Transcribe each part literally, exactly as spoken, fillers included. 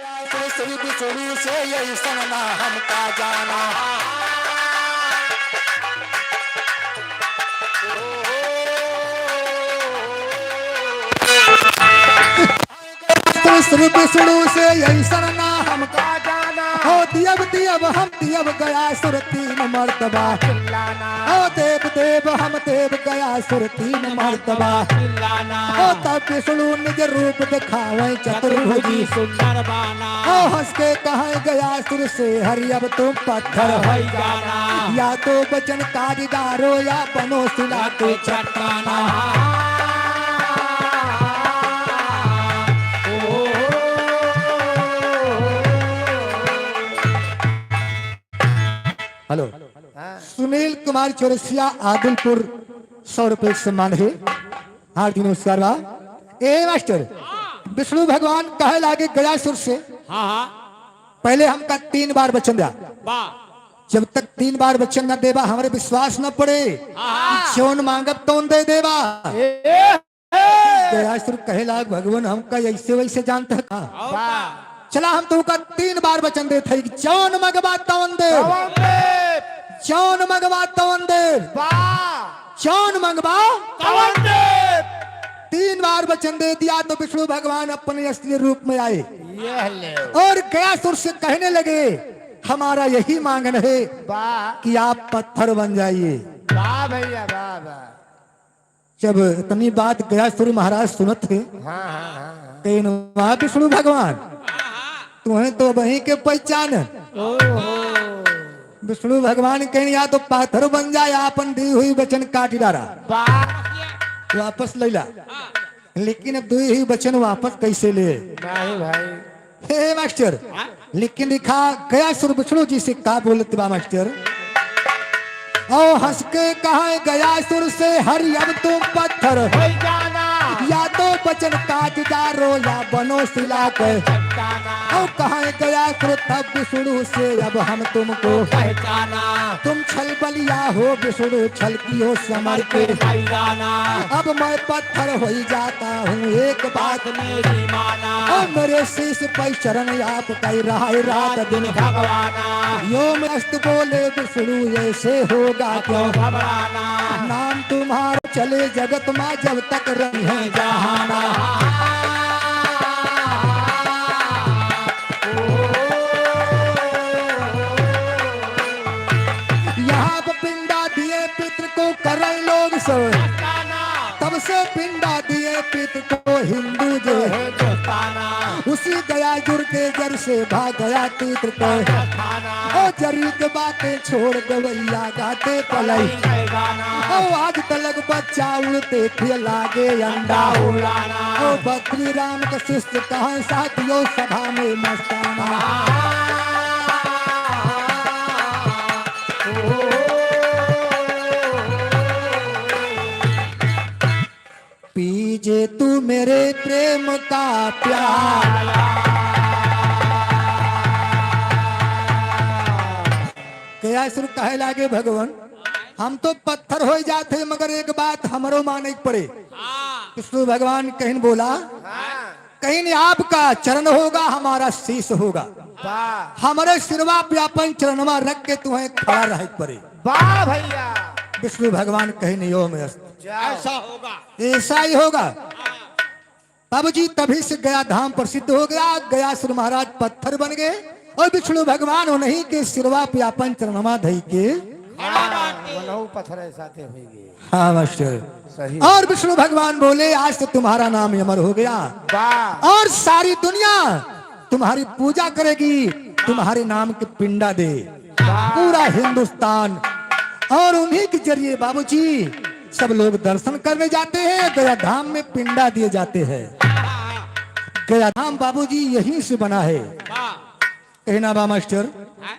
श्री विष्णु से ऐसन ना हमका जाना। श्री विष्णु से ऐसन ना हमका जाना। हो दियब दियब हम दियब गयासुर तीन मर्तबा। चिल्लाना। हो देव देव हम देव गयासुर तीन मर्तबा। चिल्लाना। हो तब विष्णु निज रूप दिखावे चतुर्भुजी। सुंदर बाना। हो हंस के कहे गयासुर से हरि अब तुम पत्थर हो जाना। या तो वचन काज डारो या बनो शिला के चट्टाना। हेलो। हाँ। सुनील कुमार चौरसिया, आदिलपुर, सौ रुपये सम्मान है। हार्दिक नमस्कार बा। ए मास्टर, विष्णु भगवान कहे लागे गयासुर से, हाँ, हाँ। पहले हमका तीन बार वचन द्या। वाह। जब तक तीन बार वचन न देबा, हमरे विश्वास न पड़े। हाँ। जौन मांगब तौन दे देबा। ए, ए। गयासुर कहे लाग, भगवान हमका ऐसे वैसे जानत है का? और का? चला हम तोहका तीन बार वचन देत है कि जौन मंगबा तौन देब। तौन देब। जौन मंगबा तौन देब। वाह। जौन मंगबा तौन देब। तीन बार वचन दे दिया तो विष्णु भगवान अपने असली रूप में आए। ये ले। और गयासुर से कहने लगे, हमारा यही मांगन है वाह। कि आप पत्थर बन जाइए। वाह भैया, वाह, वाह। जब इतनी बात गयासुर महाराज सुनत है, हाँ, हाँ, हाँ, हाँ। कहिन, वाह विष्णु भगवान, तुम्हें तो वहीं के पहचान। ओहो। विष्णु भगवान कहिन, या तो पाथर बन जाए, आपन दी हुई वचन काट डारा। वाह। वापस ले ला। लेकिन अब दी हुई वचन वापस कैसे ले? नहीं भाई। हे मास्टर, हाँ? लेकिन देखा गयासुर विष्णु जी से का बोलत बा मास्टर। ओ हंस के कहा गयासुर से, हरि अब तुम पत्थर हो जाना। या तो वचन काट डारो या बनो शिला के चट्टाना। ओ कहा गयासुर तब विष्णु से, अब हम तुमको पहचाना। तुम छल बलिया हो विष्णु, छल की हो समर के। अब मैं पत्थर हो ही जाता हूँ, एक बात मेरी माना। और मेरे शीश पर चरण आप कह रहा है रात दिन भगवाना। यो मस्त बोले विष्णु, ऐसे होगा क्यों घबराना। नाम तुम्हारा चले जगत मा, जब तक रही है जहाना। यहाँ पे पिंडा दिए पितृ को करन लोग सब। तब से पिंडा दिए पितृ को हिंदू जो है। उसी गयासुर के जर से भाग गया तीर्थ पे। ओ जरी के बातें छोड़ गवैया गाते पलाई। ओ आज तलक बच्चा उड़ते फिर लागे अंडा उड़ाना। ओ बद्री राम का शिष्य कहाँ साथियों सभा में मस्ताना। पीजे तू मेरे प्रेम का प्याला। गयासुर कहे लागे भगवान, हम तो पत्थर हो जात है, मगर एक बात हमरो माने के पड़े। हाँ। विष्णु भगवान कहिन बोला, हाँ। कहिन आपका चरण होगा, हमारा शीश होगा। वाह। हमरे सिरवा पे अपन चरणवा रख के तुम्हें खड़ा रहे के पड़े। वाह भैया। विष्णु भगवान कहिन यो में अस्त। जाओ। ऐसा होगा। ऐसा ही होगा। बाबूजी, तभी से गया धाम प्रसिद्ध हो गया। गयासुर महाराज पत्थर बन गए और विष्णु भगवान उन्हीं के सिरवा पे अपन चरणवा धई के खड़ा रहते। वनहु पत्थर ऐसा थे होइगे। हाँ मास्टर। सही। और विष्णु भगवान बोले, आज तो तुम्हारा नाम अमर हो गया। वाह। और सारी दुनिया तुम्हारी पूजा करेगी, तुम्हारे नाम के पिंडा दे। वाह। पूरा हिंदुस्तान और उन्हीं के जरिए बाबूजी सब लोग दर्शन करने जाते हैं, गया धाम में पिंडा दिए जाते हैं। गया धाम बाबूजी यहीं से बना है। वाह। कहना बा मास्टर। हाँ?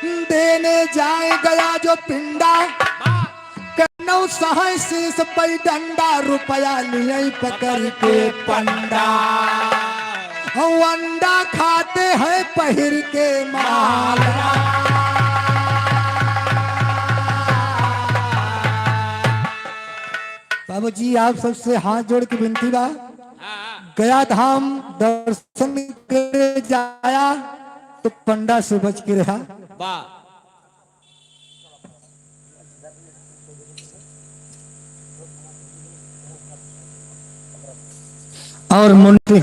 देने जाए गया जो पिंडा, हाँ। कन्नौ सहाय शीश पै डंडा, रुपया लिए पकड़ के पंडा। वो अंडा खाते हैं पहिर के माला। बाबूजी, आप सबसे हाथ जोड़ के विनती बा, हाँ। गया धाम दर्शन करे जाया तो पंडा से बच के रहा। वाह। और मुंशी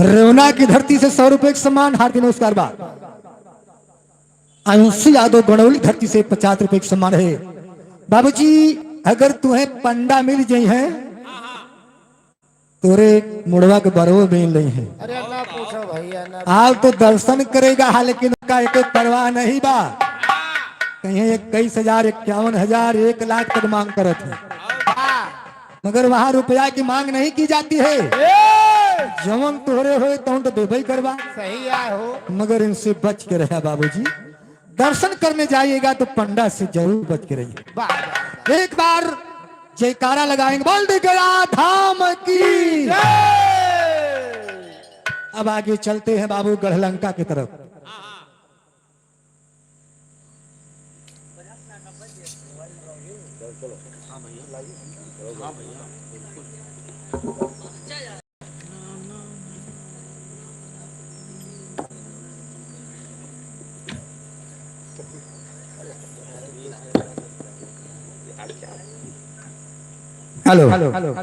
रेवना की धरती से सौ रुपए के सम्मान, हार्दिक नमस्कार बा। अंशु यादव गणौली धरती से पचास रुपए के सम्मान है। बाबूजी, अगर तुहें पंडा मिल जाई है, तोरे मुड़वा के बरवो बेल रही है। अरे ना पूछो भैया, ना। आप तो दर्शन करेगा, हाँ, लेकिन उनका एक परवाह नहीं बा। कहीं इक्कीस हजार, इक्यावन हजार, एक लाख तक मांग करत है, मगर वहाँ रुपया की मांग नहीं की जाती है। जवन तोहरे होए तवन तो देबे ही करबा। सही आए हो। मगर इनसे बच के रहा बाबूजी। दर्शन करने जाइएगा तो पंडा से जरूर बच के रहिए। वाह, वाह, वाह। एक बार जयकारा लगाएंगे, बोल दे गया धाम की। जय। अब आगे चलते हैं बाबू गढ़लंका की तरफ। Hello. Hello. Hello.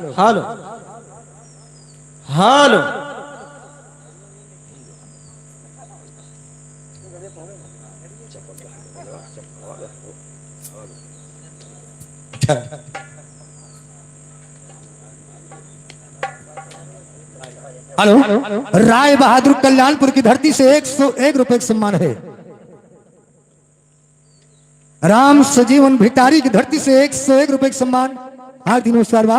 Hello, Rai बहादुर कल्याणपुर की धरती से एक सौ एक रुपए का सम्मान है। राम सजीवन भिटारी की धरती से एक सौ एक रुपए का सम्मान। हार्दिक नमस्कार बा।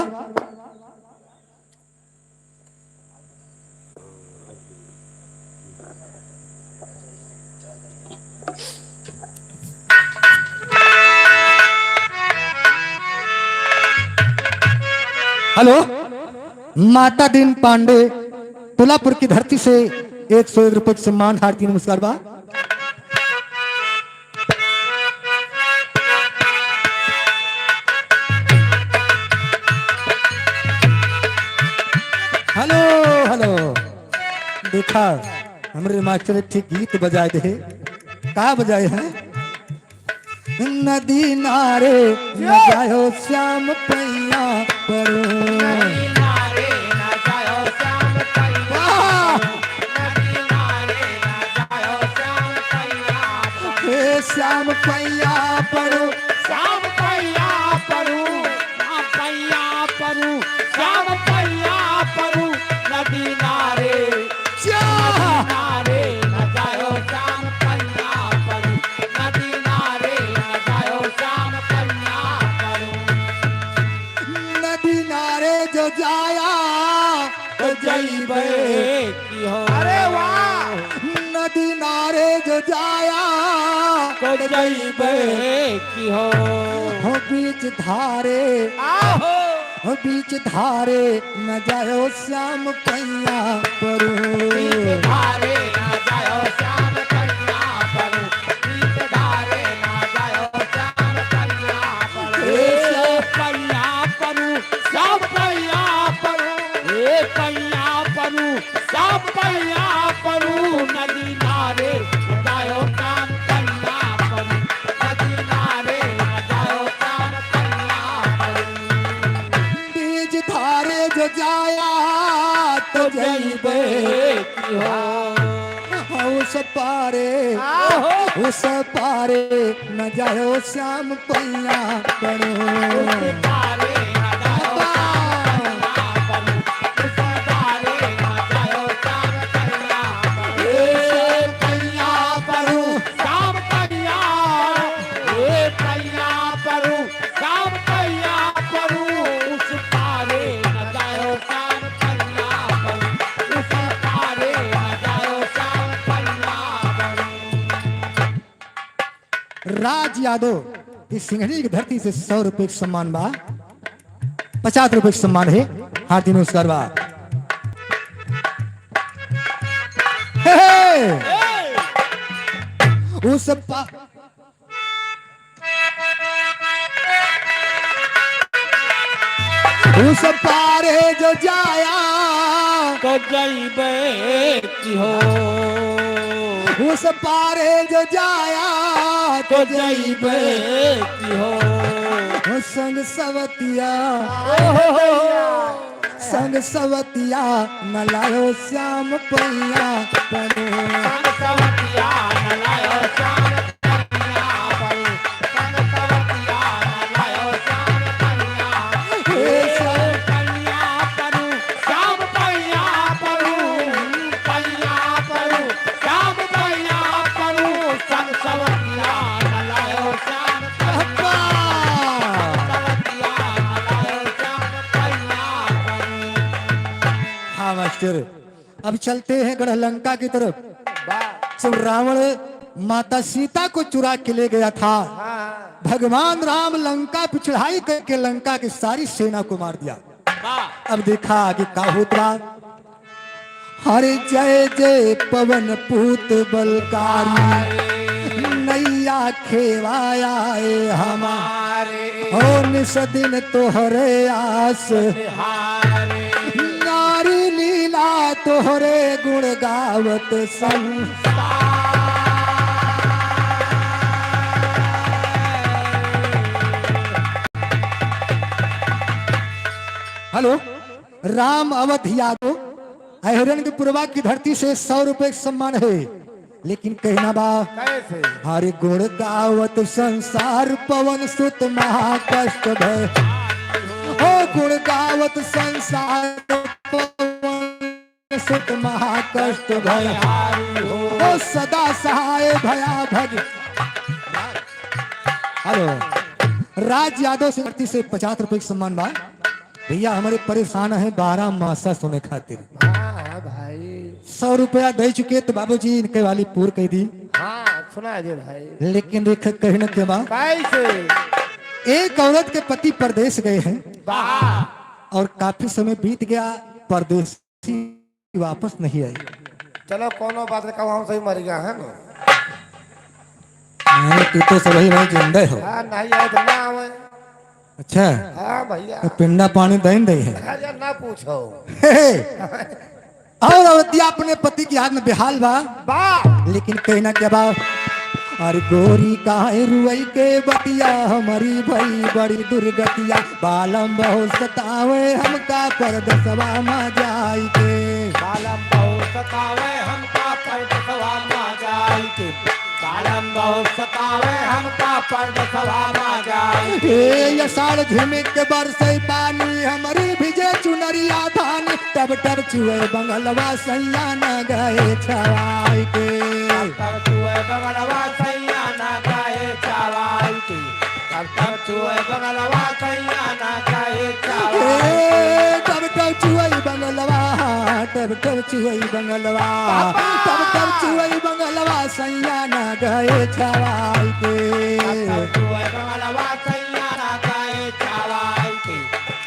हेलो, माता दीन पांडे तुलापुर की धरती से एक सौ एक रुपए का सम्मान, हार्दिक नमस्कार बा। Hello, hello. देखा, हमरे मास्टर एक ठे गीत बजाए दे। का बजाए हैं? नदी नारे न जायो श्याम पैया परो। नदी नारे न जायो श्याम पैया वाह! परो। नदी नारे न जायो श्याम पैया परो। हे श्याम पैया परो। श्याम पैया परो। श्याम पैया परो। श्याम पैया परो। नदी नारे। श्याम। नदी नारे न जायो श्याम पैया परो। नदी नारे न जायो श्याम पैया परो। नदी नारे जो जाया तो जइबे की हो। अरे वाह। नदी नारे जो जाया तो जइबे की हो। हो बीच धारे। आहो। हो बीच धारे न जायो श्याम पैया परो। बीच धारे न जायो श्याम पैया परो। बीच धारे न जायो श्याम पैया परो। ए पैया परो, श्याम पैया परो। ए पैया परो, श्याम पैया परो। नदी नारे न जायो श्याम पैया परो। नदी नारे न जायो श्याम पैया परो। बीच धारे जो जाया तो जइबे की हो। उस पारे, आहो। उस पारे न जायो श्याम पैया परो। उस पारे न जायो श्याम पैया परो। उस पारे न जायो श्याम पैया परो। ए पैया परो, श्याम पैया। ए पैया परो। श्याम पैया परो, उस पारे न जायो श्याम पैया परो, उस पारे न जायो श्याम पैया परो। राज यादव की सिंघनी की धरती से सौ रुपए का सम्मान बा, पचास रुपए का सम्मान है। हार्दिक नमस्कार बा। हे, हे। उस पा-, उस पारे जो जाया तो जइबे की हो। उस पारे जो जाया तो जइबे की हो। ओ संग सवतिया, ओहो, संग सवतिया न लायो श्याम पैया परो। संग सवतिया न लायो श्याम पैया परो। संग सवतिया न लायो श्याम पैया परो। हे श्याम पैया परो। श्याम पैया परो, पैया परो, श्याम पैया परो, संग सवतिया न लायो श्याम पैया। अब्बा! सवतिया न लायो श्याम पैया परो। हाँ मास्टर, अब चलते हैं गढ़ लंका की तरफ। वाह। जब रावण माता सीता को चुरा के ले गया था, हाँ। भगवान राम लंका पे चढ़ाई करके लंका की सारी सेना को मार दिया। वाह। अब देखा आगे का होत बा। हरे जय जय पवन पूत बलकारी, नैया खेवाया ए हमारे। हो निस दिन तोहरे आस, नारी लीला तोहरे गुण गावत संसार। हेलो। राम अवध यादव, अहिरन के पुरवा की धरती से सौ रुपए का सम्मान है, लेकिन कहना बा, कैसे? हरि गुण गावत संसार पवन सुत महाकष्ट भय। हो गुण गावत संसार पवन सुत महाकष्ट भय। हो सदा सहाय भया भज। हेलो, राज यादव से धरती से पचास रुपए का सम्मान बा। भैया, हमरे परेशान है बारह मासा सुने खातिर। हाँ, हाँ भाई। सौ रुपया दे चुके तो बाबूजी इनके वाली पूर कह दी। हाँ, सुना दे भाई। लेकिन देख, कहने के बा। कैसे? एक औरत के पति परदेश गए हैं। वाह। और काफी समय बीत गया, परदेसी वापस नहीं आई। चलो, कोनो बात नहीं, कहूँ हम सही मर गया है ना। नहीं, तू तो सबही भाई जिंदे हो। हाँ, नहीं आए तो ना आवे। अच्छा। हाँ भैया। तो पिंडा पानी दइन दे है। अरे ना पूछो। हे, हे। और औरतिया अपने पति की याद में बेहाल बा। बा। लेकिन कहना क्या बा? अरे गोरी काहे रुई के बतिया, हमारी भई बड़ी दुर्गतिया। बालम बहुत सतावे हमका परदेसवा मा जाई के। बालम बहुत सतावे हमका परदेसवा मा जाई के। बालम बहुत सतावे हमका परदेसवा मा जाई के। ए, ये साल झिमिक के बरसई पानी, हमरी भिजे चुनरिया धानी। टप टप चुए बंगलवा सैया न गए छवाई के। टप टप चुए बंगलवा सैया न गए छवाई के। टप टप चुए बंगलवा सैया न गए छवाई के। ए, टप टप चुए बंगलवा, टप टप चुए बंगलवा, बाबा। टप टप चुए बंगलवा सैया न गए छवाई के। टप टप चुए बंगलवा सैया न गए छवाई के।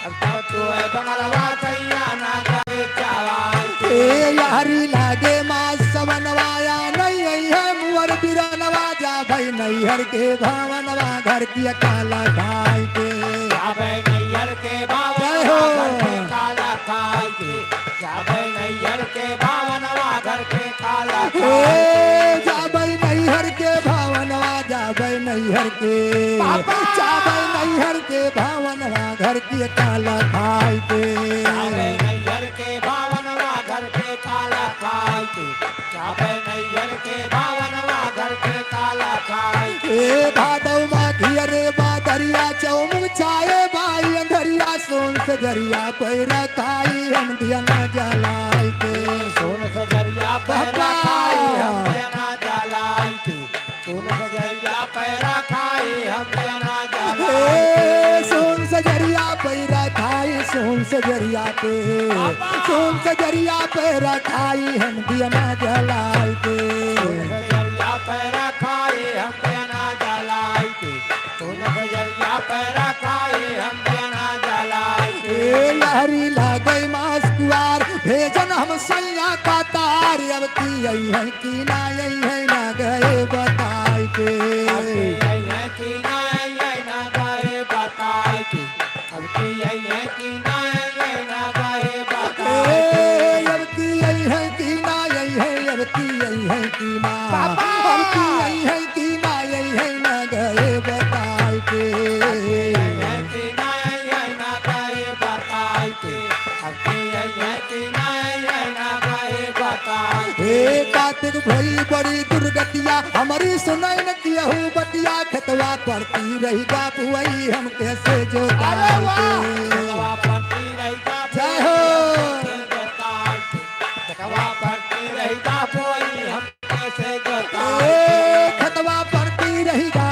अब तो तू है बंगलवा सैया ना जाए चावाई के। ए यारी लागे मास सवनवा या नहीं आई है मुअर बिरनवा, जा भाई नैहर के भवनवा घर की काला खाई के। जा भाई नैहर के भवनवा जय हो। घर के काला खाई के। जा भाई नैहर के भवनवा घर के काला खाई के। ए, जा भाई नैहर के भवनवा, जा भाई नैहर के। बाबा। जा भाई नैहर के भवनवा घर के काला खाई के। जा भाई नैहर के भवनवा घर के काला खाई के। जा भाई नैहर के भवनवा घर के काला खाई के। ए, भादव माघिया रे बादरिया चौमुख छाए बाई अंधरिया सोन से जरिया पैरा खाई हम दिया ना जलाई के। सोन से जरिया पैरा बाबा। खाई हम दिया ना जलाई के। सोन से जरिया पैरा खाई हम दिया ना जलाई के। ए, सोन से जरिया पैरा खाई, सोन से जरिया पे। बाबा। सोन से जरिया पैरा खाई हम दिया ना जलाई के। सोन से जरिया पैरा खाई हम दिया ना जलाई के। सोन से जरिया पैरा खाई हम दिया ना जलाई के। ए, लहरी लागई मास कुआर, भेजन हम सैया का तार, अब की आई है कि ना आई है ना गए बताई के। अब की आई है कि ना आई है ना गए बताई के। अब की आई है कि ना आई है ना गए बताई के। ए, अब की की ना। बाबा! अब की आई है कि ना आई है ना गए बताई के। आई है कि ना आई है ना गए बताई के। अब की आई है कि ना आई है ना गए बताई के। हे कार्तिक भई बड़ी दुर्गतिया, हमरी सुनाई न कियहू बतिया, खेतवा परती रही गा बुआई हम कैसे जोताई अरे वाह! के। खेतवा परती रही गा जय हो। बुआई हम कैसे जोताई के। खेतवा परती रही गा बुआई हम कैसे जोताई? ए, खेतवा परती रही गा,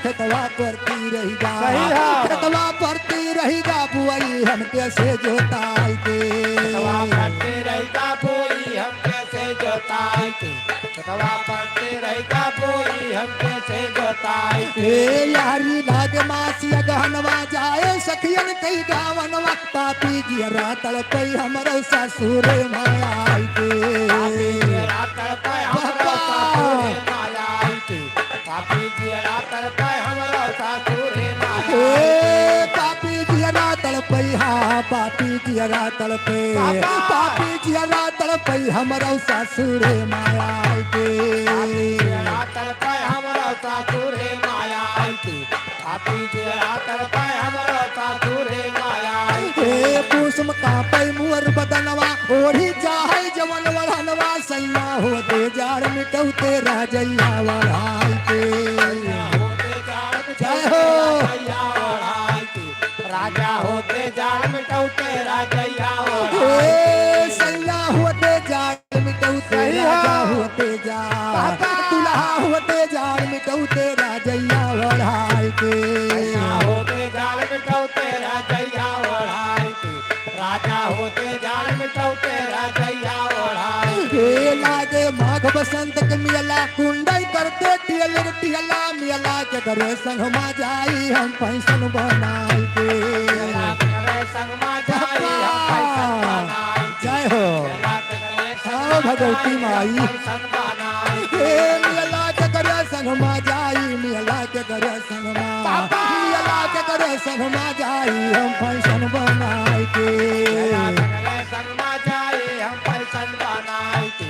खेतवा परती रही गा। सही है। खेतवा परती रही गा, बुआई हम कैसे जोताई के? खेतवा परती रही गा, बुआई हम कैसे जोताई के? खेतवा परती रही गा, बुआई हम कैसे जोताई के? ए, यारी लागे मासी अगहनवा, जाए सखियन कई गावनवा, पापी जियरा तड़पई हमरो ससुरे माई के। पापी जियरा तड़पई हमरो बाबा। ससुरे माई के। पापी जियरा तड़पई हमरो ससुरे माई के। ए, पापी जियरा तड़पई हा, पापी जियरा तड़पई। बाबा। पापी जियरा तड़पई हमरो ससुरे माई के। पापी जियरा तड़पई हमरो ससुरे माई के। पापी जियरा तड़पई हमरो ससुरे माई के। ए, पूस म कांपई मोर बदनवा, ओढ़ी चाहई जवन वढ़नवा, सैया होते जाड़ मिटौते रजइया ओढ़ाई के। सैया होते जाड़ जय हो। मिटौते रजइया ओढ़ाई के। राजा होते जाड़ मिटौते रजइया ओढ़ाई के। ए, सैया होते जाड़ मिटौते सही है। राजा होते जाड़। बाबा। दुल्हा होते जाड़ मिटौते रजइया ओढ़ाई के। सैया होते जाड़ मिटौते रजइया ओढ़ाई के। राजा होते जाड़ मिटौते रजइया ओढ़ाई के। ए, लागे माघ बसंत के मेला, कुंडई करते टियल टियला, मेला के करे संग मा जाई हम फैशन बनाई के। मेला के करे संग मा जाई हम फैशन बनाई के। जय हो। मेला के करे संग आओ भगवती माई। फैशन बनाई के। ए, मेला के करे संग मा जाई, मेला के करे संग मा। बाबा। मेला के करे संग मा जाई हम फैशन बनाई के। मेला के करे संग मा जाई हम फैशन बनाई के।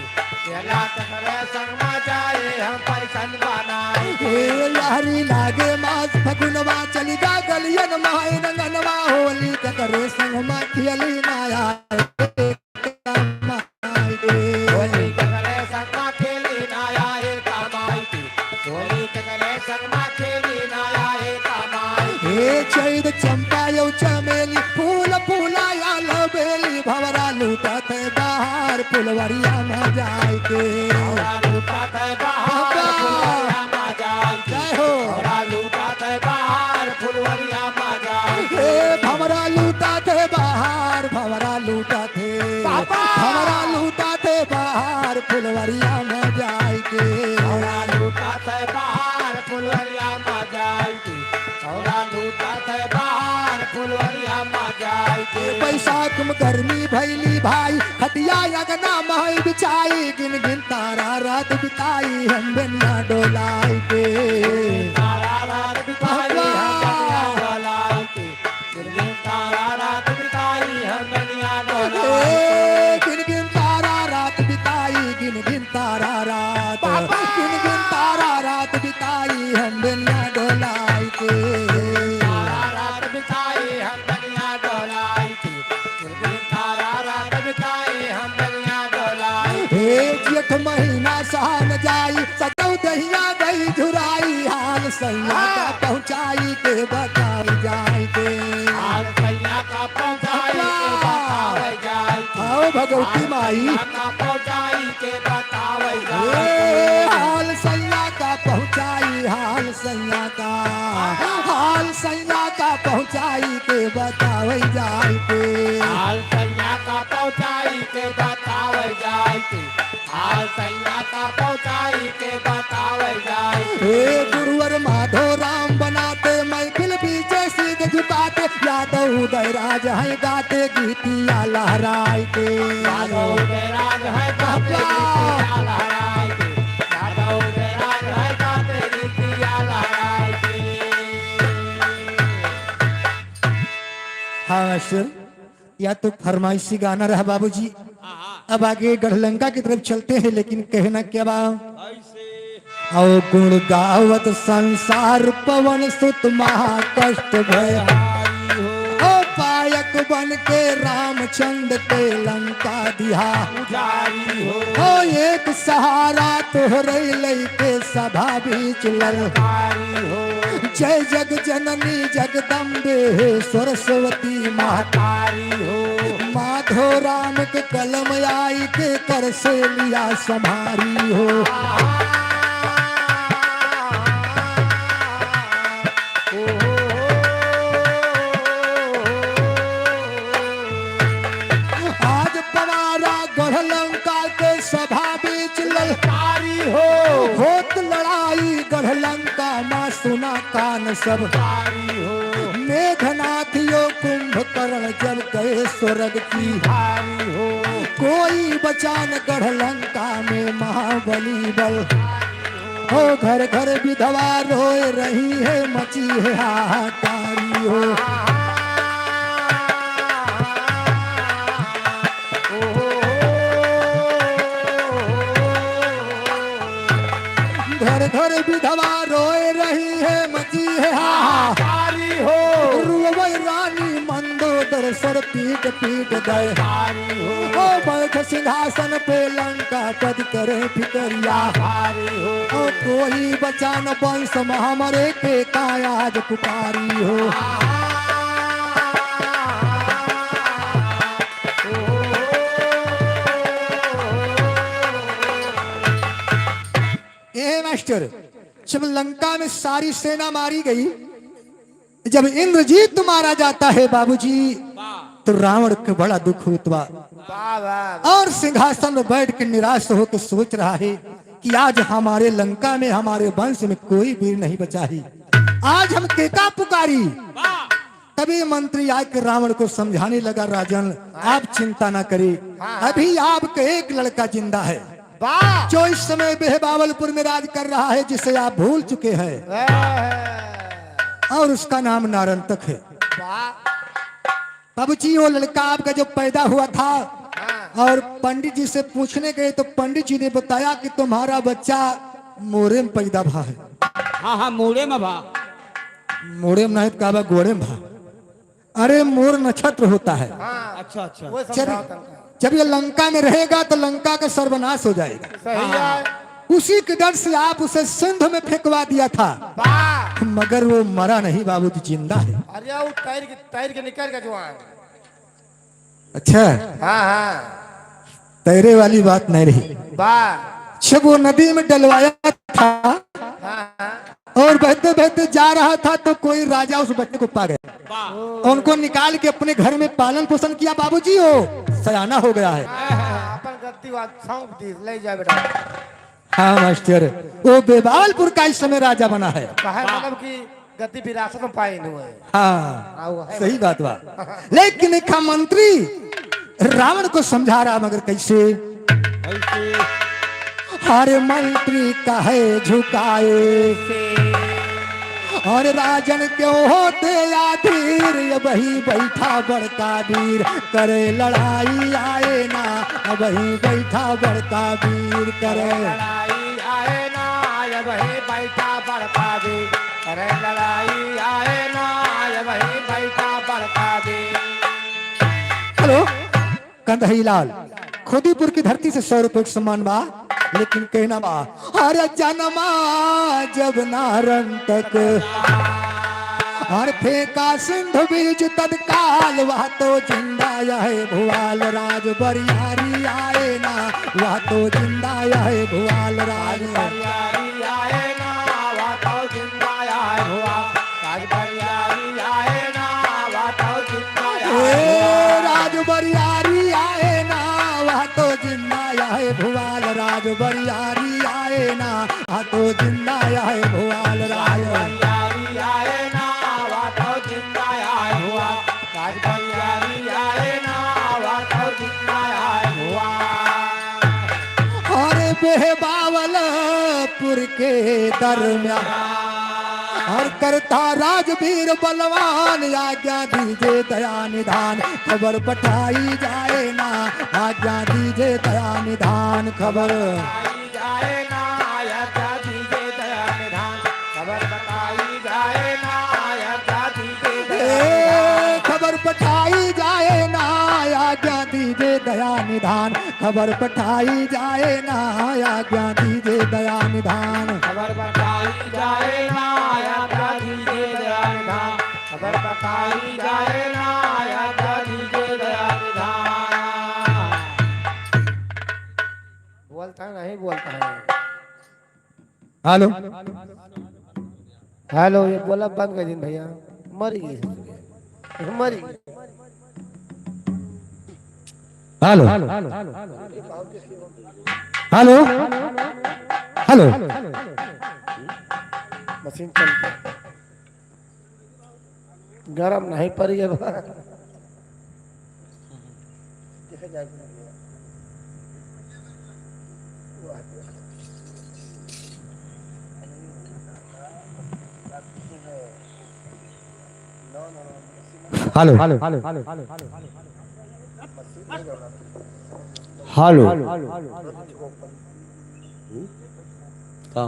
मेला के करे संग मा जाई हम फैशन बनाई के। ए, लहरी लागे मास फगुनवा, चली गा गलियन माई रंगनवा, होली के करे संग मा खेली ना आए कमाई के। होली के करे संग मा खेली ना आए कमाई के। होली के करे संग मा खेली ना आए कमाई के। हे चैत चंपा यौ चमेली, फूल फूला आल बेली, भंवरा लूटत है बहार फुलवरिया मा जाई के। भंवरा लूटत है बहार बाबा। फुलवरिया मा जाई के। जय हो। भंवरा लूटत है बहार फुलवरिया मा जाई के। हे भंवरा लूटत है बहार, भंवरा लूटत है। बाबा। भंवरा लूटत है बहार फुलवरिया मा जाई के। भंवरा लूटत है बहार फुलवरिया मा जाई के। भंवरा लूटत है बहार फुलवरिया मा जाई के। बैसाख म गर्मी भैली भाई, खटिया अगना महई बिछाई, गिन गिन तारा रात बिताई हम बेनिया डोलाई के। तारा रात बिताई हम बेनिया डोलाई के। गिन गिन तारा रात बिताई हम बेनिया डोलाई के। ए, गिन गिन तारा रात बिताई, गिन गिन तारा रात। बाबा। गिन गिन तारा रात बिताई हम बेनिया डोलाई के। तारा रात बिताई हम बेनिया डोलाई के। गिन गिन तारा रात बिताई हम बेनिया डोलाई के। हे जेठ महीना सहन जाई, सजौ दहिया गई झुराई, हाल सैया का हाँ। पहुँचाई के बताई जाई के। हाल सैया का पहुँचाई के बाबा। बतावे जाई के। आओ भगवती माई। हाल सैया का पहुँचाई के बतावे जाई के। ए, हाल सैया का पहुँचाई, हाल सैया का। हाल सैया का पहुँचाई के बतावे जाई के। हाल सैया का पहुँचाई के बतावे जाई के। हाल सैया का पहुँचाई के बतावे जाई। हे गुरुवर माधो राम बनाते, महफिल बीचे सिर झुकाते, यादव उदय राज है गाते, गीतिया लहराई के। यादव उदय राज है गाते, बाबा। गीतिया लहराई के। यादव उदय राज है गाते, गीतिया लहराई के। हाँ मास्टर, या तो फरमाइशी गाना रहा बाबूजी। हाँ, हाँ। अब आगे गढ़लंका की तरफ चलते हैं, लेकिन कहना क्या बा? कैसे? और गुण गावत संसार पवन सुत महाकष्ट भय। ओ पायक बन के रामचंद्र के लंका दिहा। उजारी हो। ओ एक सहारा तोहरे लइके सभा बीच ललकारी हो। जय जग जननी जगदम्बे हे सरस्वती माता। उजारी हो। माधो राम के कलम आई के कर से लिया संभारी हो। आज पवारा गढ़ लंका के सभा बीच ललकारी हो। होत लड़ाई गढ़ लंका मा सुना कान सब। कारी हो। मेघनाथ यो कुंभकर्ण जब गए स्वर्ग की। कारी हो। कोई बचा न गढ़ लंका में महाबली बल। हो घर घर विधवा रोए रही है, मची है हाहाकारी हो। घर घर विधवा रोए रही है, मची है हाहाकारी हो। रुअवै रानी मंदोदर सर पीट पीट गए। कारी हो। ओ बैठ सिंहासन पे लंका पद करे फिकरिया। कारी हो। ओ कोई बचा न वंश मा हमरे के का आज पुकारी हो। ए मास्टर, जब लंका में सारी सेना मारी गई, जब इंद्रजीत मारा जाता है बाबूजी, तो रावण के बड़ा दुख होत बा। वाह, वाह। और सिंहासन में बैठ के निराश होके सोच रहा है कि आज हमारे लंका में हमारे वंश में कोई वीर नहीं बचा है, आज हम केका पुकारी। तभी मंत्री आके रावण को समझाने लगा, राजन, आप चिंता ना करें, हाँ, हाँ। अभी आपका एक लड़का जिंदा है, वाह। जो इस समय बेहबावलपुर में राज कर रहा है, जिसे आप भूल चुके हैं, वाह। और उसका नाम नारंतक है। वाह। बाबूजी, वो लड़का आपका जो पैदा हुआ था, हाँ। और पंडित जी से पूछने गए तो पंडित जी ने बताया कि तुम्हारा बच्चा मोरे में पैदा भा है। हाँ, हाँ, मोरे में भा। मोरे में नहीं तो का बा, गोड़े में भा। अरे, मोर नक्षत्र होता है। हाँ। अच्छा, अच्छा। वो जब, समझाओ तनका। जब ये लंका में रहेगा तो लंका का सर्वनाश हो जाएगा। सही है। उसी के डर से आप उसे सिंध में फेंकवा दिया था, वाह। मगर वो मरा नहीं बाबू, तो जिंदा है। अरे, वो तैर के, तैर के निकल के जो आए। अच्छा। हाँ, हाँ। तैरे वाली बात नहीं रही। वाह। जब वो नदी में डलवाया था, हाँ, हाँ। और बहते बहते जा रहा था तो कोई राजा उस बच्चे को पा गया। वाह। उनको निकाल के अपने घर में पालन पोषण किया। बाबूजी, वो सयाना हो गया है। हाँ, हाँ, अपन गद्दी बात सौंप दी, ले जा बेटा। हाँ मास्टर, वो बेबावलपुर का इस समय राजा बना है। कहे मतलब कि गद्दी विरासत में पाए हुए हैं। हाँ, हाँ, वो है। सही बात बा। लेकिन एक मंत्री रावण को समझा रहा, मगर कैसे? कैसे? हर मंत्री कहे झुकाए। और राजन क्यों होते अधीर, ये वही बैठा बड़का वीर, करे लड़ाई आए ना, वही बैठा बड़का वीर, करे। लड़ाई आए ना, ये वही बैठा बड़का वीर, करे लड़ाई आए ना, ये वही बैठा बड़का वीर। हेलो। कंदही लाल, खुदीपुर की धरती से सौ रुपए का सम्मान बा, लेकिन कहना बा, अरे जनमा जब नारंतक, अरे फेंका सिंधु बीच तत्काल, वह तो जिंदा यह भुआल राज बरियारी आए ना, वह तो जिंदा यह भुआल राज बरियारी आए ना, वह तो जिंदा यह भुआल। राज बरियारी आए ना, वह तो जिंदा आए। ए, राज बरियारी आए ना, वह तो जिंदा आए भुआल। राज बरियारी आए ना, वह तो जिंदा आए भुआल। राज बरियारी आए ना, वह तो जिंदा आए भुआल। राज बरियारी आए ना, वह तो जिंदा आए भुआल। अरे बेहबावलपुर के दरमियान और करता राजवीर बलवान, आज्ञा दीजे दया निधान, खबर पठाई जाए ना, आज्ञा दीजे दया निधान, खबर पठाई जाए ना, आज्ञा दीजे दया निधान, खबर पठाई जाए ना, आज्ञा दीजे दया निधान। ए, खबर पठाई जाए ना, आज्ञा दीजे दया निधान, खबर पठाई जाए ना, आज्ञा दीजे दया निधान। खबर पठाई जाए ना, आज्ञा दीजे दया निधान। खबर पठाई जाए ना, आज्ञा दीजे दया निधान। बोलता है, नहीं बोलता है। हेलो। हेलो, ये बोला बंद कर दिन भैया, मर गई, मर गई। हेलो। हेलो। हेलो। मशीन चल गया। गरम नहीं पड़ी है बा। हेलो। हेलो। का?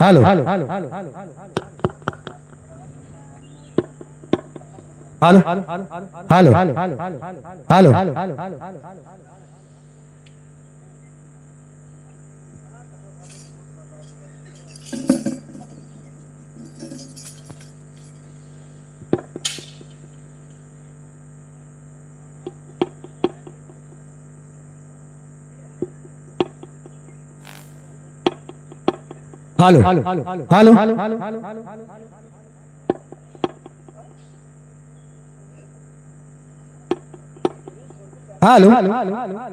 Hello. Hello. Hello. Hello. Hello. Hello.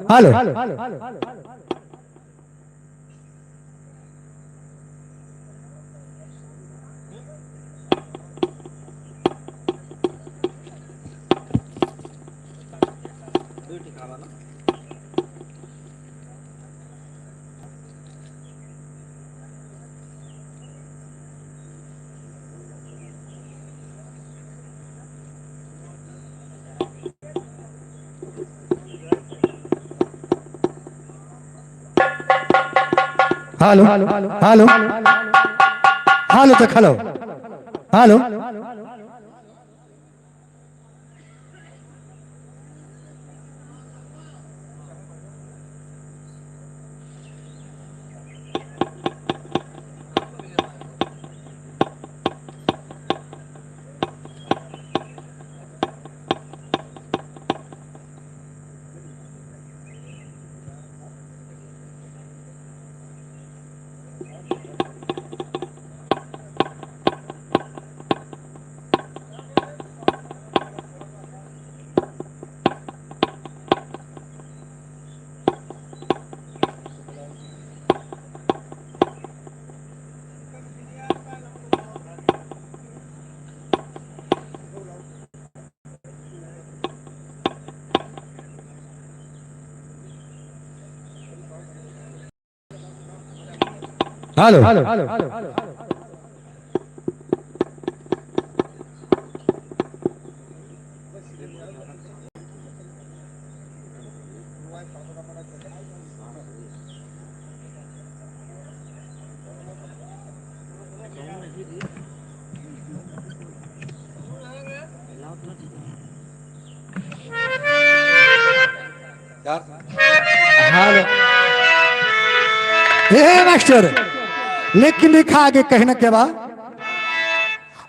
Hello. Hello, hello, hello, तक हेलो, हेलो। हेलो। हेलो। हे मास्टर, लेकिन लिखा आगे कहना क्या बा?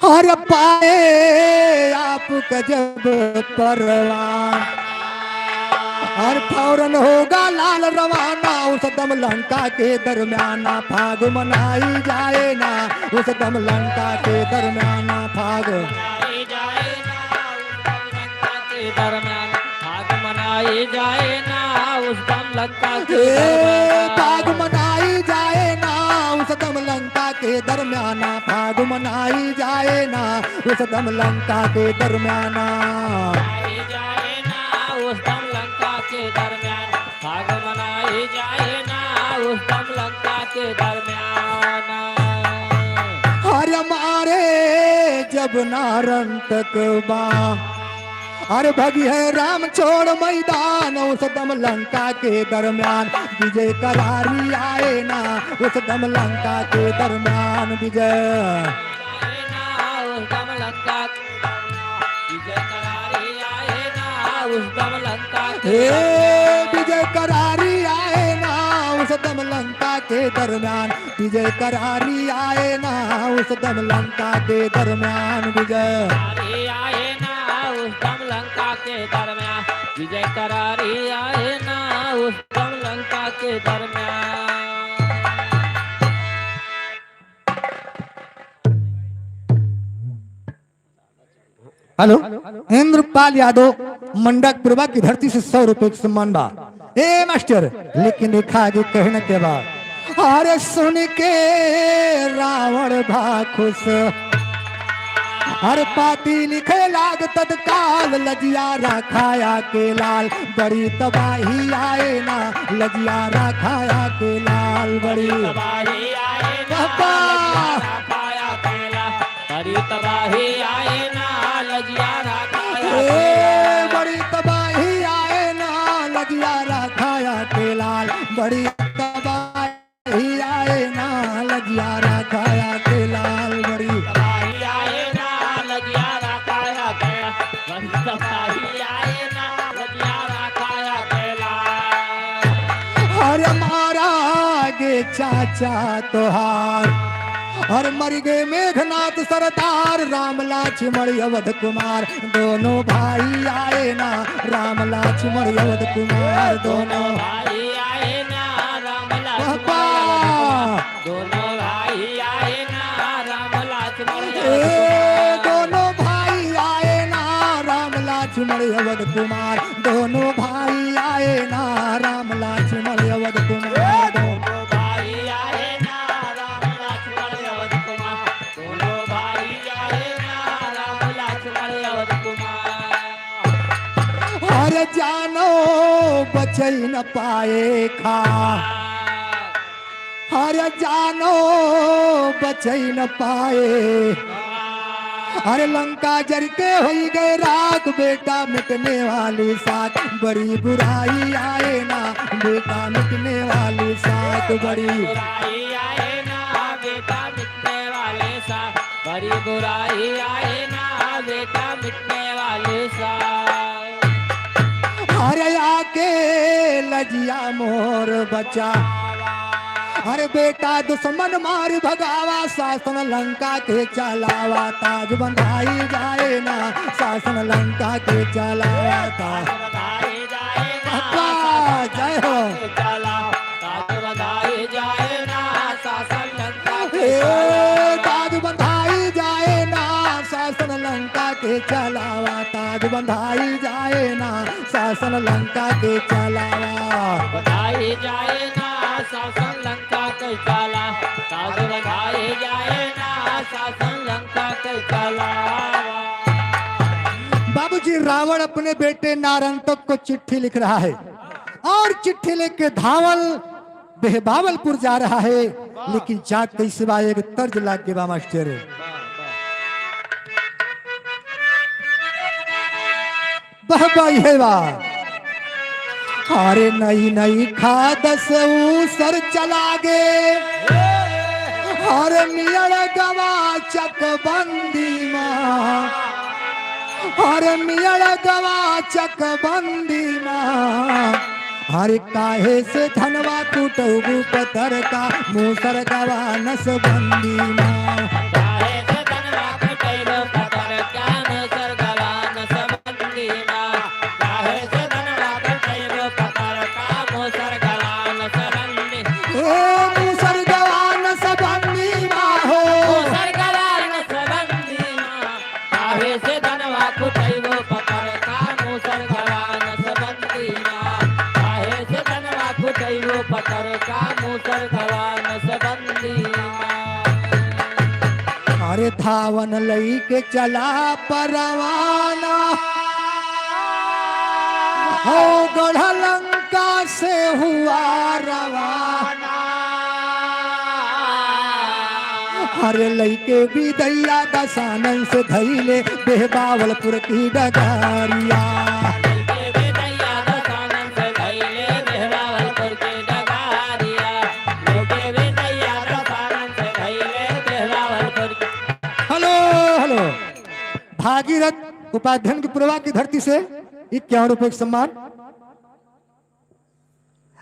अरे पाए आपका जब परवान। और फौरन होगा लाल रवाना, उस दम लंका के दरमियाना फाग मनाई जाए ना, उस दम लंका के दरमियाना फाग। मनाई जाए ना, उस दम लंका के दरमियाना फाग मनाई जाए ना, उस दम लंका के ए, दरमियाना। फाग मनाई जाए ना, उस दम लंका के दरमियाना फाग मनाई जाए ना, उस दम लंका के दरमियाना। मनाई जाए ना, उस दम लंका के दरमियाना। फाग मनाई जाए ना, उस दम लंका के दरमियाना। हर मारे जब नारन तक बा, अरे भगिहे राम छोड़ मैदान, उस दम लंका के दरमियान विजय करारी आए ना, उस दम लंका के दरमियान विजय। आए ना, उस दम लंका के दरमियान विजय करारी आए ना, उस दम लंका के हे दरमियान। विजय करारी आए ना, उस दम लंका के दरमियान विजय करारी आए ना, उस दम लंका के दरमियान विजय। करारी आए ना, उस दम लंका के दरमियान विजय करारी आए ना, उस दम लंका के दरमियान। हेलो, इंद्रपाल यादव, मंडकपुरवा की धरती से सौ रुपए के सम्मान बा। ए मास्टर, लेकिन एक आगे कहने के बाद, अरे सुन के रावण भा खुश, अरे पाती लिखे लाग तत्काल, लजिया रखाया के लाल, बड़ी तबाही आए ना, लजिया रखाया के लाल, बड़ी तबाही आए ना, पापा। लजिया रखाया के लाल। बड़ी तबाही आए ना, लजिया रखाया ए, के लाल। बड़ी तबाही आए ना, लजिया रखाया के लाल, बड़ी तबाही आए ना, लजिया रखाया के लाल, बड़ी तबाही आए ना, लजिया रखाया के लाल, बड़ी तबाही आए ना, लजिया रखाया के लाल। अरे मारा गे चाचा तोहार, अरे मर गए मेघनाथ सरदार, राम लक्ष्मण अवध कुमार, दोनों भाई आए ना, राम लक्ष्मण अवध कुमार, दोनों भाई आए ना, राम लक्ष्मण पापा। अवध कुमार, दोनों भाई आए ना, राम लक्ष्मण अवध ए, कुमार। दोनों भाई आए ना, राम लक्ष्मण अवध कुमार, दोनों भाई आए ना, राम लक्ष्मण अवध कुमार, दोनों भाई आए ना, राम लक्ष्मण अवध कुमार, दोनों भाई आए ना, राम लक्ष्मण अवध कुमार। अरे जानो बचई न पाए खा, अरे जानो बचई न पाए। अरे लंका जर के होई गए राख, बेटा मिटने वाली साख, बड़ी बुराई आए ना, बेटा मिटने वाली साख, बड़ी बुराई आए ना, बेटा मिटने वाली साख, बड़ी बुराई आए ना, बेटा मिटने वाली साख। अरे आके लजिया मोर बचा, अरे बेटा दुश्मन मार भगावा, शासन लंका के चलावा, ताज बंधाई जाए ना, शासन लंका के चलावा, ताज बंधाई जाए ना, अब्बा, जय हो। चलावा, ताज बंधाई जाए ना, शासन लंका के ए, चलावा। ताज बंधाई जाए ना, शासन लंका के चलावा, ताज बंधाई जाए ना, शासन लंका के चलावा। बंधाई जाए ना, शासन लंका के चलावा, ताज बंधाई जाए ना, शासन लंका के चलावा। बाबूजी, रावण अपने बेटे नारंतक को चिट्ठी लिख रहा है और चिट्ठी लेके धावल बहबावलपुर जा रहा है, लेकिन जात कैसे बा, एक तर्ज लाग के बा मास्टर। बहबाई है बा। अरे नई नई खादस ऊसर चला गे, अरे मियड़ गवा चकबंदी मा, अरे मियड़ गवा चकबंदी मा। अरे काहे से धनवा कुटौबू पतर का, मूसर गवा नसबंदी मा। काहे से धनवा कुटौबू पतर का, मूसर गवा नसबंदी मा। काहे से धनवा कुटौबू सावन लइके चला परवाना, हो गढ़ लंका से हुआ रवाना। अरे लइके बिदैया दसानन से धइले बेहबावलपुर की डगारिया। Hello, hello. भागीरथ उपाध्ययन की पुरवा की धरती से इक्यावन रुपए का सम्मान।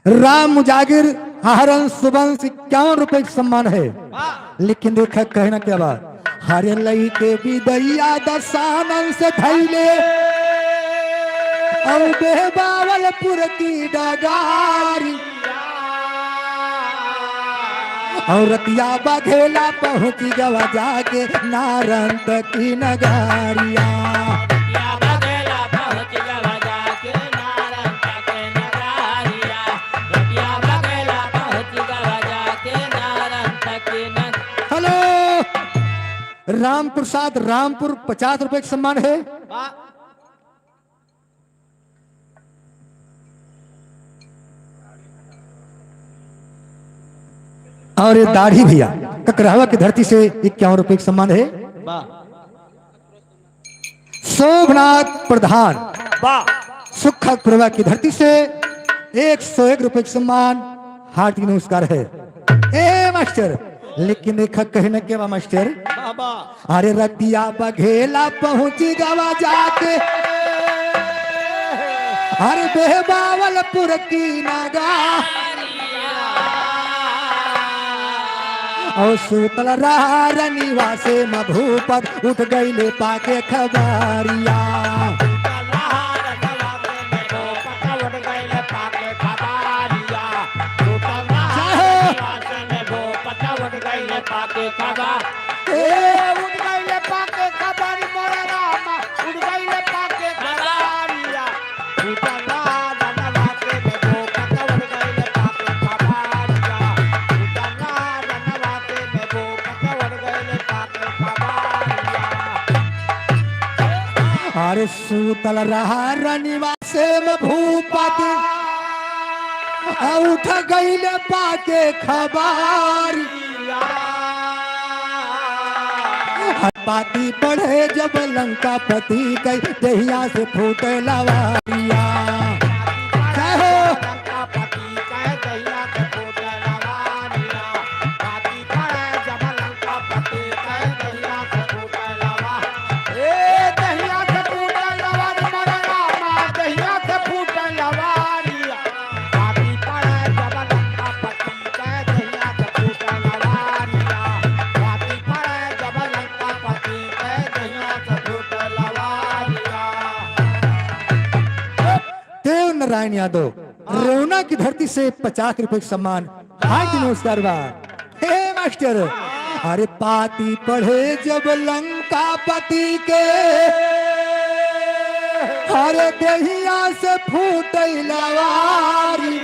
राम मुजागिर हरन सुबंस इक्यावन रुपए का सम्मान है। लेकिन देखा कहना क्या बात, हरे लइके बिदैया दसानन से धइले और बेहबावलपुर की डगारी। औरतिया बघेला पहुँच गवा जाके नारंत की नगारिया। हेलो, राम प्रसाद रामपुर, पचास रुपए का सम्मान है। और ये दाढ़ी भैया ककरहवा की धरती से इक्यावन रुपए का सम्मान है। वाह। शोभनाथ प्रधान, वाह। सुखपुरवा की धरती से एक सौ एक रुपए का सम्मान, हार्दिक नमस्कार है। ए मास्टर, लेकिन एक कहने के बा मास्टर, वाह, वाह। अरे रतिया बघेला पहुँची गवा जाके, अरे बेहबावलपुर की नगा। और सूतल रहा रनिवा से मभूपत उठ गईले पाके खबारिया। चाहे अरे सूतल रहा रनिवा से मभूपत, आ उठ गईले पाके खबार। पाती पढ़े जब लंकापति कई देहिया से फूटे लवारिया। जय हो। देव नारायण यादव, रोहना की धरती से पचास रुपए का सम्मान। हाय दिनों सरवा। हे मास्टर, अरे पाती पढ़े जब लंकापति के, अरे देहिया से फूटे लवारी।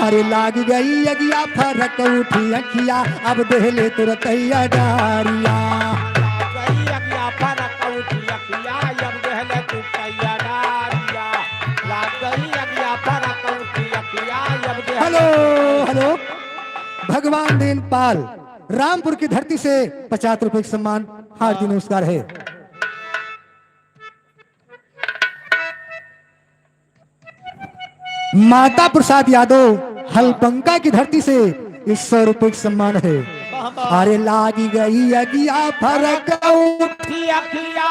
अरे लाग गई अगिया फरक उठी अखिया, अब देहले तुरतैया डारिया। लाग गई अगिया फरक उठी अखिया, अब देहले तुरतैया डारिया। लाग गई अगिया फरक उठी अखिया, अब देहले हेलो, हेलो। भगवान देनपाल रामपुर की धरती से पचास रुपए का सम्मान, हार्दिक नमस्कार है। माता प्रसाद यादव हलबंका की धरती से इस सौ रुपए का सम्मान है। अरे लागी गई अगिया फरक उठी अखिया।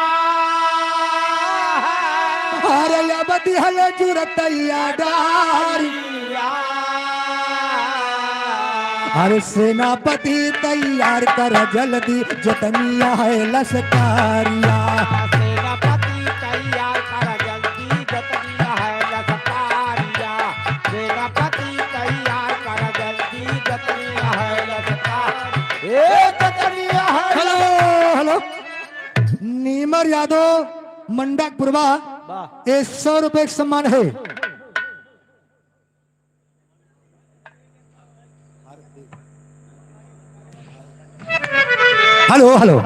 अरे अब दिहल जुरतैया डारिया। अरे सेनापति तैयार कर जल्दी, जतनिया है लसकारिया। सेनापति तैयार कर जल्दी, जतनिया है लसकारिया। सेनापति तैयार कर जल्दी, जतनिया है लसकारिया। ए जतनिया है हेलो, हेलो। नीमर यादव मंडक पुरवा, वाह। ए सौ रुपए का सम्मान है। Hello, hello.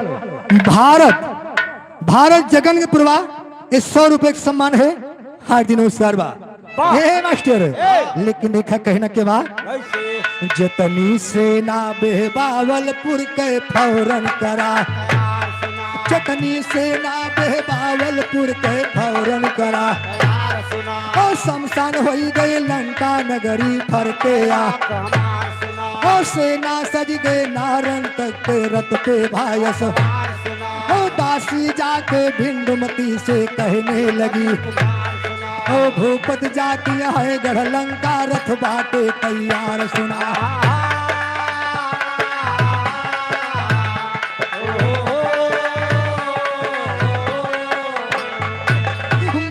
भारत, भारत जगन के पुरवा, ये सौ रुपए के सम्मान है, हार्दिक नमस्कार बा। वाह। हे मास्टर, ए। लेकिन देखा कहना के बा, कैसे? जतनी सेना बेहबावलपुर के फौरन करा, जतनी सेना बेहबावलपुर के फौरन करा। ओ शमशान होई गई लंका नगरी फरके आ। ओ सेना सज गए नारंतक के रथ पे भायस। ओ दासी जाके बिंदुमती से कहने लगी, ओ भूपत जाति है गढ़ लंका रथ बाटे तैयार सुना।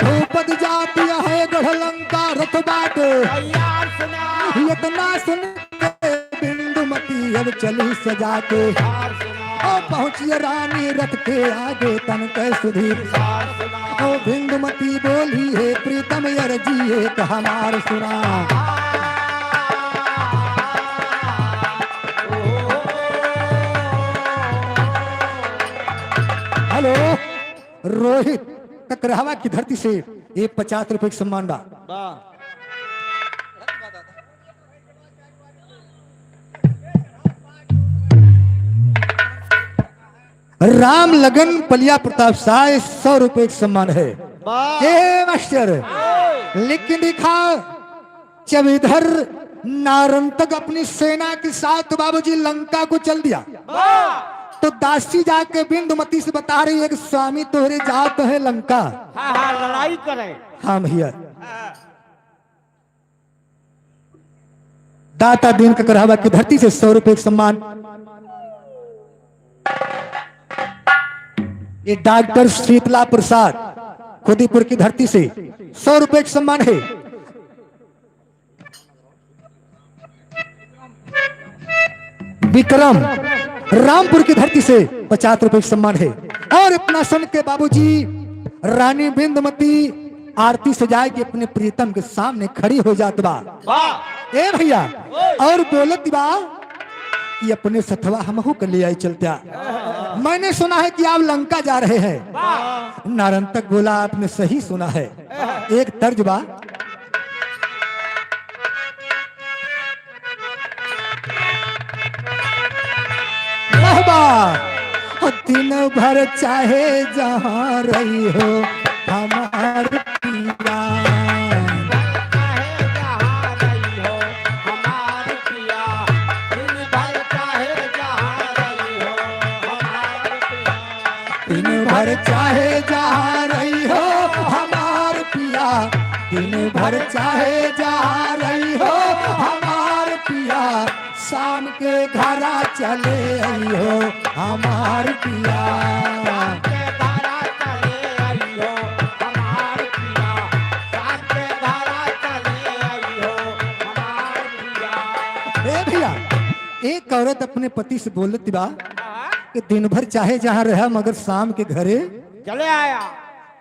भूपत जाति है गढ़ लंका रथ बाटे। तैयार सुना। इतना सुन के बिंदुमती अब चली सजा के। ओ पहुँची रानी रथ के आगे तन के सुधीर। ओ बिंदुमती बोली, हे प्रीतम अर्जी एक हमार सुना। हेलो, रोहित ककरहवा की धरती से ये पचास रुपए के सम्मान बा। वाह। राम लगन पलिया प्रताप साय, सौ रुपए के सम्मान है। वाह। ए मास्टर, वाह। लेकिन देखा, जब इधर नारंतक अपनी सेना के साथ बाबूजी लंका को चल दिया, वाह। तो दासी जाके बिंदुमती से बता रही है कि स्वामी तोहरे जात है लंका। हाँ, हाँ, लड़ाई करे। हाँ भैया। हाँ। दाता दीन ककरहवा की धरती से सौ रुपए का सम्मान। ये डॉक्टर शीतला प्रसाद खुदीपुर की धरती से सौ रुपए का सम्मान है। विक्रम रामपुर की धरती से पचास रुपए का सम्मान है। और इतना सुन के बाबूजी रानी बिंदुमती आरती सजाए के अपने प्रीतम के सामने खड़ी हो जात बा। वाह। ए भैया, ओए। और बोलत बा कि अपने सथवा हमहू के ले आई चलत्या। मैंने सुना है कि आप लंका जा रहे हैं। वाह। नारंतक बोला, आपने सही सुना है। एक तर्ज बा। वाह बा। दिन भर चाहे जहाँ रही हो हमार पिया। दिन भर चाहे जहाँ रही हो हमार पिया, दिन भर चाहे जहाँ रही हो हमार पिया, शाम के घरा चले आई हो हमार पिया। ए भैया, एक औरत अपने पति से बोलत बा कि दिन भर चाहे जहाँ रहा मगर शाम के घरे चले आया।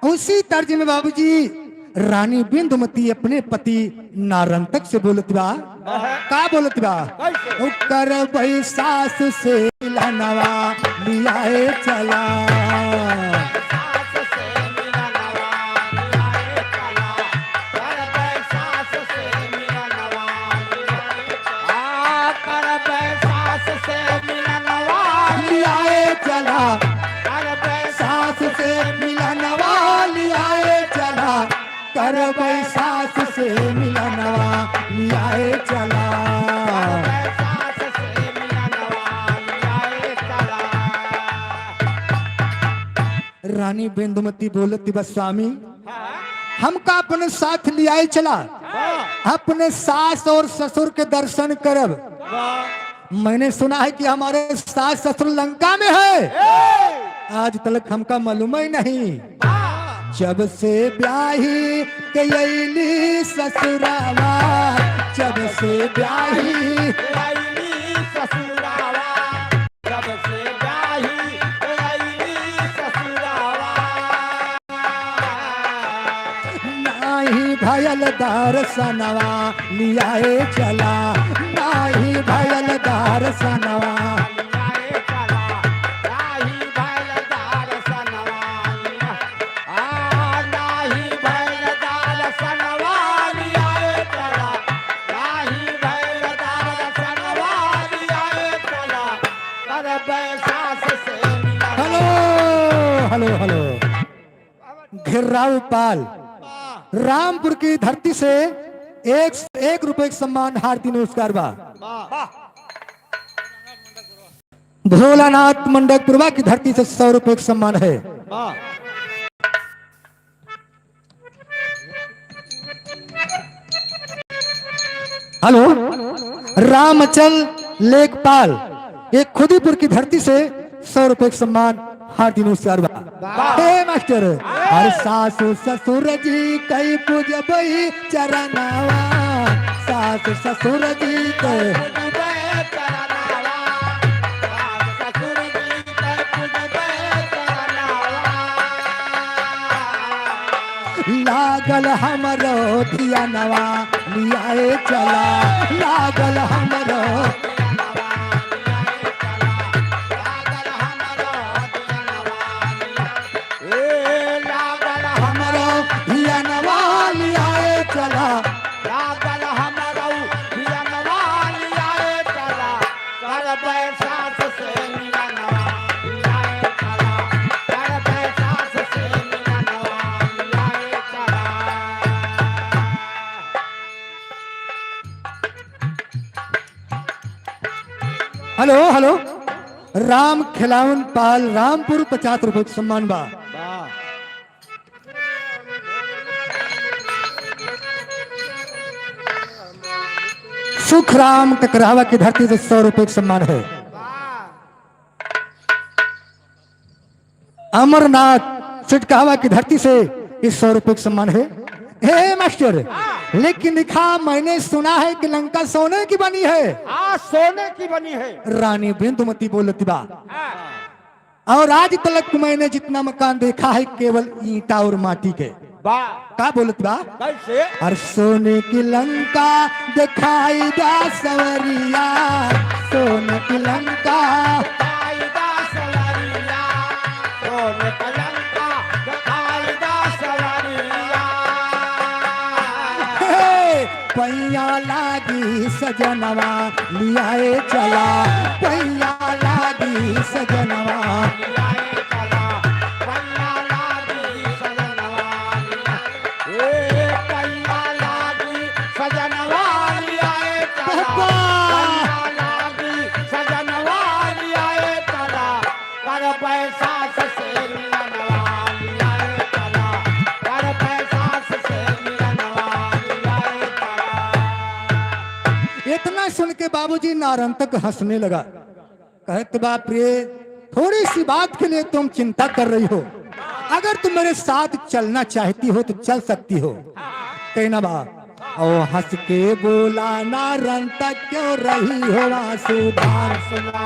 उसी तर्ज में बाबूजी रानी बिंदुमती अपने पति नारंतक से बोलत बा। का बोलत बा? कैसे? "ओ करबै सास से मिलनवा लियाए चला।" लियाए चला। सास से मिलनवा लियाए चला। करबै सास से मिलनवा लियाए चला। रानी बिंदुमती बोलत बा, "स्वामी, हमका अपने साथ लियाए चला, अपने सास और ससुर के दर्शन करब।" मैंने सुना है कि हमारे सास ससुर लंका में है। आज तलक हमका मालूम ही नहीं। जब से ब्याही के अइली ससुरावा, जब से ब्याही के अइली ससुरावा, जब से ब्याही के अइली ससुरावा। नाही भयल दर्शनवा लियाए चला, नाही भयल दर्शनवा। Hello, hello. घेर्राऊ पाल, रामपुर की धरती से एक, एक रुपये का सम्मान, हार्दिक नमस्कार बा। भोलानाथ मंडकपुरवा की धरती से सौ रुपये का सम्मान है। हेलो, रामचल लेखपाल, ये खुदीपुर की धरती से सौ रुपये का सम्मान, हार्दिक नमस्कार बा। वाह। हे मास्टर, अरे सासु ससुर जी कई पूजबई चरनावा, सासु ससुर जी के लागल हमरो धियानवा, लियाए चला, लागल हमरो। ए, लागल हमरो धियानवा, लियाए चला। लागल हमरो धियानवा, लियाए चला। करबै सास से मिलनवा, लियाए चला। करबै सास से मिलनवा, लियाए चला। Hello, hello. राम खिलावन पाल रामपुर, पचास रुपये का सम्मान बा। वाह। सुखराम ककरावा की धरती से सौ रुपये का सम्मान है। अमरनाथ चिटकावा की धरती से इस सौ रुपये का सम्मान है। हे मास्टर, लेकिन लिखा, मैंने सुना है कि लंका सोने की बनी है। हाँ, सोने की बनी है। रानी बिंदुमती बोलती बा। हाँ। और आज तलक मैंने जितना मकान देखा है, केवल ईंटा और माटी के। बा। का बोलत बा? कैसे? और सोने की लंका दिखाई दा सवरिया, सोने की लंका। दिखाई दा सवरिया, सोने की लंका दिखाई दा सवरिया। हे, पैया लागी सजनवा, लियाए चला, पैया लागी सजनवा। लियाए चला, पैया लागी सजनवा। ए, पैया लागी सजनवा, लियाए चला। बाबा। पैया लागी सजनवा, लियाए चला। करबै सास से मिलनवा, लियाए चला। करबै सास से मिलनवा, लियाए चला। इतना सुन के बाबूजी नारंतक हंसने लगा। कहत बा, प्रिय, थोड़ी सी बात के लिए तुम चिंता कर रही हो, अगर तुम मेरे साथ चलना चाहती हो तो चल सकती हो। कहना बा, ओ हंस के बोला नारंतक, क्यों रही हो आंसू धार सुना।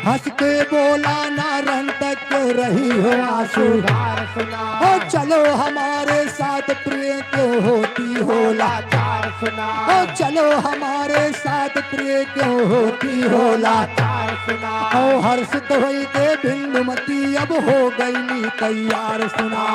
हंस के बोला नारंतक, क्यों रही हो आंसू धार सुना। ओ चलो हमारे साथ प्रिय, क्यों होती हो लाचार सुना। ओ चलो हमारे साथ प्रिय, क्यों होती हो लाचार सुना। ओ हर्षित होई के बिंदुमती अब हो गई तैयार सुना।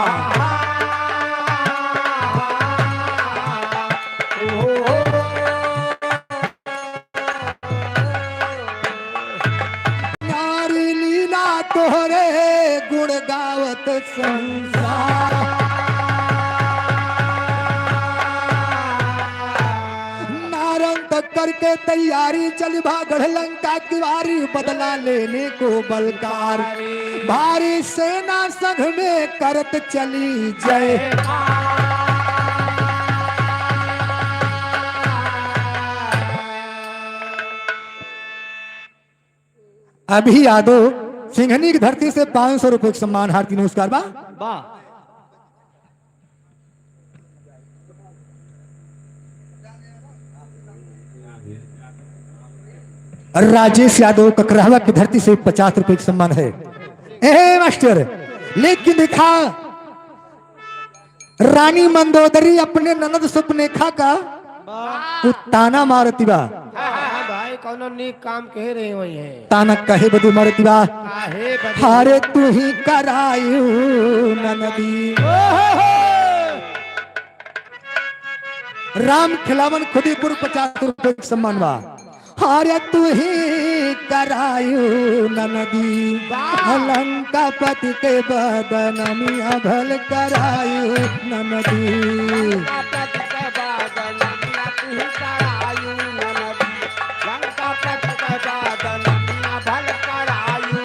नारी लीला तोहरे गुण गावत संसार। नारंतक करके तैयारी चली भा गढ़ लंका की वारी, बदला लेने को बलकार। भारी सेना संग में करत चली जय। अभी यादव सिंघनी की धरती से पाँच सौ रुपये का सम्मान, हार्दिक नमस्कार बा। बा। राजेश यादव ककरहवा की धरती से पचास रुपये का सम्मान है। ए मास्टर, लेकिन देखा, रानी मंदोदरी अपने ननद सुपनेखा का बा। उ ताना मारती बा। हाँ, हाँ, हाँ, भाई, कौनो नीक काम कहे रहे होई हैं। ताना कहे बदे मारती बा। काहे बदे? हारे तू ही करायू ननदी। ओहो हो। राम खिलावन खुदीपुर पचास रुपये का सम्मान बा। अरे तू ही करायु ननदी, वाह। लंकापति के बदनमिया भल करायु ननदी। लंकापति के बदनमिया तू ही करायु ननदी। लंकापति के बदनमिया भल करायु।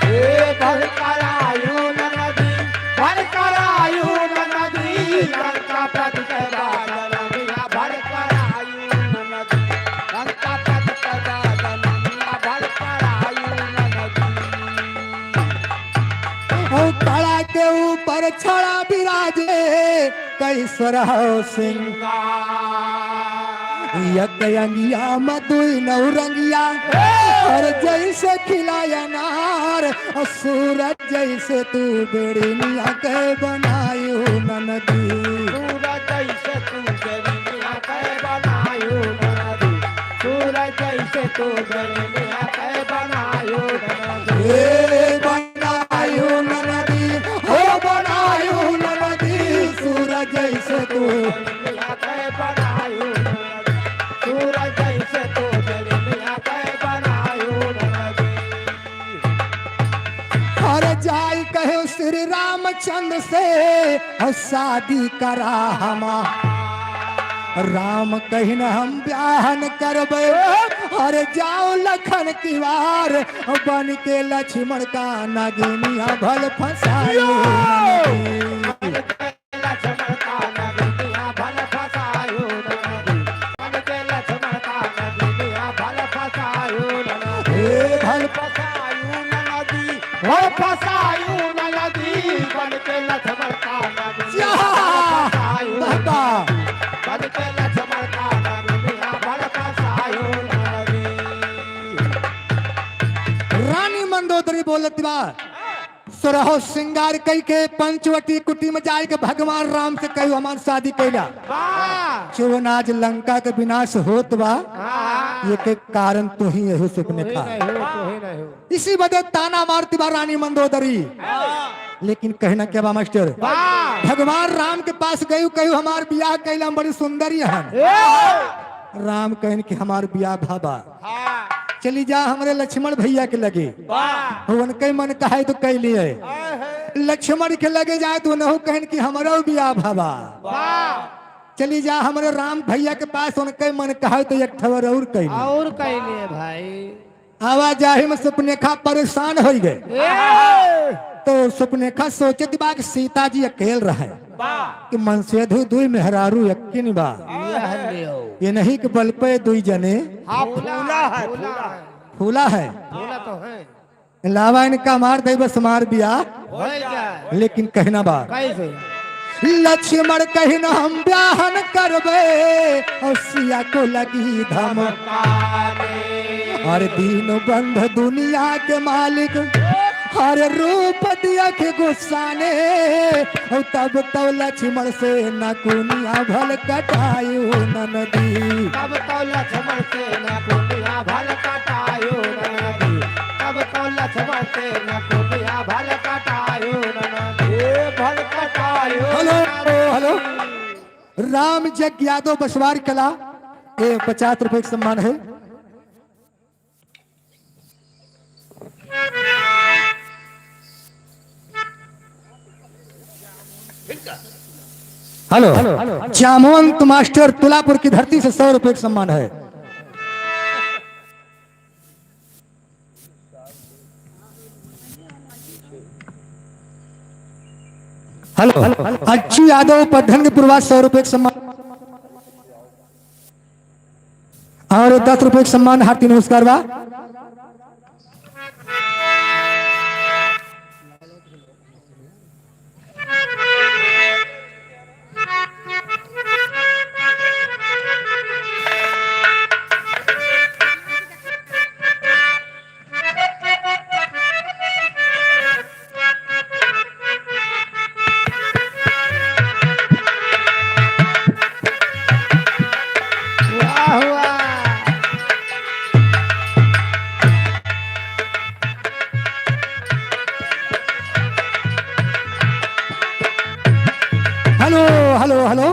ए भल करायु ननदी, भल करायु ननदी। लंकापति के बदनमिया भल करायु ननदी। लंकापति के बदनमिया भल करायु ननदी। ओ घड़ा के ऊपर छड़ा विराजे, कई सोरहो सिंगार। एक अंगिया में दुई नौरंगिया, और जैसे खिला अनार। और सूरज जैसे तू बेड़निया के बनायु ननदी। सूरज जैसे तू बेड़निया के बनायु ननदी। सूरज जैसे तू बेड़निया के बनायु ननदी। ए बनायु ननदी, हो बनायु ननदी, सूरज जैसे तू। अरे जाई कहे श्री रामचंद्र से, और शादी करा हमा। राम कहिन हम ब्याह न करबे, अरे जाओ लखन की वार, बन के लक्ष्मण का नगिनिया भल फंसायो। लक्ष्मण का नगिनिया भल फंसायो ननदी। बन के लक्ष्मण का नगिनिया भल फंसायो ननदी। हे भल फंसायो ननदी। हो फंसायो ननदी, बन के लक्ष्मण का नगिनिया जा। फंसायो बाबा। बन के लक्ष्मण का नगिनिया भल फंसायो ननदी। रानी मंदोदरी बोलत बा, सोरहो सिंगार कई के पंचवटी कुटी में जाए के भगवान राम से कहियो हमार शादी कैला। वाह। जवन आज लंका के विनाश होत बा, हाँ। ये के कारण तू ही यही सुपने तू ही खा। नहीं हो, तू ही नहीं हो। इसी वजह ताना मारती बा रानी मंदोदरी। हाँ। लेकिन कहना क्या बा मास्टर? वाह। भगवान राम के पास गयू, कहू हमार बियाह कैला, हम बड़ी सुंदरी हन। ए। राम कहन कि हमार बियाह भाबा। हाँ। चली जा हमरे लक्ष्मण भैया के लगे। वाह। उनके मन कहे तो कह लिए। हाँ है। लक्ष्मण के लगे जाए तो उनहु कहन कि हमरो बियाह भाबा। वाह। चली जा हमरे राम भैया के पास, उनके मन कहे तो एक ठवर और कह लिए। और कह लिए भाई। आवाजाही में सुपनेखा परेशान होइ गए। ए! तो सुपनेखा सोचत बा कि सीता जी अकेल रहे, वाह। कि मनसेधु दुई मेहरारू यक्किन बा। यह ले आओ। ये नहीं कि बल पे दुई जने। हाँ, फूला है, फूला। फूला है। फूला तो है। लावा इनका मार दे बस मार दिया। हो जाए। लेकिन कहना बा। कैसे? लक्ष्मण कहिन हम ब्याह न करबे, और सिया को लगी धमकाने। और दीनबंधु दुनिया के मालिक, हर रूप दियख गुस्साने। और तब तो लक्ष्मण से नकुनिया भल कटायु ननदी। तब तो लक्ष्मण से नकुनिया भल कटायु ननदी। तब तो लक्ष्मण से नकुनिया भल कटायु ननदी। भल कटायु हेलो, ननदी। हेलो। राम जग यादव बसवार कला, ए, पचास रुपए का सम्मान है। Hello, hello. Jamwant master Tulapur की धरती से सौ रुपए का सम्मान है। हेलो, अच्छू यादव पद्धन के पूर्वाज सौ रुपए का सम्मान। और दस रुपए के सम्मान हार्दिक नमस्कार बा। वाह, वाह। Hello, hello, hello.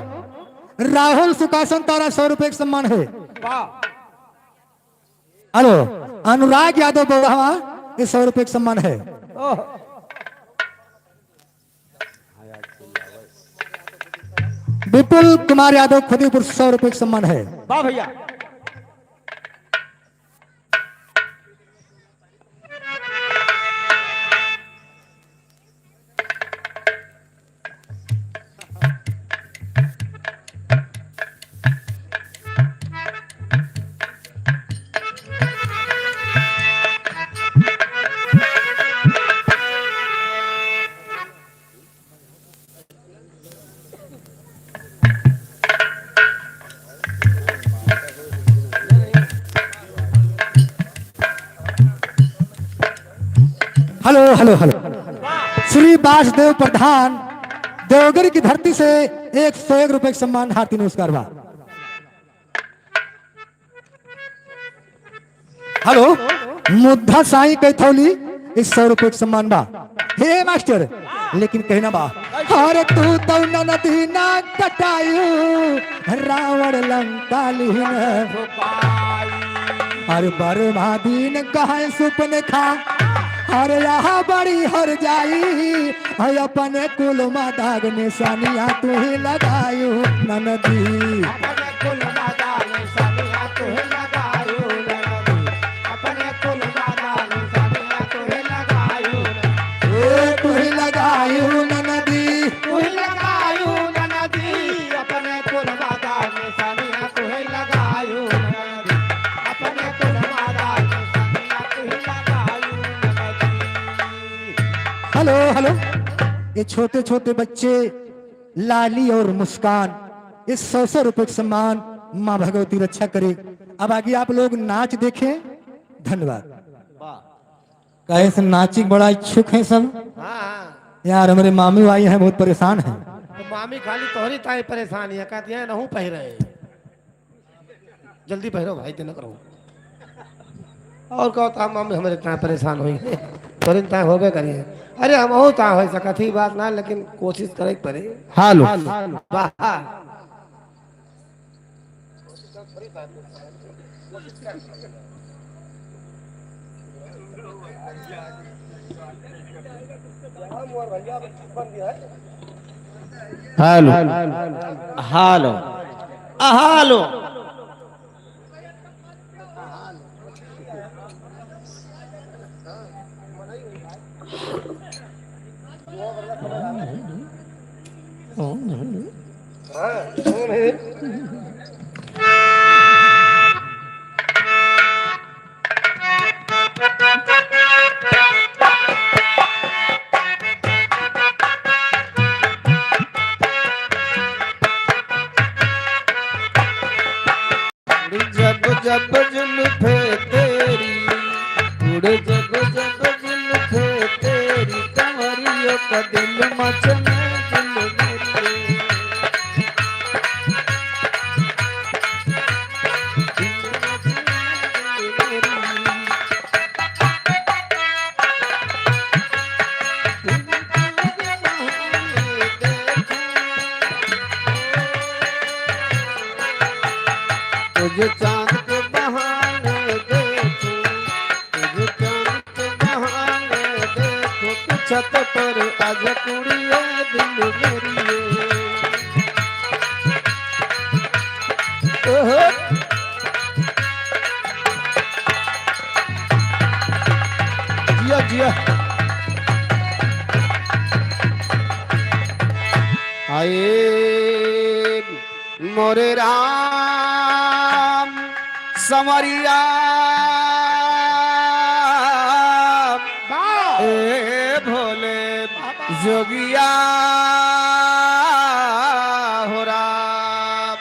राहुल सुकासन तारा सौ रुपए का सम्मान है। वाह। हेलो, अनुराग यादव बउरहवा, ये सौ रुपये का सम्मान है। ओह। विपुल कुमार यादव खुदीपुर, सौ रुपये का सम्मान है। वाह भैया। Hello, hello, hello. Shri Vasudev Pradhan, Devgiri की धरती से एक सौ एक रुपये का सम्मान, हार्दिक नमस्कार बा। हेलो, मुद्दा साईं कैथौली, एक सौ रुपये का सम्मान बा। हे मास्टर, लेकिन कहना बा, अरे तू तो ननदी ना कटायु, रावण लंका लिहिन। अरे बर्मा दीन कहे सुपन खा, अरे यहाँ बड़ी हर जाई, अरे अपने कुल मादाग निशानिया तू ही लगायु ननदी। अपने कुल मादाग निशानिया तू ही लगायु ननदी। अपने कुल मादाग निशानिया तू ही लगायु ननदी। ए, तू ही लगायु ननदी। तू ही लगायु ननदी। अपने कुल मादाग निशानिया तू ही लगायु ननदी। अपने कुल मादाग निशानिया तू ही लगायु ननदी। Hello, hello. ये छोटे छोटे बच्चे लाली और मुस्कान, ये सौ सौ रुपये का सम्मान, माँ भगवती रक्षा करे। अब आगे आप लोग नाच देखें। धन्यवाद। वाह। काहे से नाची के बड़ा इच्छुक हैं सब। हाँ, हाँ। यार, हमारे मामी आई हैं, बहुत परेशान हैं। तो मामी खाली तोहरी ताई परेशान है, कहती है, "नहूँ पहिरे।" जल्दी पहिरो भाई, तेना करो। और कहो तो हम, हम हमारे इतना परेशान होई हैं। तोरे इतना होबे करिए। अरे हम हो ता हो सकत ही बात ना, लेकिन कोशिश करे के पड़े। हेलो। वाह। हेलो। हेलो। आ, हेलो। उड़ जब जब जुल्फे तेरी, उड़ जब जब जुल्फे तेरी, कंवरियों का दिल मचले दिल मेरी। तुझे चांद के बहाने देखूं, तुझे चांद के बहाने देखूं, कि छत पर आज कुड़िए दिल मेरी। ओहो। जिया, जिया। आए मोरे राम संवरिया, वाह। ए भोले जोगिया हो राम।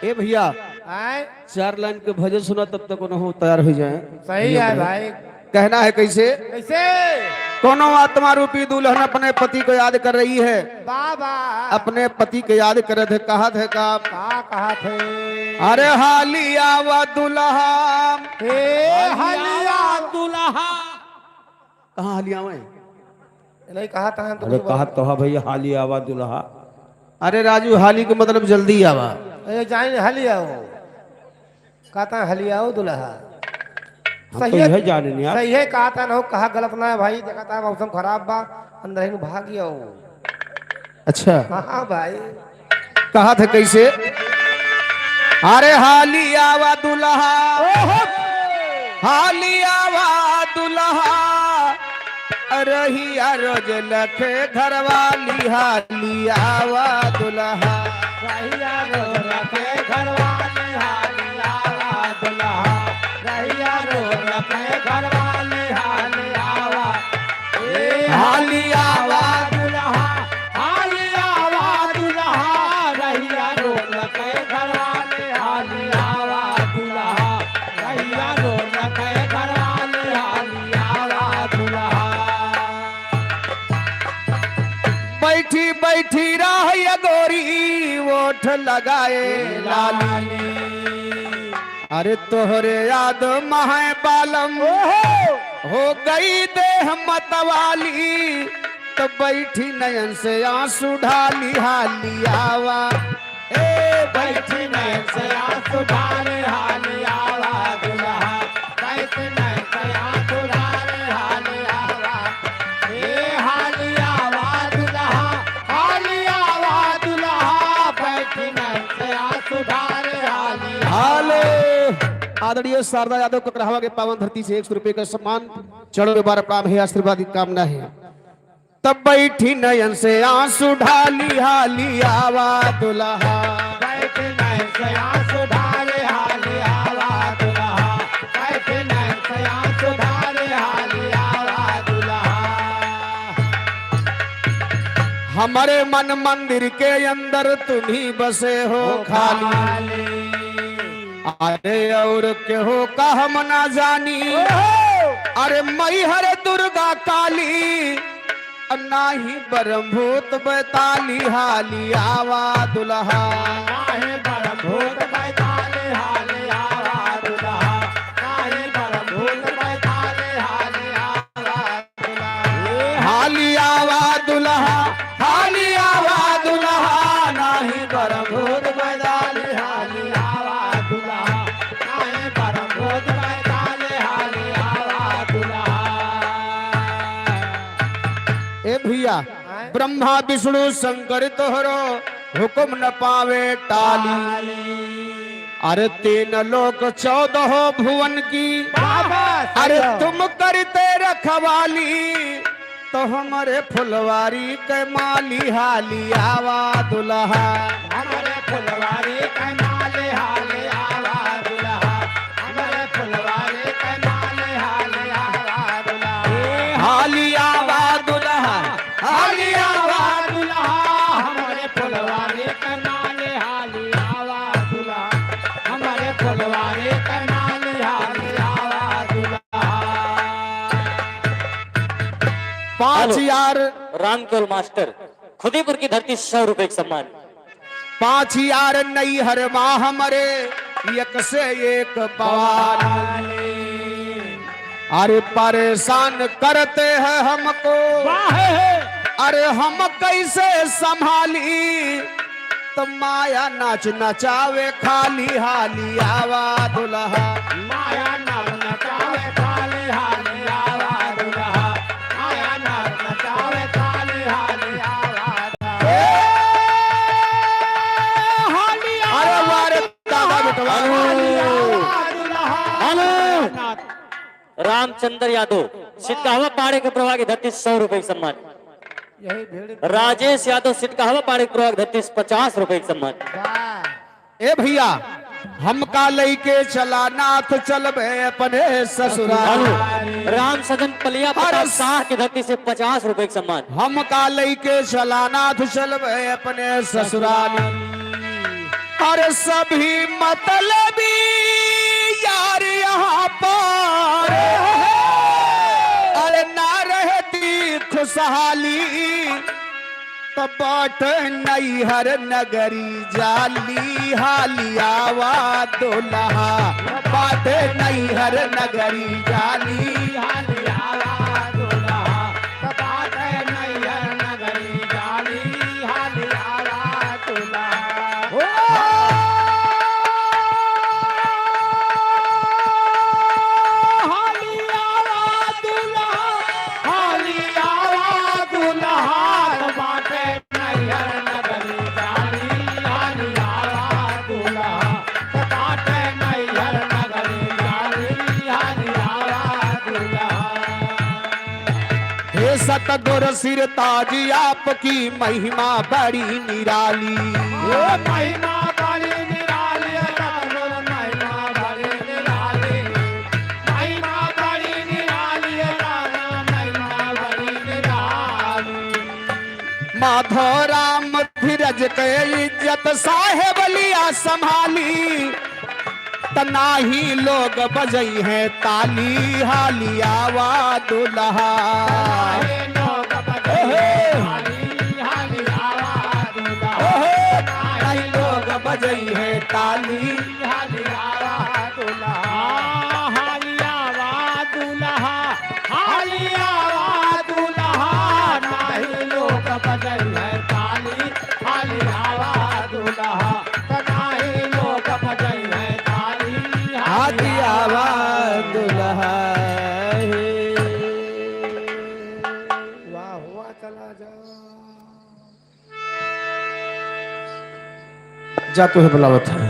ए भैया, आय? चार लाइन के भजन सुना, तब तक उन्हों तैयार हो जाए। सही भैया है बोले। भाई। कहना है कैसे? कैसे? कोनो आत्मा रूपी दुल्हन अपने पति को याद कर रही है। बाबा। अपने पति को याद करे थे, कहा थे का? का कहा थे? अरे हाली आवा दुल्हा। हे हाली आवा दुल्हा। कहाँ हाली आवे? नहीं कहा था तो अरे कुछ कहा बात तो है भैया, हाली आवा दुल्हा। अरे राजू, हाली के मतलब जल्दी आवा। ए, जाइन हाली आओ। कहता हाली आओ दुल्हा। हम तो सही है, यह जाने नहीं आप। सही है, कहता ना हो, कहा गलत ना है भाई, देखता है मौसम खराब बा, अंदर ही भाग आओ। अच्छा। हाँ, हाँ भाई। कहा था कैसे? अरे हाली आवा दुल्हा, ओहो। हाली आवा दुल्हा, रहिया रोज लखे घरवाली, हाली आवा दुल्हा। रहिया रोज लखे घरवाली, हाली आवा दुल्हा। रहिया रोज लखे घरवाली, हाली आवा। ए हाली आवा दुल्हा, हाली आवा दुल्हा, रहिया रोज लखे घरवाली, हाली आवा दुल्हा। रहिया रोज लखे घरवाली, हाली आवा दुल्हा। बैठी बैठी राह या गोरी, ओठ लगाए लाली। अरे तोहरे याद महै बालम, ओहो। हो गई देह मतवाली, तो बैठी नयन से आंसू ढाली, हाली आवा। ए बैठी नयन से आंसू ढाली, हाली आवा दुल्हा। बैठी नयन से आंसू ढाली, हाली आवा। ए हाली आवा दुल्हा, हाली आवा दुल्हा, बैठी नयन से आंसू ढाली, हाली आवा। हाले। आदरणीय शारदा यादव ककरहवा के पावन धरती से एक सौ रुपये का सम्मान, चरणों में बार प्रणाम है, आशीर्वाद की कामना है। तब बैठी नयन से आंसू ढाली, हाली आवा दुल्हा। बैठी नयन से आंसू ढाली, हाली आवा दुल्हा। बैठी नयन से आंसू ढाली, हाली आवा दुल्हा। हमरे मन मंदिर के अंदर तुम्ही बसे हो खाली। अरे और केहू का हम ना जानी। ओहो! अरे मैहर दुर्गा काली, नाही बरम भूत बैताली, हाली आवा दुल्हा। नाही बरम भूत बैताली, हाली आवा दुल्हा। नाही बरम भूत बैताली, हाली आवा दुल्हा। हाली आवा दुल्हा, हाली आवा दुल्हा, नाही बरम भूत बैताली, हाली आवा दुल्हा। नाही बरम भूत बैताली, हाली आवा दुल्हा। ए भैया, आय? ब्रह्मा विष्णु शंकर तोहरो हुकुम न पावे टाली। अरे तीन लोक चौदह भुवन की, बाबा, अरे सही हो। तुम करते रखवाली, तो हमरे फुलवारी के माली, हाली आवा दुल्हा। हमरे फुलवारी के माली, हाली आवा दुल्हा। हमरे फुलवारी के माली, हाली आवा दुल्हा। हाली आवा दुल्हा, हाली आवा दुल्हा। हमरे फुलवारी के माली, हाली आवा दुल्हा। हमरे फुलवारी के माली, हाली आवा दुल्हा। पाँच हेलो। यार। रामकेवल मास्टर, खुदीपुर की धरती, सौ रुपए का सम्मान। पाँच यार नैहर मा हमरे, एक से एक बवाल। अरे परेशान करते हैं हमको, वाह है। अरे हम कैसे संभाली, तो माया नाच नचावे खाली, हाली आवा दुल्हा। माया नाच नचावे खाली, हाली आवा दुल्हा। माया नाच नचावे खाली, हाली आवा दुल्हा। ए, हाली आवा। अरे वाह रे दादा बेटवा। हाली आवा दुल्हा। हेलो। रामचंद्र यादव, सिटकावा पाड़े के प्रवाह की धरती, सौ रुपए का सम्मान। यही भीड़। राजेश यादव, सिटकावा पाड़े के प्रवाह की धरती, पचास रुपए का सम्मान। वाह। ए भैया, हमका लइके चला नाथ चलबे अपने ससुराल। राम सजन पलिया प्रताप शाह की धरती से पचास रुपए का सम्मान। हमका लइके चला नाथ चलबे अपने ससुराल। अरे सभी मतलबी यार यहाँ पर, अरे ना रहती खुशहाली, त बाट नैहर नगरी जाली, हाली आवा दुल्हा। बाट नैहर नगरी जाली, हाली आवा दुल्हा। त बाट नैहर नगरी जाली, हाली आवा सतगुर सिरताज आपकी महिमा बड़ी निराली। ओ महिमा बड़ी निराली, सतगुर महिमा बड़ी निराली। महिमा बड़ी निराली, सतगुर महिमा बड़ी निराली। माधो राम धीरज के इज्जत साहेब लिया संभाली। त नाही लोग बजइहैं ताली, हाली आवा दुलहा। ओहो। ओहो। नाही लोग बजइहैं ताली, हाली आवा दुलहा। हाली आवा दुलहा। हाली आवा दुलहा, नाही लोग बजइहैं ताली। हाली आवा दुलहा, त नाही लोग बजइहैं ताली। हाली आवा दुलहा हे। वाह, वाह, चला जा। जा, तोहे बुलावत है।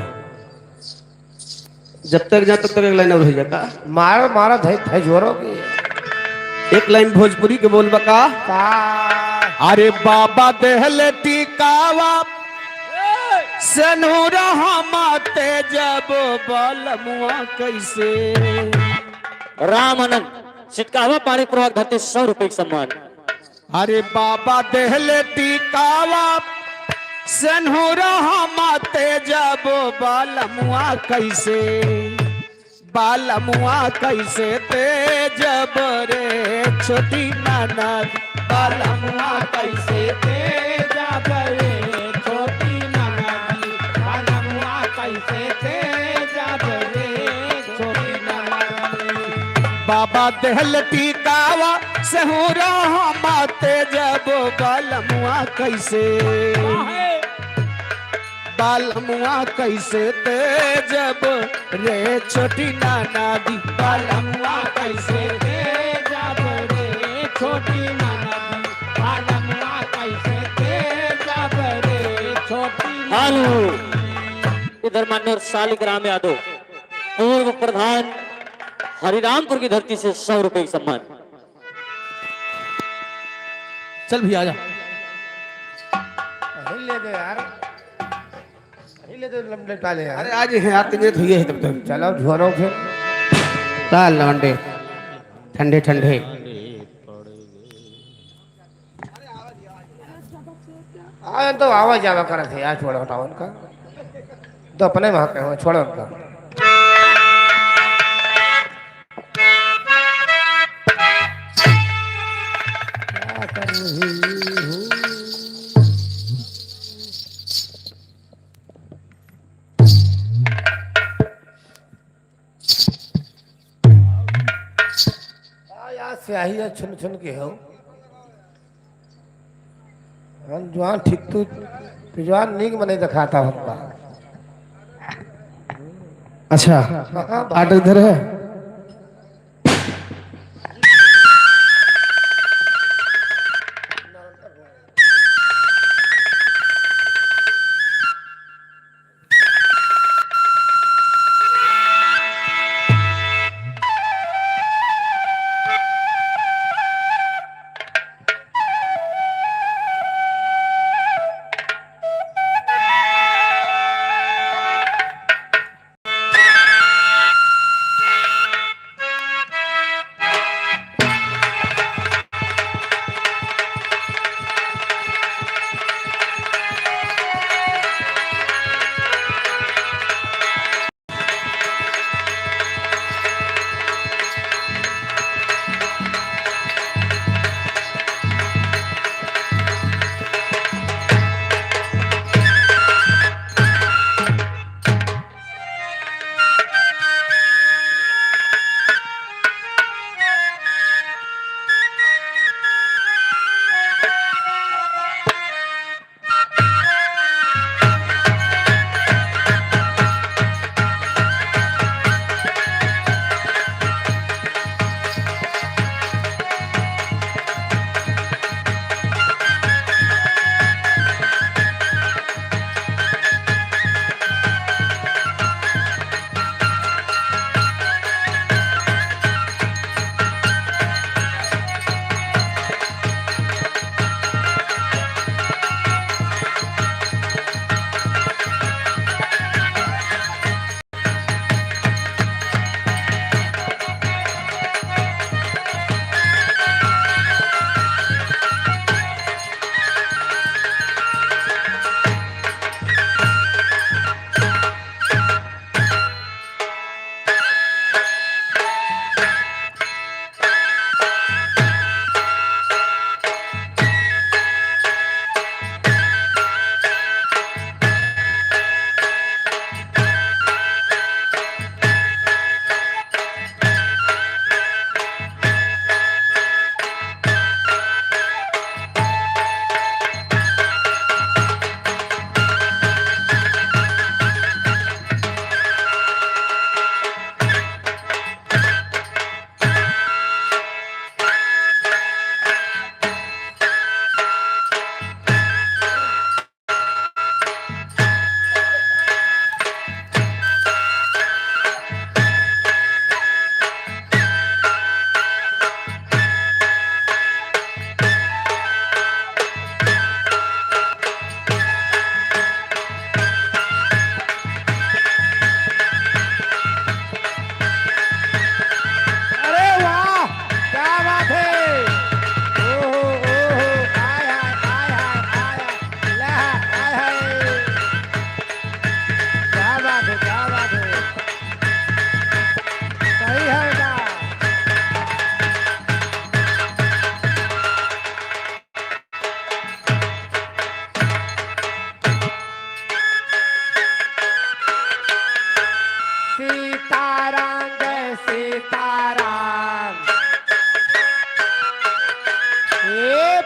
जब तक जा, तब तक एक लाइन और है का? मारो, मारो, धै, धै जोरो की। एक लाइन भोजपुरी के बोल बका। का? अरे बाबा देहले टिकावा, सेनुरा हम तेजब बलमुआ कैसे? राम आनंद, सिटकावा पानी प्रभाग धरती सौ रुपये के सम्मान। अरे बाबा देहले टिकावा, सेनुरा हम तेजब बलमुआ कैसे, बलमुआ कैसे तेजब रे छोटी ननद, बलमुआ कैसे तेजब रे छोटी ननद, बलमुआ कैसे तेजब रे छोटी ननद। बाबा देहल टिकावा, सेनुरा हम तेजब बलमुआ कैसे, बलमुआ कैसे तेजब रे छोटी ननदी, बलमुआ कैसे तेजब रे छोटी ननदी, बलमुआ कैसे तेजब रे छोटी ननदी। हेलो, इधर मान्य सालिक राम यादव, पूर्व प्रधान हरिरामपुर की धरती से सौ रुपए की सम्मान। चल भैया, आजा। यही ले दे यार, यही ले दे, लंबे टाले यार। अरे, आज ही हाथ में धुए है तब तक। चलो, झोरो फिर। ताल लवंडे, ठंडे ठंडे। आ, तो आवा जावा करत है यार, छोड़ो, हटाओ उनका। तो अपने वहाँ पे हो, छोड़ो उनका। का यार स्याही है, छुन छुन के हो। हम जवान ठीक तू, तू जवान नीक मने दिखाता हमका। अच्छा, हाँ, हाँ, आर्डर इधर है।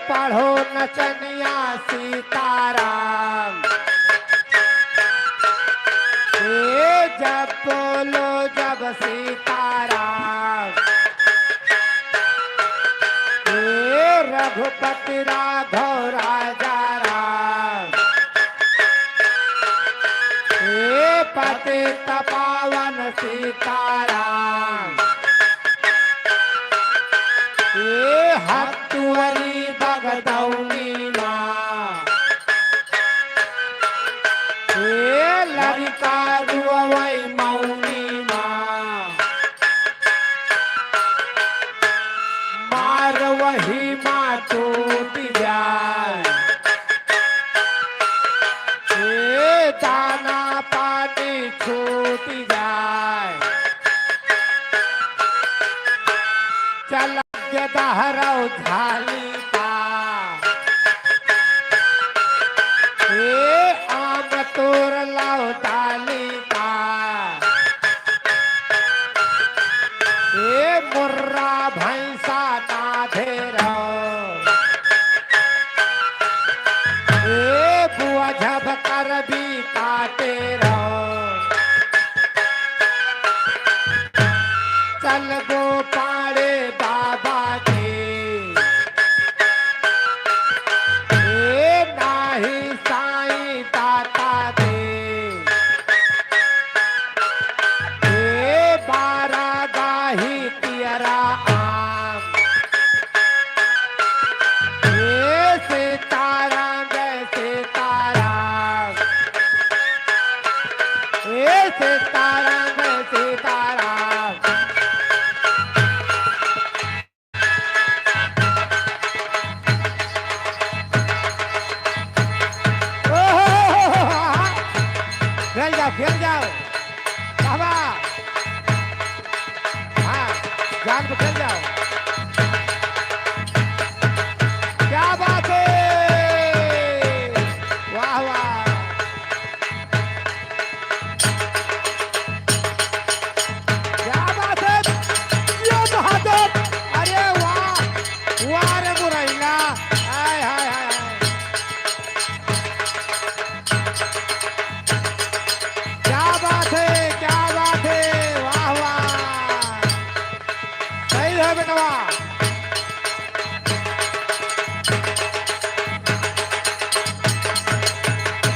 पढ़ो नचनिया सीताराम। ए जब बोलो जब सीताराम। ए रघुपति राघव राजा राम। ए पतित पावन सीताराम। ए हतुअरी बगदौनी माँ। ए लरिका रुअवै मौनी माँ। मार वही माँ टूट जाए। ए दाना पानी छूट जाए। चल के दहरौ झाली का। ए आम तोर लाओ डाली का। ए मुर्रा भैंसा ना धेरौ। ए बुआ झब करबी काटे रौ। चल गो पाड़े बाबा के। ए नाही साईं ताता के। ए बारा गाही पियरा आम। ए सीताराम जय सीताराम। ए सीताराम जय सीताराम। ओहो, खेल जाओ, खेल जाओ। बाबा। हाँ, जान को खेल जाओ। क्या बात है? वाह, वाह। क्या बात है? ये बहादुर। अरे वाह, वाह रे मुरैना। हाय, हाय, हाय, हाय। क्या बात है, क्या बात है, वाह, वाह। सही है बेटवा।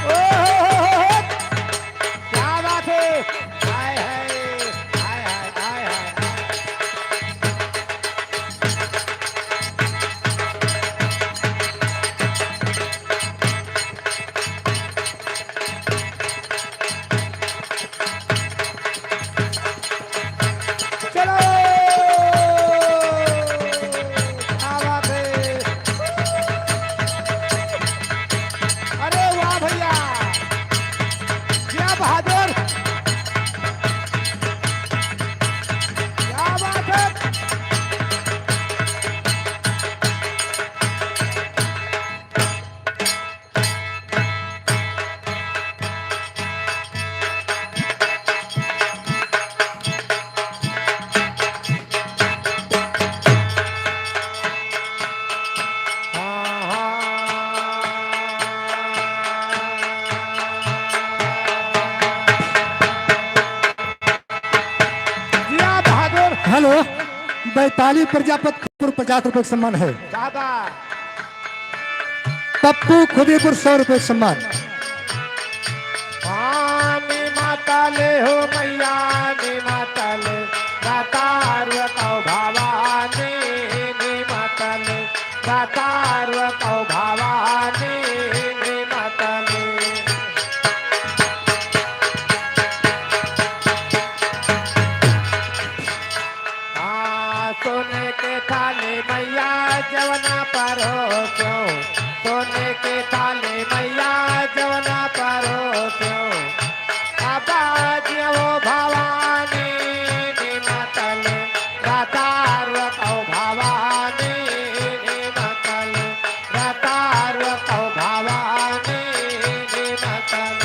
ओ हो हो हो हो। क्या बात है? हाय, हाय, हाय, हाय, हाय, हाय, हाय। चलो, क्या बात है? अरे वाह भैया, क्या बहादुर, क्या बात है। जिया बहादुर। हेलो, वैताली प्रजापत खड़गपुर पचास रुपए का सम्मान है। दादा। पप्पू खुदीपुर सौ रुपए का सम्मान। हाँ, नी माता ले हो मैया, नी माता ले, दातार कौ भवानी, नी माता ले, दातार कौ भवानी, नी माता ले। हाँ, सोने के थाली मैया जवना परोसो, सोने के थाली मैया जवना परोसो। अब जियो भवानी निमतल, दातार कौ भवानी निमतल, दातार कौ भवानी निमतल।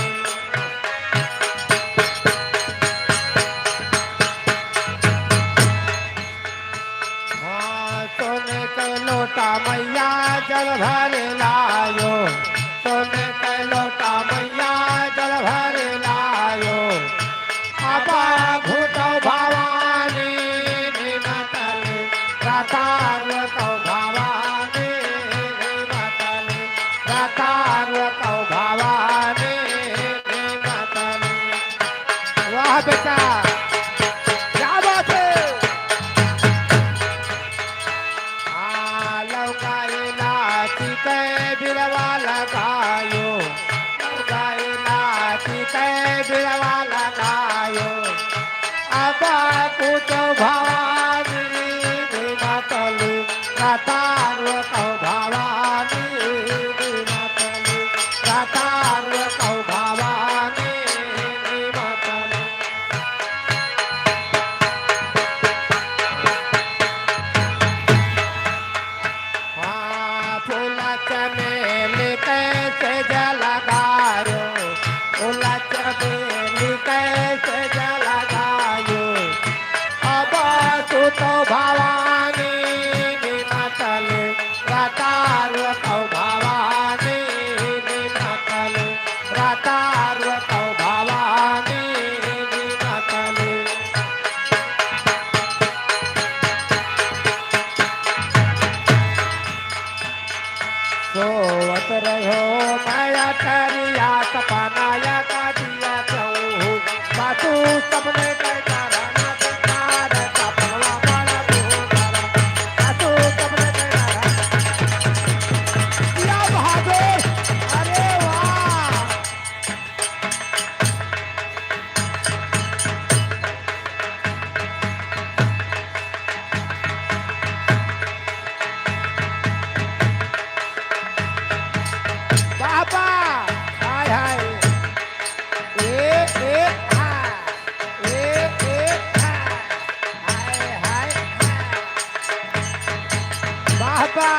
हाँ, सोने के लोटा मैया जल भर लायो, सोने के लोटा मैया जल भर लायो। अब घुटो भवानी निमतल, रतार तो भवानी निमतल, रतार तो भवानी निमतल। वाह बेटा, क्या बात है। आ, लौंगा इलायची के बिरवा लगायो, लौंगा इलायची के बिरवा लगायो। अब कुछ भवानी निमतल, रतार तो भवानी निमतल, रतार तो भवानी निमतल। हाँ, फूल चमेली कैसे जलगायो, फूल चमेली कैसे जलगायो। अब तू तो भवानी निमतल, रतार तो भवानी निमतल, रतार तो भवानी निमतल। सोवत रहो माया करिया सपना या काटिया कहूँ, बातू सपने के कारण संसार सपनवा बड़ा तू बड़ा, बातू सपने के कारण। या बहादुर, अरे वाह। बाबा, हाय, हाय। ए, ए, हा। ए, ए, हा। हाय, हाय, हा। बाबा,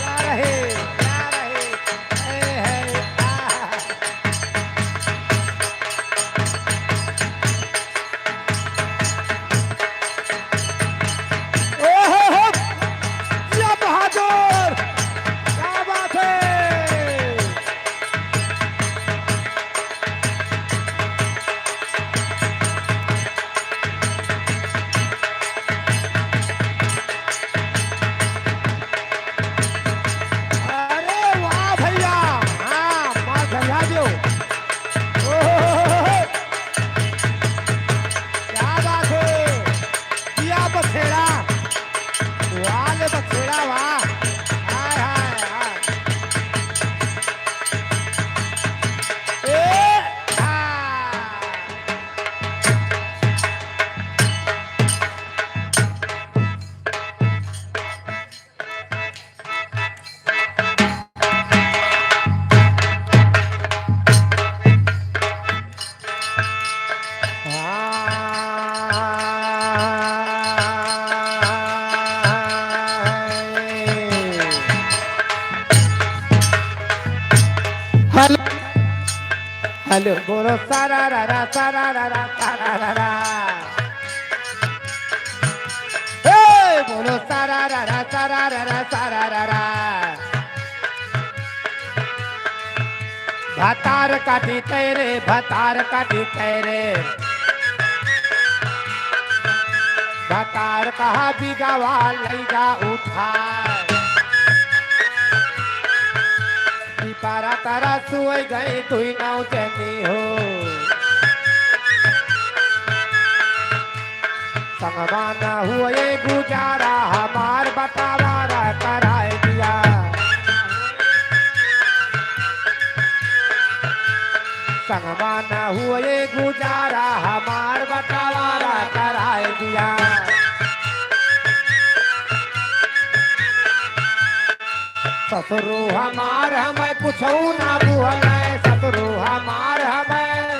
या रहे, या रहे। ए, है, आ। ओहो हो, या बहादुर, क्या बात है। अरे वाह भैया, हाँ, मार धरिया दियो। ओहो, क्या बात है, दिया बखेड़ा, वाह ले बखेड़ा, वाह, हाय, हाय, हाय। ए, हाँ। हेलो, हेलो, बोलो सारा रा रा, सारा रा रा, सारा रा रा। हे, बोलो सारा रा रा, सारा रा रा, सारा रा रा। भतार काटी तैरे, भतार काटी तैरे। भतार कहा बिगवा लैगा उठा। पिपरा तरा सोई गई दुई नौ जनी हो। संगमा न हुए गुजारा, हमार बटावारा कराए दिया। संगमा न हुए गुजारा, हमार बटावारा कराए दिया। ससुरु हमार हमें कुछऊ ना बुहले, ससुरु हमार हमें।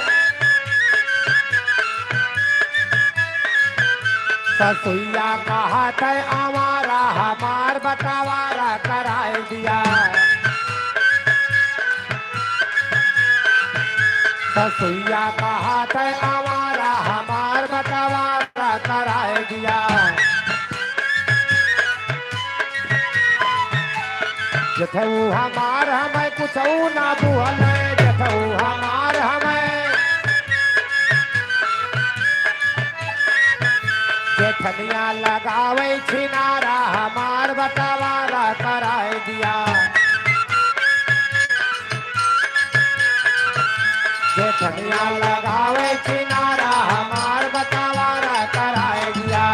ससुइया कहत है आवारा, हमार बटावारा कराए दिया। ससुइया कहत है आवारा, हमार बटावारा कराए दिया। जेठऊ हमार हमें कुछऊ ना बुहले, जेठऊ हमार हमें। जेठनिया लगावे छिनारा हमार बटवारा कराए दिया। जेठनिया लगावे छिनारा हमार बटवारा कराए दिया।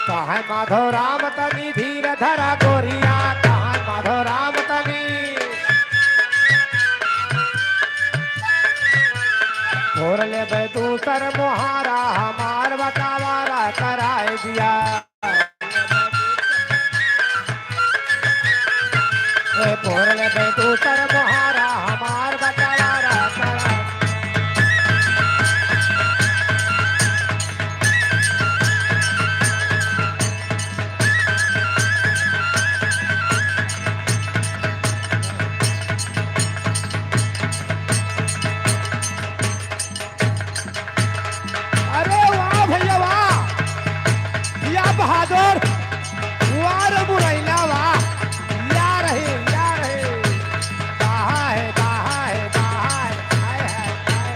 कहे माधो राम तनी धीर धरा गोरिया, कहे माधो राम तनी। फोर लेबे दूसर मोहारा हमार बटवारा कराए दिया। ए, फोर लेबे दूसर मोहारा हमार बटवारा कराए। अरे वाह भैया वाह, या बहादुर, वाह रे मुरैना वाह, या रहे, या रहे, कहाँ है, कहाँ है, कहाँ है, हाय, हाय, हाय।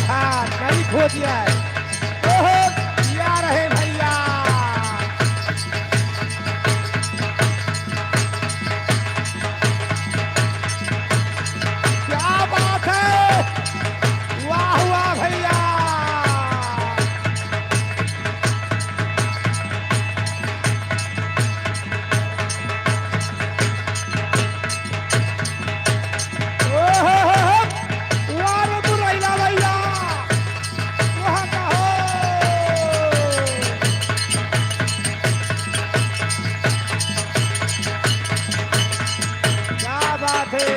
हाँ, नहीं खो दिया है। ओहो, या रहे भैया। क्या बात है, वाह, वाह भैया। ओहो हो हो, वाह रे मुरैना भैया, वहाँ का हो। क्या बात है।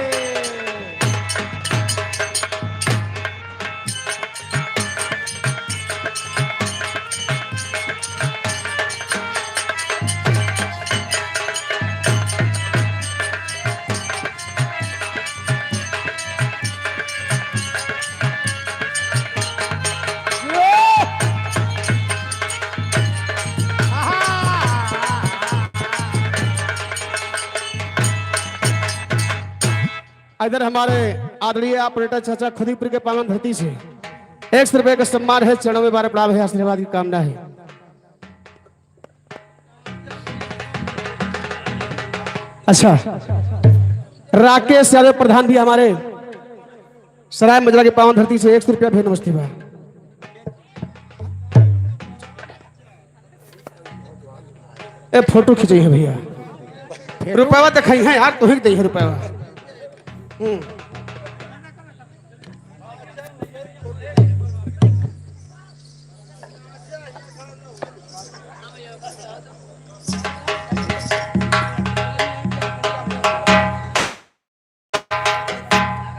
इधर हमारे आदरणीय operator चाचा खुदीपुर के पावन धरती से एक सौ रुपए का सम्मान है, चरणों में बार प्रणाम है, आशीर्वाद की कामना है। अच्छा, राकेश यादव प्रधान भी हमारे सराय मजरा के पावन धरती से एक सौ रुपया भेंट नमस्ते बा। ए, फोटो खींचे है भैया, रुपया दिखाई है यार, तू ही दे है रुपया। हम्म।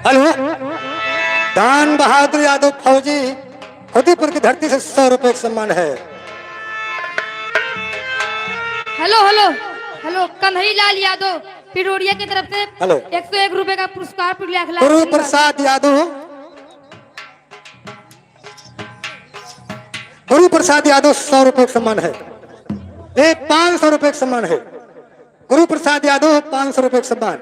हेलो, दान बहादुर यादव फौजी, खुदीपुर की धरती से सौ रुपए का सम्मान है। हेलो, हेलो, हेलो, कन्हई लाल यादव पिरोड़िया की तरफ से हेलो। एक सौ एक रुपए का पुरस्कार, लाख लाख गुरु धन्यवाद। प्रसाद यादव, गुरु प्रसाद यादव सौ रुपए का सम्मान है। ए, पाँच सौ रुपए का सम्मान है। गुरु प्रसाद यादव, पाँच सौ रुपए का सम्मान।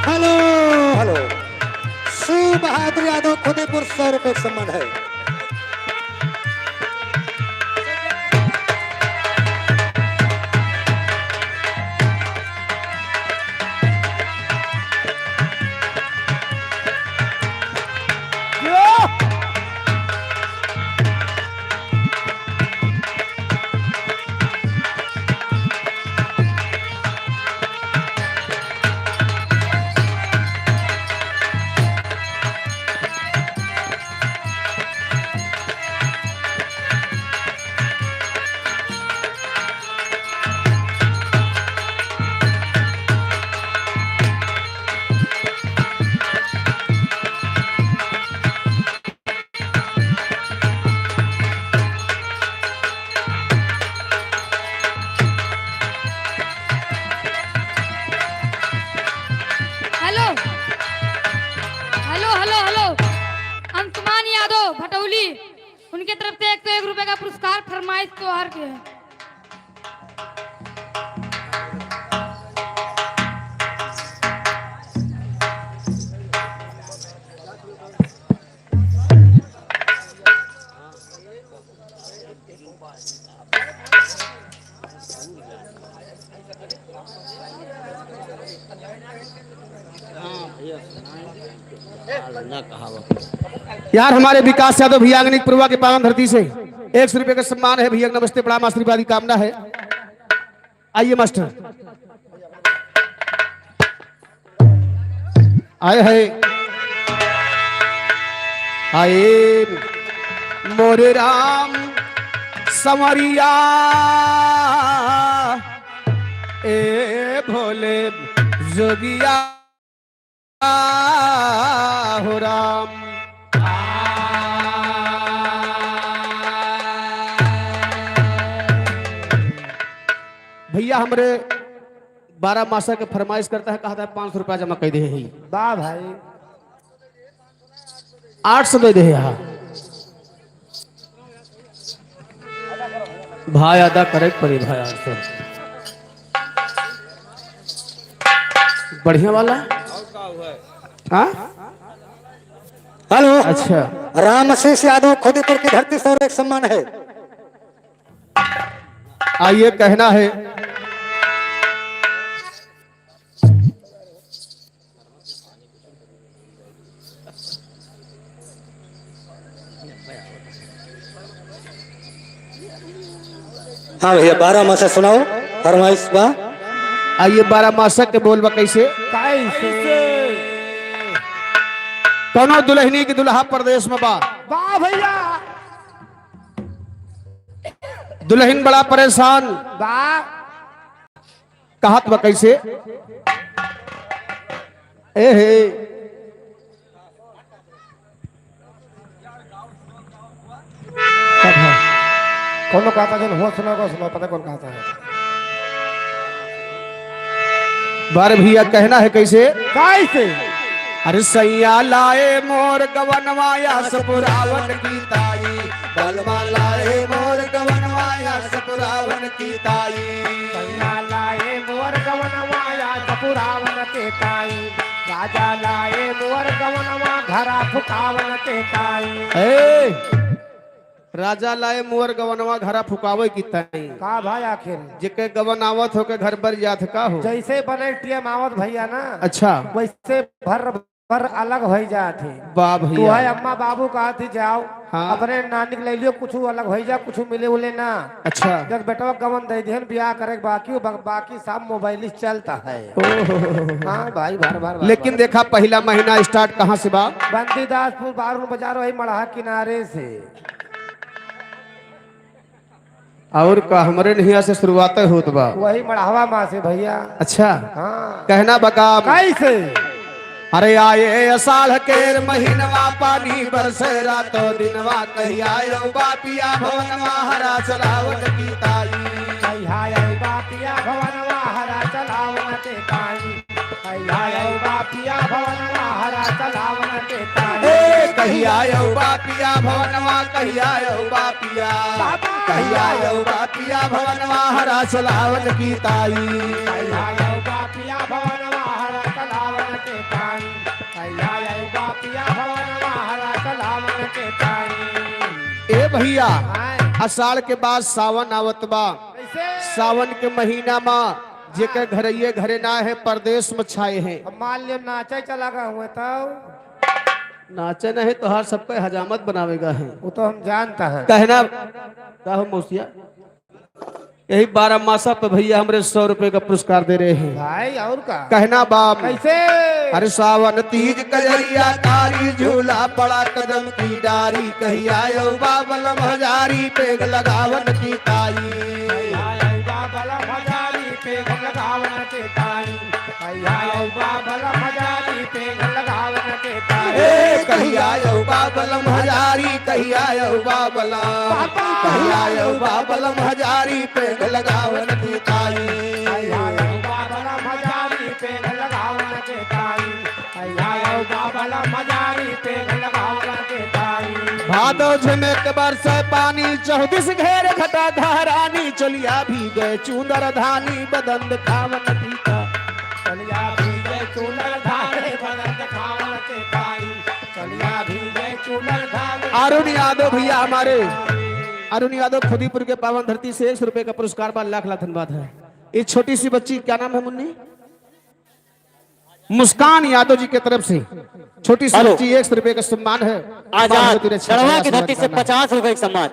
Hello, hello. शिव बहादुर यादव खुदीपुर सौ रुपए का सम्मान है। यादव भटौली, उनके तरफ से एक सौ एक रुपए का पुरस्कार फरमाइश त्योहार के है। यार, हमारे विकास यादव भैया अंगनी पुरवा के पावन धरती से एक सौ रुपये का सम्मान है भैया, नमस्ते, प्रणाम, आशीर्वाद की कामना है। आइए मास्टर। आए है, आए मोरे राम संवरिया, ए भोले जोगिया हो राम। भैया हमरे बारह मासा के फरमाइश करता है, कहता है पाँच सौ रुपया जमा कर दे है। वाह भाई। आठ सौ दे दे है। भाई अदा करे के पड़ी भाई, आठ सौ। बढ़िया वाला। हाँ? हेलो। अच्छा। राम आशीष यादव खुदीपुर की धरती से एक सम्मान है। आइए, कहना है। हाँ भैया, बारह मासा सुनाओ, फरमाइश बा। आइए, बारह मासा के बोल बा कैसे? कैसे? कौनो दुल्हनी की दुल्हा परदेश में बा। वाह भैया। दुल्हन बड़ा परेशान। वाह। कहत बा कैसे? ए हे। कौनो कहता जन हुआ सुना को सुना, पता कौन कहता है। बारे भैया, कहना है कैसे? कैसे? अरे सैया लाए मोर गवनवा आस पुरावन की ताई, बलमा लाए मोर गवनवा आस पुरावन की ताई। सैया लाए मोर गवनवा आस पुरावन के ताई, राजा लाए मोर गवनवा घरा फुकावन के ताई। ए, राजा लाए मोर गवनवा घरा फुकावे की ताई। का भाई आखिर? जेके गवन आवत हो के घर बर जात का हो? जैसे बने टीएम आवत भैया ना, अच्छा। वैसे भर पर अलग होइ जात ही। वाह भैया। तू है अम्मा बाबू कहत ही जाओ, हाँ। अपने नानी के ले लियो, कुछ अलग होइ जा, कुछ मिले उले ना। अच्छा। जब बेटवा गवन दे दिहन, ब्याह करे के बाकी, बा-, बाकी सब मोबाइल ही चलता है। ओहो। हाँ भाई, भर, भर, भर, लेकिन भर। देखा, पहला महीना start कहाँ से बा? बंदीदासपुर बारून बाजार, वही मड़हा किनारे से। और का, हमरे नहिया से शुरुआत होत बा। वही मड़हवा माँ से भैया। अच्छा। हाँ। कहना बका। कैसे? अरे आए असाढ़ के महीनवा, पानी बरसे रातो दिनवा, कहिया आयो बापिया भवनवा हरा चलावन की ताई। कहिया आयो बापिया भवनवा हरा चलावन के ताई। कहिया आयो बापिया भवनवा हरा चलावन के ताई। ए, कहिया आयो बापिया भवनवा, कहिया आयो बापिया। बाबा। कहिया आयो बापिया भवनवा हरा चलावन की ताई। कहिया आयो बापिया भवनवा हरा चलावन के ताई। कहिया आयो बापिया भवनवा हरा चलावन के ताई। ए भैया, हाँ। असाढ़ के बाद सावन आवत बा। कैसे? सावन के महीना मा जेकर घरइये घरे ना है, परदेश में छाए हैं। अब मान लियो नाचे चला गए हुए तब? नाचे नहीं, तोहार सबके हजामत बनावेगा है। वो तो हम जानता है। कहना, का हो मौसिया? यही बारह मासा पे भैया हमरे सौ रुपए का पुरस्कार दे रहे हैं। भाई, और का? कहना बाप। कैसे? अरे सावन तीज कजरिया कारी झूला पड़ा कदम की डारी, कहिया आयो बाबल हजारी पेग लगावन की ताई। कहिया आयो बाबल हजारी पेग लगावन के ताई। कहिया आयो बाबल हजारी पेग लगावन के ताई। ए, कहिया आयो बाबल हजारी, कहिया आयो बाबल। बाबा। कहिया आयो बाबल हजारी पेग लगावन की ताई। कहिया आयो बाबल हजारी पेग लगावन के ताई। कहिया आयो बाबल हजारी पेग लगावन के ताई। यादव झिमे के बरसे पानी, चौबीस घेर घटा घरानी, चोलिया भीगे चुनर धानी, बदन देखावन फीका। चोलिया भीगे चुनर धानी, बदन देखावन फीका। चोलिया भीगे चुनर धानी। अरुण यादव भैया हमारे, अरुण यादव खुदीपुर के पावन धरती से एक सौ रुपए का पुरस्कार बा, लाख लाख धन्यवाद है। ये छोटी सी बच्ची, क्या नाम है मुन्नी? मुस्कान यादव जी के तरफ से छोटी सी हेलो। बच्ची, एक सौ रुपए का सम्मान है। आजाद, माँ भगवती रक्षा गढ़वा करे, की धरती आशीर्वाद से करना है। पचास रुपए का सम्मान।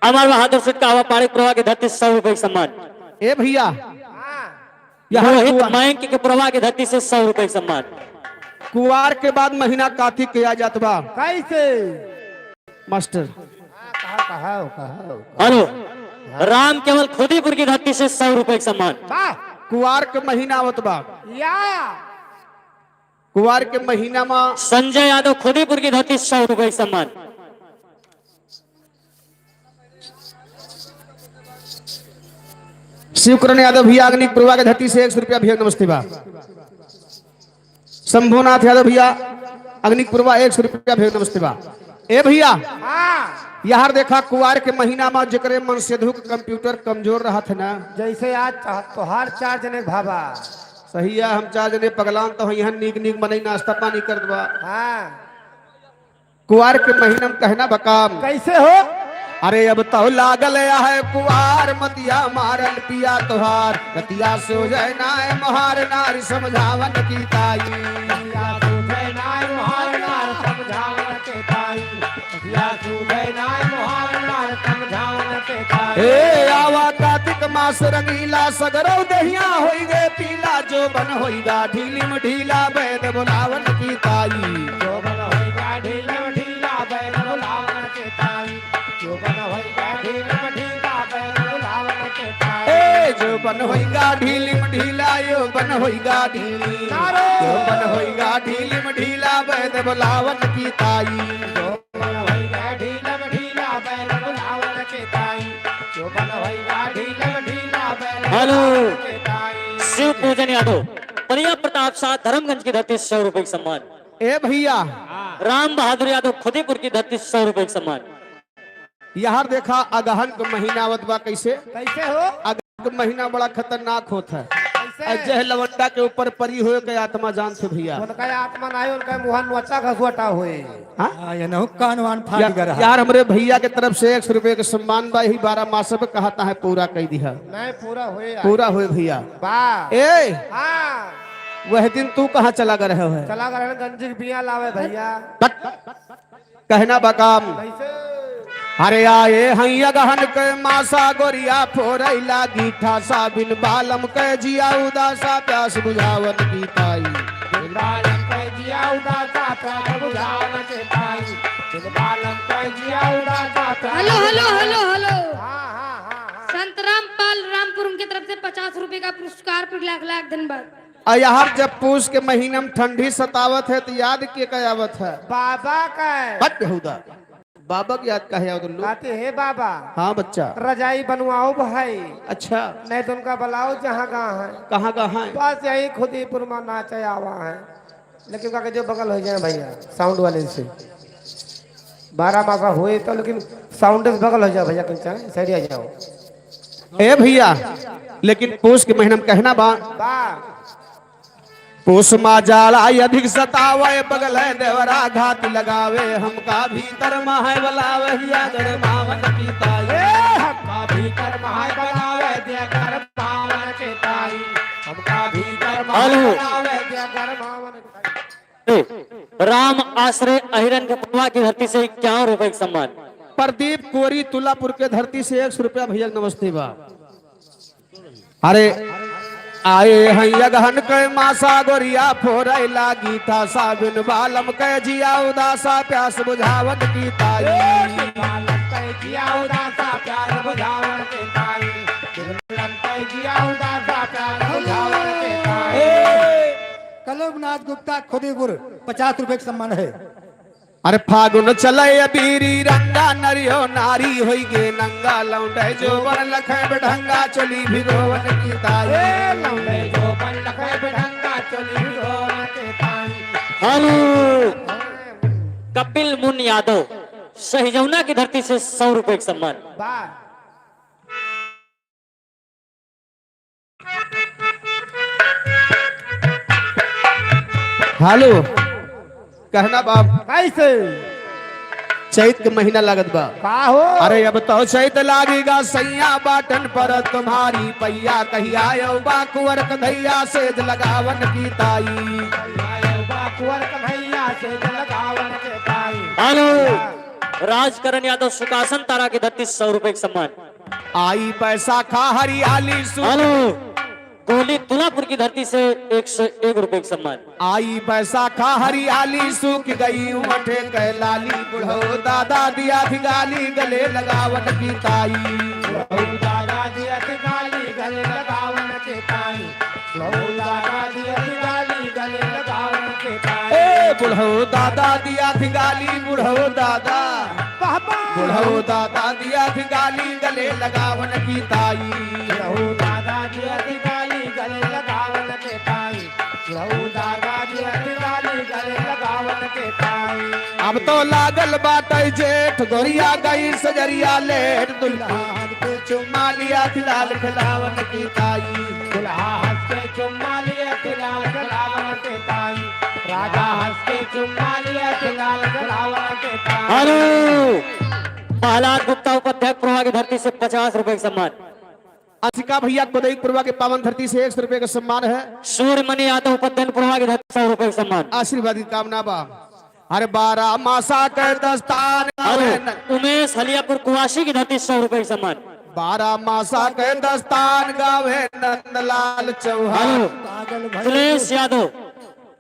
अमर बहादुर सिंह का हवा पाड़े प्रभा की धरती से सौ रुपए का सम्मान। ए भैया, यहाँ रोहित कुआ- मयंक के प्रभा की धरती से सौ रुपए का सम्मान। कुआर के बाद महीना कातिक के आ जात बा। कैसे? मास्टर। हाँ, कहा, कहा, कहा, कहा। हेलो, राम केवल खुदीपुर की धरती से सौ रुपए का सम्मान। वाह। कुआर के महीना आवत बा। या। कुआर के महीना मा संजय यादव खुदीपुर की धरती से सौ रुपए का सम्मान। शिवकरण यादव भैया अग्निक पूर्वा के धरती से एक सौ रुपया भैया नमस्ते बा। शंभुनाथ यादव भैया, अग्निक पूर्वा एक सौ रुपया भैया नमस्ते बा। ए भैया, हाँ। यार देखा कुआर के महीना मा जेकरे मन से धुक कंप्यूटर कमजोर रहत है ना। जैसे आज तोहार चार जने भावा। सही है, हम चार जने पगलान तो यहाँ नीक नीक मनई नाश्ता पानी कर दबा। हाँ। कुआर के महीना में कहना बकाम। कैसे हो? अरे अब तो लागल है कुआर, मतिया मारल पिया तोहार। रतिया सूझे नाय मोहार नारी समझावन की ताई। रतिया सूझे नाय मोहार नारी समझावन की ताई। रतिया सूझे नाय मोहार नारी समझावन की ताई। ए आवा कातिक मास रंगीला, सगरौ दहिया होई गे पीला, जोबन होई गा ढीलिम ढीला, बैद बोलावन की ताई। जोबन होई गा ढीलिम ढीला, बैद बोलावन की ताई। जोबन होई गा ढीलिम ढीला, बैद बोलावन की ताई। ए, जोबन होई गा ढीलिम ढीला, योबन होई गा ढीली। नारो। जोबन होई गा ढीलिम ढीला, बैद बोलावन की ताई। जोबन होई गा ढीलिम ढीला, बैद बोलावन की ताई। जोबन होई गा ढीलिम ढीला, बैद हेलो। बोलावन की ताई। शिव पूजन यादव, पलिया प्रताप शाह, धर्मगंज की धरती से सौ रुपए का सम्मान। ए भैया। राम बहादुर यादव, खुदीपुर की धरती से सौ रुपए का सम्मान। यार देखा, अगहन के महीना आवत बा, कैसे? कैसे हो? अगहन के महीना बड़ा खतरनाक होत है। कैसे? अ, जह लवंडा के ऊपर परी होए के आत्मा जानत है भैया। उनका आत्मा नाहीं, उनका मुँह नोचा घसोटा होए। हाँ? हाँ, ये नहु कान वान फाट या-, गर है। यार, हमरे भैया के तरफ से एक सौ रुपये के सम्मान बा, यही बारह मास में कहता है, पूरा कई दिहा। नहीं, पूरा होए यार। पूरा होए भैया। बा। ए! हाँ। वह दिन तू कहाँ चला गए रहे हो? चला गए रहे गंजी के बिया लावे भैया। बट। कहना बकाम। कैसे? अरे आए हैं अगहन के मासा, गोरिया फोरैला गीठा सा, बिन बालम के जिया उदासा, प्यास बुझावन की ताई। बिन बालम के जिया उदासा, प्यास बुझावन की ताई। बिन बालम के जिया उदासा, प्यास हेलो, हेलो, बुझावन हेलो, हेलो। हाँ, हाँ, हाँ, हाँ। संतराम पाल रामपुर उनके तरफ से पचास रुपए का पुरस्कार, फिर लाख लाख धन्यवाद। आ यार, जब पूस के महीना में ठंडी सतावत है, तो याद के का आवत है? बाबा का। हट बेहुदा। बाबा की याद काहे आवत लोग? कहते, "हे बाबा, हाँ बच्चा। रजाई बनवाओ भाई।" अच्छा। नहीं तो उनका बुलाओ जहाँ कहाँ है। कहाँ कहाँ है? बस यही खुदीपुर में नाचे आवा है। लेकिन का जो बगल हो जाए भैया, साउंड वाले से। बारह मासा होए तो, लेकिन साउंड से बगल हो जाओ भैया, कहीं साइड आ जाओ। ए भैया, लेकिन पूस के महीना में कहना बा। बा। पूस मा जाड़ा अधिक सतावे, बगल है देवरा घात लगावे, हमका भीतर मा है बुलावे, हिया गरमावन की ताई। ए, हमका भीतर मा है बुलावे, दिया गरमावन की ताई। हमका भीतर हेलो। राम आश्रय अहिरन के पटवा की धरती से इक्यावन रुपए का सम्मान। प्रदीप कोरी तुलापुर के धरती से एक सौ रुपया भैया नमस्ते बा। अरे आए हैं अगहन के मासा गोरिया फोरैला गीठा सा बिन बालम के जिया उदासा प्यास बुझावन की ताई। बालम के जिया उदासा प्यास बुझावन की ताई। ए, कलुमनाथ गुप्ता खुदीपुर, पचास रुपए का सम्मान है। अरे फागुन चले अबीरी रंगा नरियो नारी होई गे नंगा लौंडे जो बन लखे बेढंगा चोली भिगोवन की ताई। ए, लौंडे जो बन लखे बेढंगा चोली भिगोवन की ताई। हेलो। कपिल मुन यादव, सहिजौना की धरती से सौ रुपए का सम्मान। वाह। हेलो, कहना बाप। कैसे? चैत के महीना लागत बा। का हो? अरे अब तो चैत लागेगा सैया बाटन पर तुम्हारी पैया कहिया आयो बा कुंवर कन्हैया सेज लगावन की ताई। आयो बा कुंवर कन्हैया सेज लगावन के ताई। हेलो, राजकरण यादव सुकासन तारा की धरती सौ रुपए का सम्मान। आई बैसाखा हरियाली सु हेलो, गोली तुलापुर की धरती से एक सौ एक रुपए का सम्मान। आई बैसाखा हरियाली सूख गई उमठे कै लाली बुढ़ो दादा दिया धिगाली गले लगावन की ताई। बुढ़ो दादा दिया धिगाली गले लगावन के ताई। बुढ़ो दादा दिया धिगाली गले लगावन के ताई। ए बुढ़ो दादा दिया धिगाली बुढ़ो दादा। बाबा। बुढ़ो दादा दिया धिगाली गले लगावन की ताई। बुढ़ो दादा दिया धिगाली गले लगावन के ताई। बुढ़ऊ दादा जी अतिवाली गले लगावन के ताई। अब तो लागल बाटे जेठ, गोरिया गई सजरिया लेट, दुल्हन के चुम्मा लिया खिलाल खिलावन की ताई। दुल्हा हंस के चुम्मा लिया खिलाल खिलावन के ताई। राजा हंस के चुम्मा लिया खिलाल खिलावन के ताई। हेलो, प्रहलाद गुप्ता उपाध्याय प्रभा की धरती से पचास रुपए का सम्मान। अंशिका भैया कोदई पुरवा के पावन धरती से एक सौ रुपए का सम्मान है। सूर्यमणि यादव पद्दन पुरवा की धरती सौ रुपए का सम्मान। आशीर्वाद की कामना बा। अरे बारह मासा के दस्तान अरे गावे न- उमेश हलियापुर कुवासी की धरती सौ रुपए का सम्मान। बारह मासा के दस्तान गावे नंदलाल चौहान। हेलो, पागल भैया। सुरेश यादव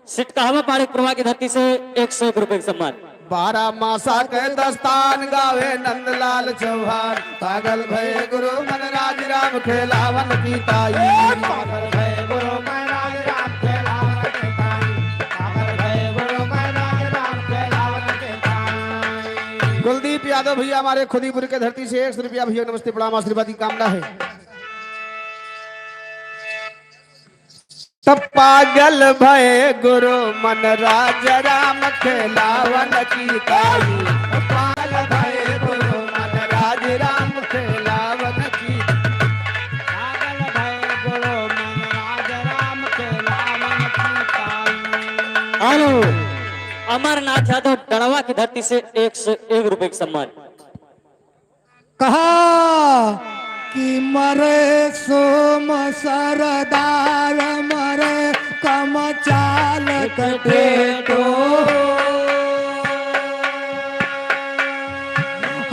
सिटकहवा पाड़े पुरवा की धरती से एक सौ एक रुपए का सम्मान। बारह मासा के दस्तान गावे नंदलाल चौहान। पागल भय गुरु मनराज राम खेलावन की ताई। पागल भय गुरु मनराज राम खेलावन की ताई। पागल भय गुरु मनराज राम खेलावन की ताई। कुलदीप यादव भैया हमारे खुदीपुर के धरती से एक सौ रुपया भैया, नमस्ते प्रणाम आशीर्वाद की कामना है। तब पागल भय गुरु मनराज राम खेलावन की ताई। पागल भय गुरु मनराज राम खेलावन की। पागल भय गुरु मनराज राम खेलावन की ताई। हेलो, अमरनाथ यादव डड़वा की धरती से एक सौ एक रुपए का सम्मान। कहा कि मरे सोम सरदार मरे कम चाल कठेटो।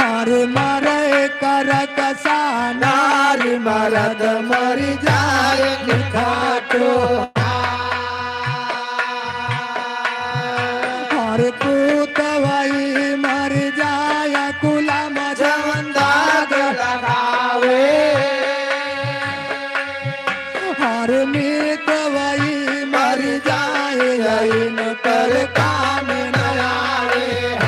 हर मरे करकसा नारी मरद मरि जाए निखाटो। हर पूत वही मरि जाए कुलम जवन दाग लगावे। हर मीत वही मरि जाए, इन पर काम न आवे।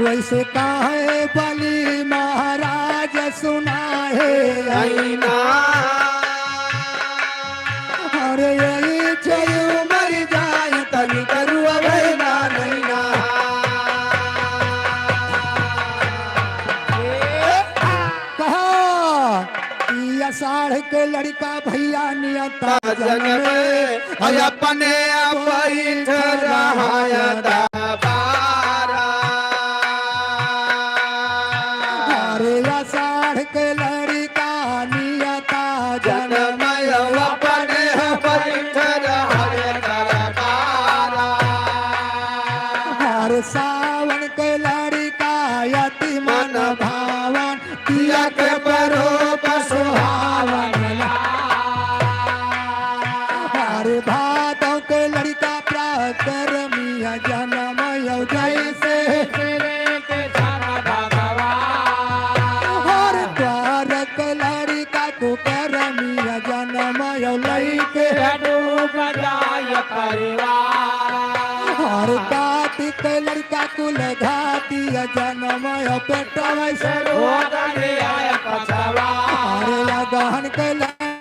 वैसे काहे बलि महाराज सुनाहे अइना। अरे यही चयू मरि जाए तनि करुआ भैना नैना। कहा कि आषाढ़ के लड़का भैया नियता जन में, और अपने आप बैठ रहा है दरबारा। अरे आषाढ़ के लड़का नियता जन में, अपने बैठ रहा है दरबारा। अरे सावन के लड़का अति मन भावन, पिया के परोप सुहावन। अरे भादव के लड़का प्राकर्मी जनम यौ जैसे। अरे द्वार के लड़का कुकर्मी जनम यौ लैके। परिवार। अरे कातिक के लड़का कुल घाती जनम यौ पेटवा से। अरे अगहन के लड़का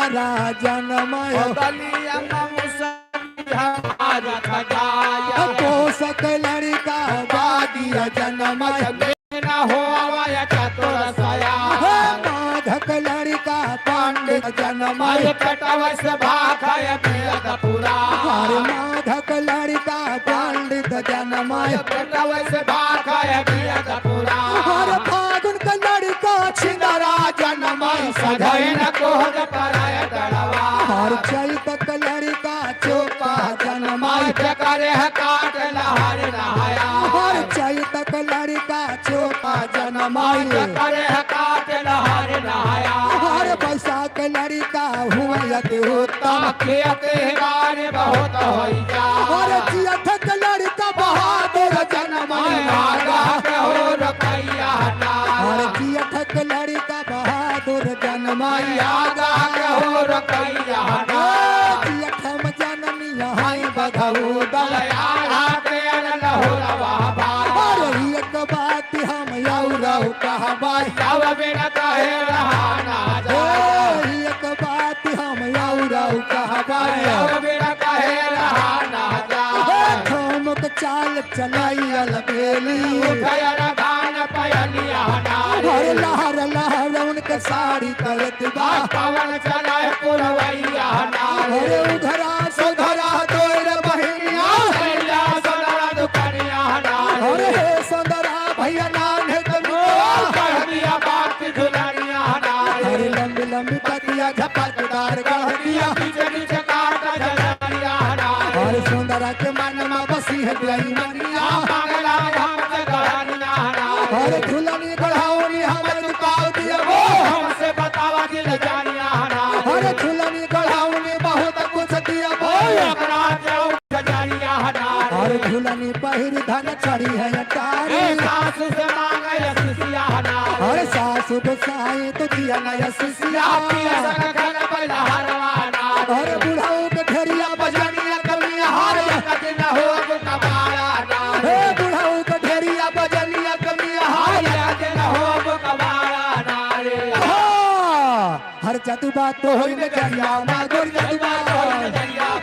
राजन माया। बलिया में मुसलिया मारत जाया। कोसक लड़िका बादिया जनमाया। ना हो आवाया चतुर सया। हे माधक लड़िका पंडित जनमाया। अरे पेटवा से भाखय वेद पुराण। अरे माधक लड़िका पंडित जनमाया। पेटवा से भाखय वेद पुराण। अरे फागुन का लड़िका छिंदरा जनमाया। सधैन कोहर पराय डरवा। अरे चैत का लड़िका चोपा जनमाया। चकरे है काट लहर नहाया। अरे चैत का लड़िका चोपा जनमाया। करे काट लहर नहाया। अरे बैसाख लड़िका हुआ अति उत्तम। खेत गान बहुत होई जा। अरे जियठ के लड़िका बहादुर जनमाया। आगा के हो रुपैया ना। अरे जियठ के लड़िका बहादुर जनमाया। आगा के हो रुपैया ना। ए जियठ में जनम यहाँ बघऊ दल। आगा के अन लहुरवा बा। अरे एक बात हम औरौ कहबै। सब बिन कहे रहा ना जा। ए, एक बात हम औरौ कहबै। सब बिन कहे रहा ना जा। ए, ठुमुक चाल चलाइल बेली। उठय रघान पयलिया ना रे। हर लहर लहर उनके साड़ी करत बा। पवन चलाए पुरवैया ना रे। अरे उधरा सुधरा तोर बहिनिया। भैया सदा दुपहरिया ना रे। अरे हे सुंदरा भैया नान्हे तनिको। ओ, कह दिया बात झुलनिया ना रे। अरे लंबी लंबी पतिया झपकदार कह दिया। पीछे पीछे काटा झलनिया ना रे। अरे सुंदरा के मन में बसी है बेईमानिया। पागला हम से गढ़निया ना रे। अरे झुलनी गढ़ौनी हमर चुकाव दिया वो। हमसे बतावा दिल जानिया ना रे। अरे झुलनी गढ़ौनी बहुत कुछ दिया वो। अपना जाऊ गजरिया ना रे। अरे झुलनी पहिरी धन चढ़ी है अटारी। ए, सासु से मांगे असिसिया ना रे। अरे सासु गोसाई तो दिया ना असिसिया। पिया सक खन बैला हरवा ना रे। अरे बुढ़ऊ के ढेरिया बजनिया कमिया हार। एक दिन हो कबाड़ा ना रे। हे बुढ़ऊ के ढेरिया बजनिया कमिया हार। एक दिन हो कबाड़ा ना रे। हाँ। हर जदुबा तोहरी नजरिया मा गोरी जदुबा।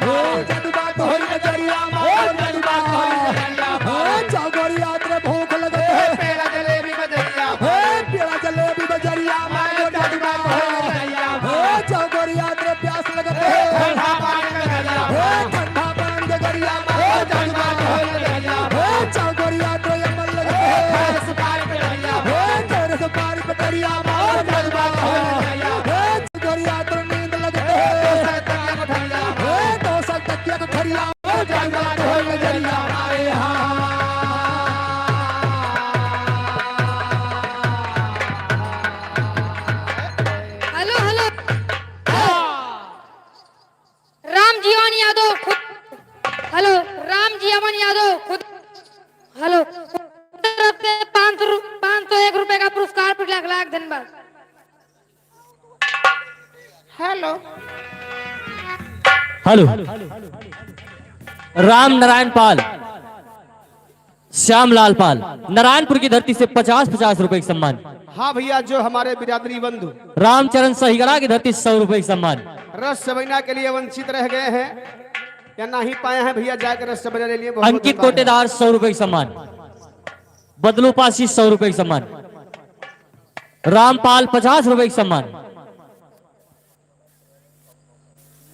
हो जदुबा तोहरी नजरिया मा गोरी जदुबा। हो चौगोरी यात्रा भूख लगत है। पेड़ा जलेबी बजरिया। हो पेड़ा जलेबी बजरिया मा गोरी जदुबा। हो चौगोरी यात्रा प्यास लगत है। ठंडा पानी बजरिया। हो ठंडा पानी बजरिया मा गोरी जदुबा। हो चौगोरी यात्रा ये मन लगत है। सुपारी पे भैया। हो तेरे सुपारी पे दरिया मा गोरी जदुबा। हो गोरिया तोर नींद लगत है। हे दोसर तकिया को ठरिया। हे दोसर तकिया को ठरिया। ओ जंगला ढोल नजरिया। आए हाँ। Hello, hello. राम जीवन यादव खुद, हेलो, राम जीवन यादव खुद, हेलो, तरफ से पाँच सौ रु-, पाँच सौ एक रुपए का पुरस्कार, फिर लाख लाख धन्यवाद। हेलो। हेलो। राम नारायण पाल, श्याम लाल पाल, नारायणपुर की धरती से पचास पचास रुपए का सम्मान। हाँ भैया, जो हमारे बिरादरी बंधु रामचरण सहीगड़ा की धरती से सौ रुपए का सम्मान। रस सबैना के लिए वंचित रह गए हैं या नहीं पाए हैं भैया, जाके रस सबैना ले लिए। बहुत बहुत अंकित धन्यवाद। कोटेदार सौ रुपए का सम्मान। बदलू पासी सौ रुपए का सम्मान। रामपाल पचास रुपए का सम्मान।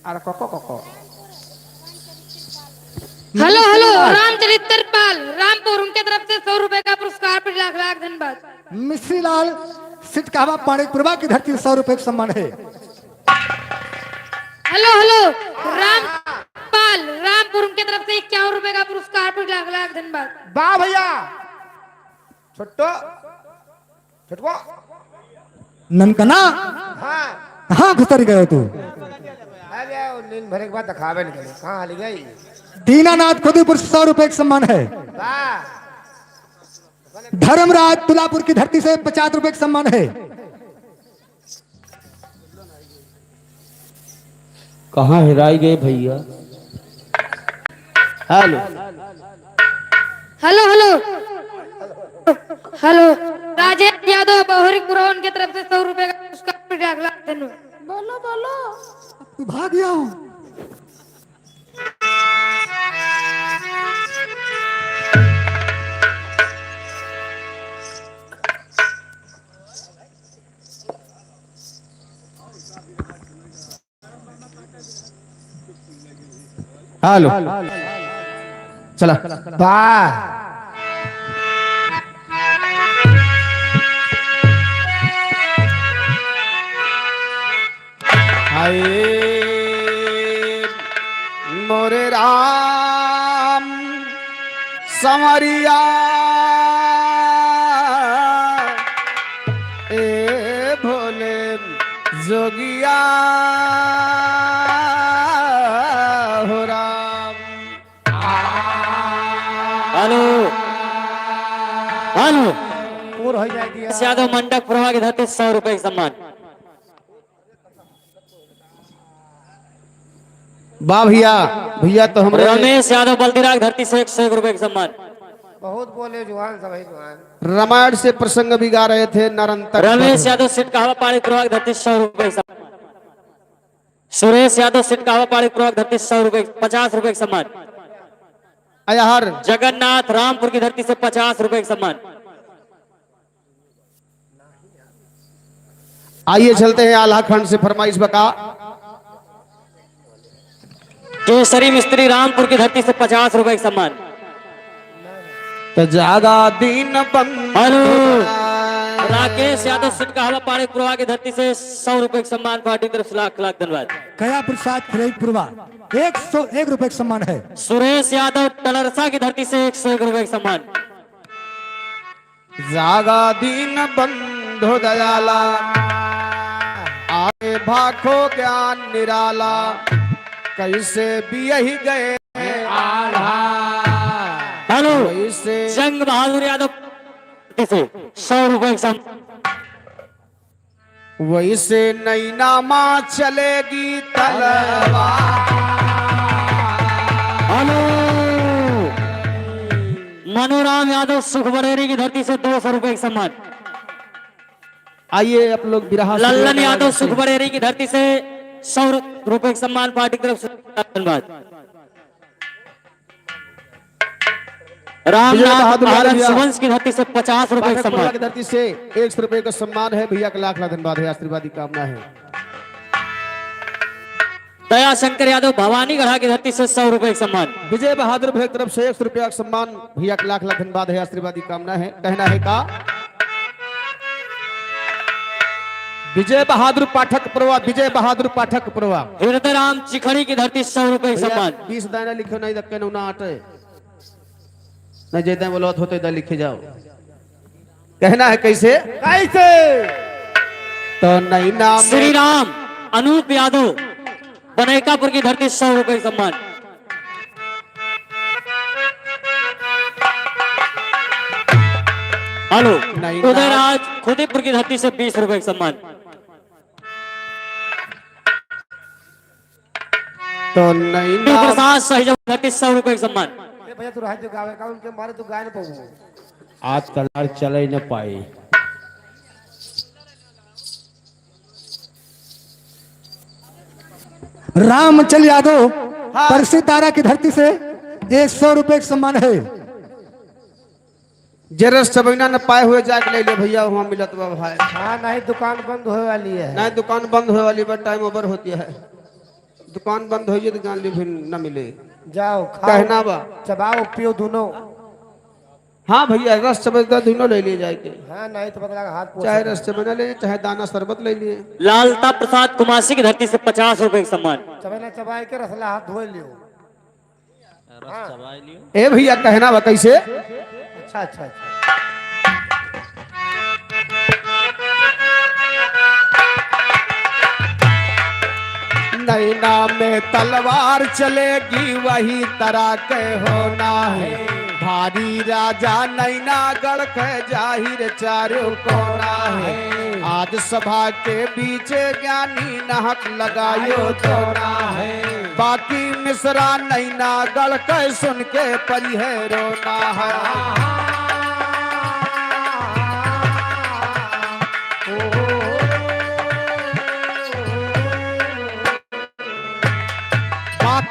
अरे कोको कोको। हेलो, हेलो, रामचरित्र पाल, रामपुर, उनके तरफ से सौ रुपए का पुरस्कार, फिर लाख लाख धन्यवाद। मिश्री लाल सिटकावा पाणिकपुरवा की धरती से सौ रुपए का सम्मान है। हेलो, हेलो, रामपाल, रामपुर, उनके तरफ से इक्यावन रुपए का पुरस्कार, फिर लाख लाख धन्यवाद। वाह भैया। छोटो, छोटको। ननकना? हाँ। कहाँ घुसर गयो तू? अरे, वो नींद भरे के बाद दिखावे नहीं गए। कहाँ हली गई? दीनानाथ खुदीपुर से सौ रुपए का सम्मान है। वाह। धर्मराज तुलापुर की धरती से पचास रुपए का सम्मान है। कहाँ हेराई गए भैया? Hello. Hello, hello. Hello. Rajesh Yadav बहुरी पुरवन की तरफ से सौ रुपए का पुरस्कार, फिर लाख लाख धन्यवाद। बोलो, बोलो। तू भाग जाओ। हेलो। चला। वाह। हाय मोरे राम संवरिया, ए भोले जोगिया हो राम। Hello, hello. पूर हो जाएगी यार। यादव मंडप प्रभा की धरती, सौ रुपए का सम्मान। वाह भैया, भैया तो हमरे रमेश यादव बल्दीराग धरती से एक सौ एक रुपए का सम्मान। बहुत बोले जुआन, सभी जुआन। रामायण से प्रसंग भी गा रहे थे, नरंतर रमेश यादव सिटकावा पाड़ी प्रभाग धरती सौ रुपए का सम्मान। सुरेश यादव सिटकावा पाड़ी प्रभाग धरती सौ रुपए, पचास रुपए का सम्मान। अयहर जगन्नाथ रामपुर की धरती से पचास रुपए का सम्मान। आइए चलते हैं आल्हा खंड से फरमाइश बका। केसरी मिस्त्री रामपुर की धरती से पचास रुपए का सम्मान। तो जागा दीन बंधु। हेलो। राकेश यादव सिटकावा पाड़ी प्रभा की धरती से सौ रुपए का सम्मान, पार्टी की तरफ से लाख लाख धन्यवाद। कया प्रसाद खिरई प्रभा, एक सौ एक रुपए का सम्मान है। सुरेश यादव टलरसा की धरती से एक सौ एक रुपए का सम्मान। जागा दीन बंधु दयाला, आए भाखो ज्ञान निराला, कैसे बियहि गए आल्हा। हेलो, वैसे जंग बहादुर यादव से सौ रुपए का सम- वैसे नैना मा चलेगी तलवार। हेलो। मनोराम यादव सुखबड़ेरी की धरती से दो सौ रुपए का सम्मान। आइए आप लोग बिरहा से लल्लन यादव सुखबड़ेरी की धरती से सौ रुपए का सम्मान पार्टी की तरफ से धन्यवाद। विजय रामनाथ बहादुर महाराज भैया। सुवंश की धरती से पचास रुपए का पाठक सम्मान। परिवार की धरती से एक सौ रुपए का सम्मान है। भैया का लाख लाख धन्यवाद है, आशीर्वाद की कामना है। दयाशंकर यादव भवानीगढ़ा की धरती से सौ रुपए का सम्मान। विजय बहादुर भैया की तरफ से एक सौ रुपया का सम्मान। भैया का लाख लाख धन्यवाद है, आशीर्वाद की कामना है। कहना है का? विजय बहादुर पाठक प्रवा, विजय बहादुर पाठक प्रवा। हृदय राम चिखड़ी की धरती सौ रुपए का भैया, सम्मान। बीस दाना लिखे नहीं, धक्के नौ ना आटे। नहीं, जेदा बोलो, होते दा लिखे जाओ। कहना है कैसे? कैसे? तो नैना में श्री राम अनूप यादव बनैकापुर की धरती, सौ रुपए सम्मान। हेलो, नैना उदयराज खुदीपुर की धरती से बीस रुपए सम्मान। तो नैना प्रसाद सहिजन धरती सौ रुपए का सम्मान। ए भैया, तू रह जो गावे का, उनके मारे तू गाय न पाऊ। आज कलार चले न पाई। रामचल यादव हाँ। परसी तारा की धरती से एक सौ रुपए का सम्मान है। जे रस चबैना न पाए हुए जाके ले ले भैया, वहाँ मिलत बा भाई। हाँ, नहीं दुकान बंद होए वाली है। नहीं दुकान बंद होए वाली बा, time over होती है। दुकान बंद होइए तो जान ली फिर न मिले। जाओ, खाओ, कहना बा। चबाओ, पियो दोनों। हाँ भैया, रस चबैना दोनों ले लिए जाके। हाँ, नहीं तो बदला का हाथ पोछ चाहे रस चबैना ले, चाहे दाना शरबत ले लिए। लालता प्रसाद कुमासी की धरती से पचास रुपए का सम्मान। चबैना चबाए के रसला हाथ धोए लियो। रस चबाए लियो। ए भैया, कहना बा कैसे? अच्छा, अच्छा, अच्छा। नैना में तलवार चलेगी, वही तरह के होना है। भारी राजा नैनागढ़ के जाहिर चारों कोना है। आज सभा के बीच ज्ञानी नहक लगायो दोना है। बाकी मिश्रा नैनागढ़ के सुन के परिहे रोना है।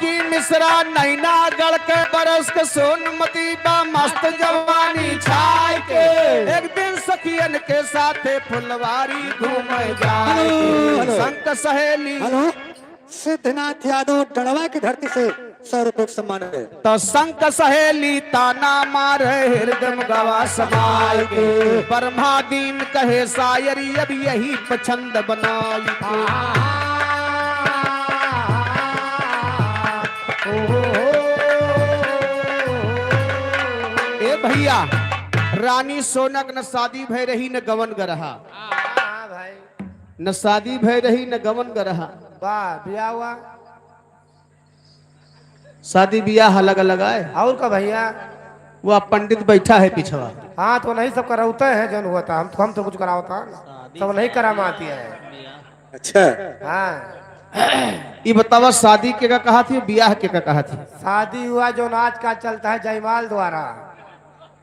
कि मिश्रा नैनागढ़ के बरस के सोनमती बा मस्त जवानी छाय के। एक दिन सखियन के साथे फुलवारी घूमे जाए के। Hello, hello. संग सहेली। हेलो, सिद्धनाथ यादव डड़वा की धरती से सौ रुपये का सम्मान है। तो संग सहेली ताना मारे हृदय गवा समाय के। ब्रह्मा दीन कहे शायरी अब यही पसंद बनाई के। ए भैया, रानी सोना के न शादी भय रही न गवन गरहा। हाँ, हाँ, भाई। न शादी भय रही न गवन गरहा। वाह, बियाह हुआ। शादी बियाह अलग अलग आए। और का भैया? वह पंडित बैठा है पिछवा। हाँ, तो नहीं सब करावते हैं, जौन हुआ था, हम तो, हम तो कुछ करावता ना, सब नहीं करामाती है। अच्छा। हाँ। ई बतावा, शादी के का कहा थी, बियाह के का कहा थी? शादी हुआ जो आज का चलता है जयमाल द्वारा।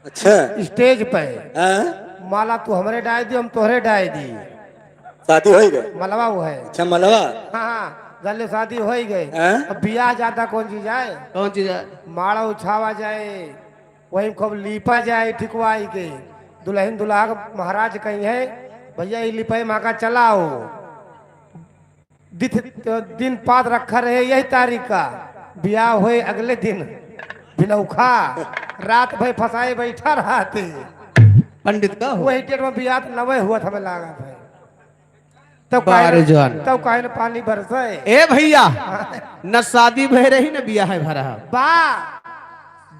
अच्छा। स्टेज पे। हाँ। माला तू हमरे डाय दी, हम तोहरे डाय दी। शादी होई गए? मलवा वो है। अच्छा, मलवा। हाँ, हाँ, गले शादी होई गए। हाँ। अब बियाह जाता कौन चीज आए? कौन चीज आए? माला उछावा जाए, वही खूब लीपा जाए, ठिकवाई के। दुल्हन दुल्हा के महाराज कही है, "भैया, ये लिपाई माँ का चलाओ।" दिथ-, दिन पात रखा रहे यही तारीख का, बियाह होए अगले दिन, बिनौखा, रात भर फंसाए बैठा रहते। पंडित का हो? वही डेट में बियाह तो नवे हुआ था, हमें लागत है। तब बारे काहे न, जवान। तब काहे न पानी बरसे? ए भैया, न शादी भय रही, न बियाह है भरा। बा।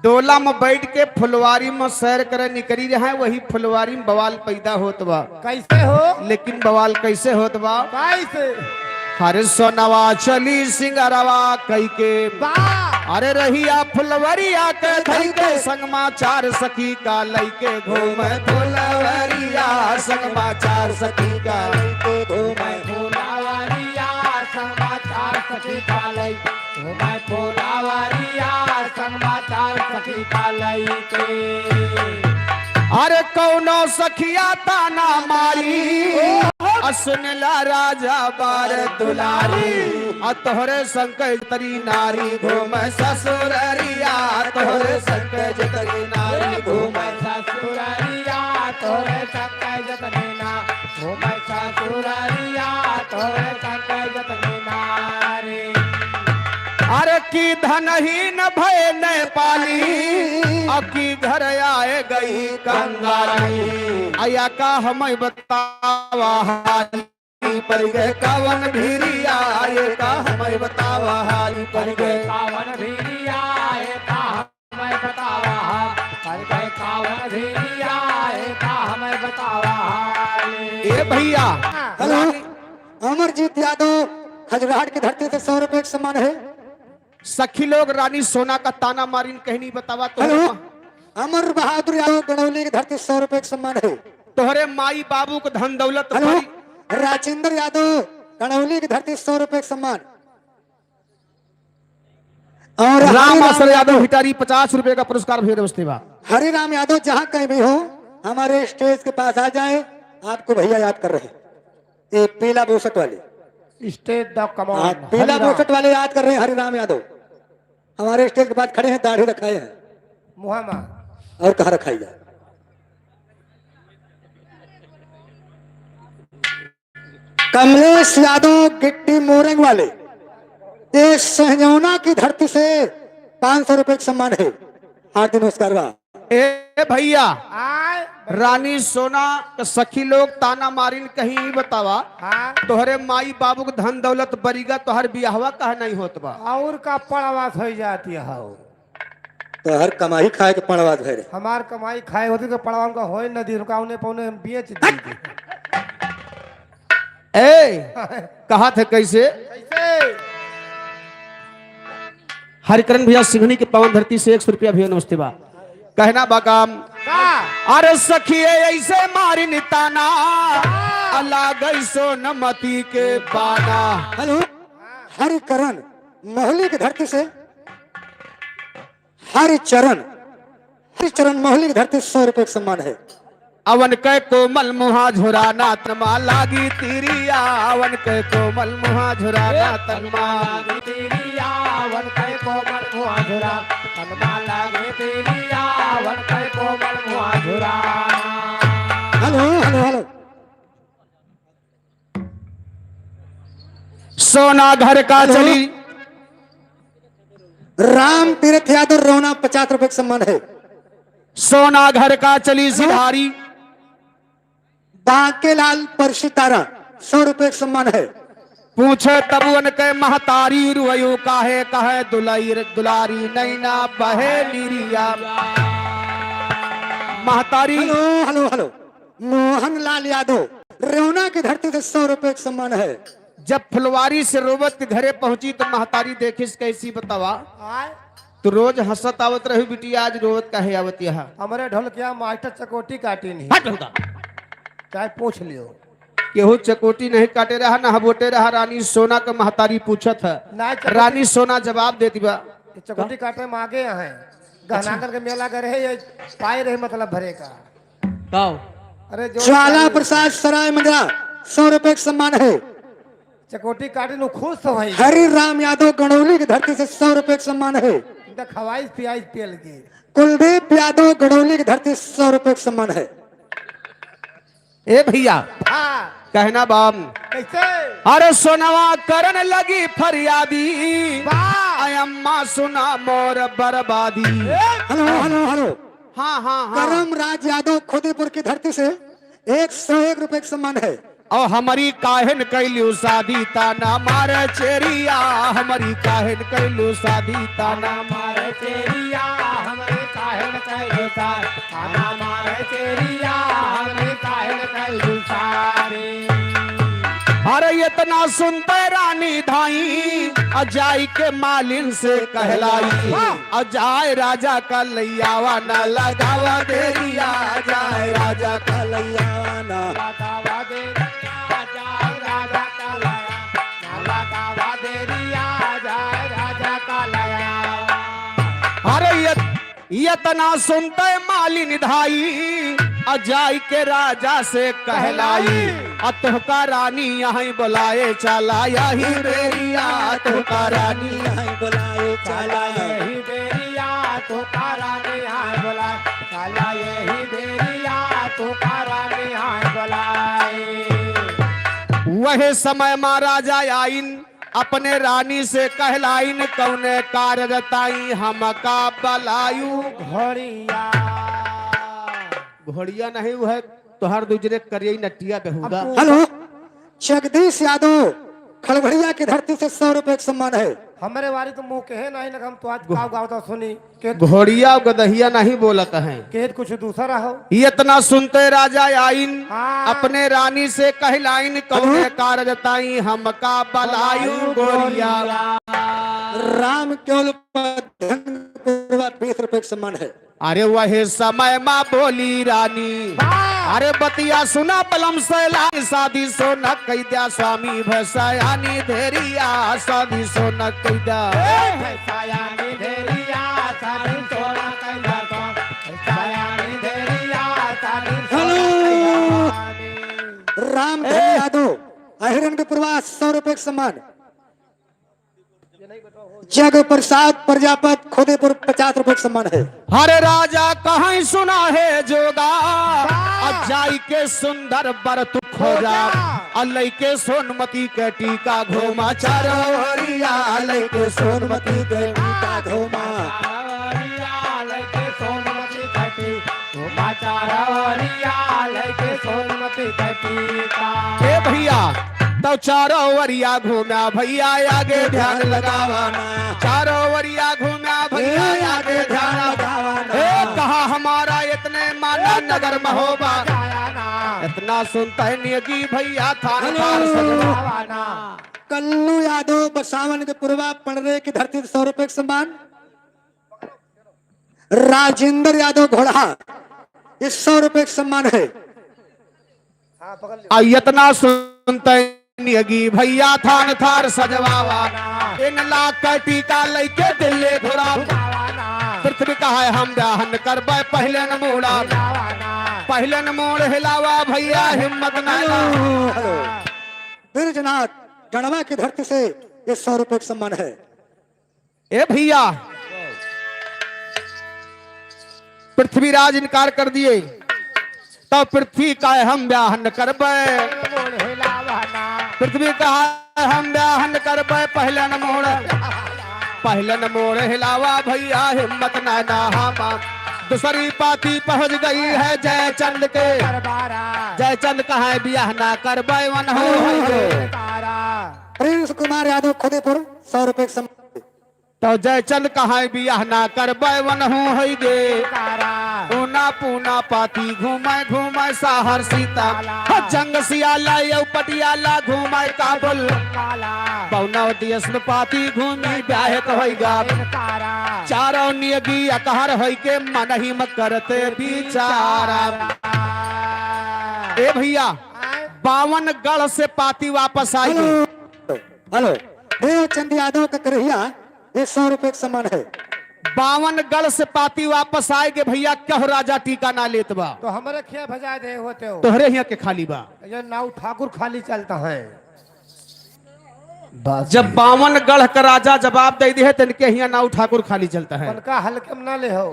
डोला में बैठ के फुलवारी में सैर करे निकरी रहे, वही फुलवारी में बवाल पैदा होत बा। कैसे हो? लेकिन बवाल कैसे होत बा? कैसे? हर सोनवा चली सिंगरवा कई के। बा। अरे रहिया फुलवरिया के धई के संगमा चार सखी का लइके घूमे फुलवरिया, संगमा चार सखी का लइके घूमे फुलवरिया, संगमा चार सखी का लइके घूमे फुलवरिया, संगमा चार सखी का लइके। अरे कौनो सखिया ताना मारी, आ सुनला राजा बार दुलारी, आ तोहरे संग जतरी नारी घूमे ससुररिया, तोहरे संग जतरी नारी घूमे ससुररिया, तोहरे संग जतरी ना घूमे ससुररिया, तोहरे संग जतरी नारी। अरे की धनहीन भय नेपाली, अकी घर आए गई कंगाली। अया का हमें बतावा हाली पड़ गए कावन भिरिया, ये का हमें बतावा हाली पड़ गए कावन भिरिया, ये का हमें बतावा हाली पड़ गए कावन भिरिया, ये का हमें बतावा हाली। ए भैया। हेलो, अमरजीत यादव खजुराहट की धरती से सौ रुपए का सम्मान है। सखी लोग रानी सोना का ताना मारिन कहनी बतावा तो हेलो, अमर बहादुर यादव गणौली की धरती सौ रुपए का सम्मान है। तोहरे माई बाबू को धन दौलत हेलो, भरी। राजेंद्र यादव गणौली की धरती सौ रुपए का सम्मान। और राम हरिराम आश्रय यादव यादव। भिटारी पचास रुपए का पुरस्कार भेज रहे बा। हरिराम यादव जहाँ कहीं भी हो, हमारे स्टेज के पास आ जाए, आपको भैया याद कर रहे हैं। ये पीला बुशर्ट वाले। स्टेज द कमान, हाँ, पीला हरिराम। बुशर्ट वाले याद कर रहे हैं, हरिराम यादव। हमारे स्टेज के पास खड़े हैं, दाढ़ी रखाए हैं। मुहामा। और कहाँ रखाई जाए? कमलेश यादव गिट्टी मोरंग वाले, ये सहजौना की धरती से पाँच सौ रुपए का सम्मान है। हार्दिक नमस्कार बा। ए भैया, आय। रानी सोना के सखी लोग ताना मारिन कहीं ई बतावा, हाँ। तोहरे माई बाबू के धन दौलत बरिगा, तोहर बियाहवा काहे नहीं होत बा? और का पड़वास हो जाती है? तोहर कमाई खाए के पड़वास भय रहे। हमार कमाई खाए होती तो पड़वा उनका होए न दी, उनका उन्हें पौने हम बेच दी। ए, कहा थे कैसे? कैसे? हरिकरण भैया सिंघनी के पावन धरती से एक सौ रुपया भैया नमस्ते बा। कहना बा काम। का? अरे सखिए ऐसे मारी निताना, का? अला गई सोनमती के बाना। हेलो, हरिकरण मोहली की धरती से हरिचरण, हरिचरण मोहली की धरती से सौ रुपये का सम्मान है। अवन के कोमल मुहा झुराना तनमा लागी तिरिया, अवन के कोमल मुहा झुराना तनमा लागी तिरिया, वन कै कोमल मुआ झुरा, तन मा लागे तेरी आवन कै कोमल मुआ झुरा। Hello, hello, hello. सोना घर का हेलो। चली। राम तीर्थ यादव रौना, पचास रुपए का सम्मान है। सोना घर का चली हेलो। सिधारी। बांकेलाल परसितारा, सौ रुपए का सम्मान है। पूछे तब उनके महतारी, रुअयो काहे, कहे दुलई-, दुलारी नैना बहे निरिया। महतारी। Hello, hello, hello. Mohan Lal Yadav, Rewna की धरती से सौ रुपए का सम्मान है। जब फुलवारी से रोवत के घरे पहुंची तो महतारी देखिस कैसी बतावा। आय। तू रोज हंसत आवत रही बिटिया, आज रोवत काहे आवत यहाँ? हमरे ढोलकिया मास्टर चकोटी काटी नहीं। हट होता। चाहे पूछ लियो। केहू चकोटी नहीं काटे रहा, ना हबोटे रहा, रानी सोना का महतारी पूछत है। ना चकोटी रानी सोना जवाब देती बा। ये चकोटी काटे में आगे हैं। गहनागर के मेला गए रहे, ये पाए रहे मतलब भरे का। गाओ। अरे जो ज्वाला चाहिए। प्रसाद सराय मंजरा, सौ रुपए का सम्मान है। चकोटी काटे नु खुश हो भाई। हरि राम यादव गणौली की धरती से सौ रुपए का सम्मान है। इनका खवाइश पियाइश पियल की। कुलदीप यादव गणौली की धरती से सौ रुपए का सम्मान है। ए भैया, हाँ। कहना बाम। कैसे? अरे सोनवा करन लगी फरियादी, वाह। अय अम्मा सुना मोर बर्बादी। ए। Hello, hello, hello. हाँ, हाँ, हाँ। करम राज यादव खोदेपुर की धरती से एक सौ एक रुपए का सम्मान है। और हमरी काहिन कैलू शादी, ताना मारे चेरिया, हमरी काहिन कैलू शादी, ताना मारे चेरिया, हमरी काहिन कैलू शादी, ताना मारे चेरिया, हमरी काहिन कैलू शादी। अरे इतना सुनते रानी धाई, अ जाई के मालिन से कहलाई। वाह। अ जाए राजा का लैयावा ना लगावा देरिया, जाए राजा का लैयावा ना। लगावा देरिया, जाए राजा का लैया, ना लगावा देरिया, जाए राजा का लैया। अरे ये इतना सुनते मालिन धाई, अ जाई के राजा से कहलाई, कहलाई। अ तोहका रानी यहीं बुलाए चला यही बेरिया, तोहका रानी यहीं बुलाए चला यही बेरिया, तोहका रानी यहीं बुलाए चला यही बेरिया, तोहका रानी यहीं बुलाए। वह समय मा राजा आइन, अपने रानी से कहलाइन, कौने कारज ताई हमका बलायू। घोड़िया। घोड़िया नहीं, वह तोहर दूसरे करियई नटिया बेहुदा। अब तू हेलो, जगदीश यादव, खलबड़िया की धरती से सौ रुपए का सम्मान है। हमरे वारी तो मुँह कहे नहीं लगा, हम तो आज घो-, गाँव गाँव तो सुनी। के घोड़िया गदहिया नहीं बोलत हैं। के कुछ दूसरा हो। इतना सुनते राजा आइन, हाँ। अपने रानी से कहलाइन, कौने हेलो। कारज ताई हमका बलायू गोरिया। राम केवल मध्यम पूर्वा बीस रुपए का सम्मान है। अरे वही समय मा बोली रानी, वाह। अरे बतिया सुना बलम सैलानी, शादी सोना कई द्या स्वामी भसयानी धेरिया, शादी सोना कई द्या। ए, भसयानी धेरिया, शादी सोना कई द्या स्वामी भसयानी धेरिया, शादी सोना हेलो। कई द्या स्वामी। रामधन ए। यादव, अहिरन के प्रवास, सौ रुपए का सम्मान। जग प्रसाद प्रजापत खोदेपुर पचास रुपए का सम्मान है। हरे राजा कहाँ सुना है जोगा, वाह। अ जाई के सुंदर बर तू खोजा, खोजा। अ लइके सोनमती के टीका घूमा चारों ओरिया, लइके सोनमती के टीका घूमा। चारों ओरिया लइके सोनमती के टीका घूमा चारों ओरिया लइके सोनमती के टीका। ए भैया, तो चारों ओरिया घूम्या भैया, आगे ध्यान लगावा ना। चारों ओरिया घूम्या भैया, ए, आगे ध्यान लगावा ना। ए, कहा हमारा इतने माना ए, नगर महोबा। जाया ना। इतना सुनता है नियगी भैया, थान हेलो। थान सजवावा ना। कल्लू यादव बसावन के पूर्वा पड़रे की धरती से सौ रुपए का सम्मान। राजेंद्र यादव घोड़ा, ये सौ रुपए का सम्मान है। हाँ, पकड़ लियो। आ इतना सुनते नियगी भैया थान थार सजवावा, इन लाख का टीका लइके दिल्ली घुरा। पृथ्वी का है हम ब्याहन करबे पहले न मूड़ा, पहले न मूड़ हिलावा भैया हिम्मत ना। Hello, hello. बिरजनाथ गढ़वा की धरती से ये सौ रुपए का सम्मान है। ए भैया, पृथ्वीराज इनकार कर दिए, तो पृथ्वी का हम ब्याह न करबे। पृथ्वी का हम ब्याह न करबे, पहले न मोड़, पहले न मोड़ हिलावा भैया, हिम्मत ना, ना हमा। दूसरी पाती पहुंच गई है जयचंद के। जयचंद कहे बियाह ना करबे, वन हो है। प्रिंस कुमार यादव खुदीपुर, सौ रुपए के सम्मान। तो जयचंद कहे बियाह ना करबे, वन हो है गे। ऊना पूना पाती घूमे घूमे सहर सीता। जंग सियाला यौ पटियाला घूमे काबुल। कौनो देश में पाती घूमी ब्याह तो होइगा। चारों नियगी अकहर होइके मन ही म करते बिचारा। ए भैया, बावन गढ़ से पाती वापस आई। हेलो, हेलो, देवचंद यादव का करहिया, ये सौ रुपए का सम्मान है। बावन गढ़ से पाती वापस आए गे भैया, क्यों राजा टीका ना लेत बा? तो हमरे खिया भजा दे होते हो। तोहरे हिया के खाली बा। ये नाऊ ठाकुर खाली चलता है। बस। जब बावन गढ़ का राजा जवाब दे दे है, तो इनके हिया नाऊ ठाकुर खाली चलता है। उनका हल्के में ना ले हो।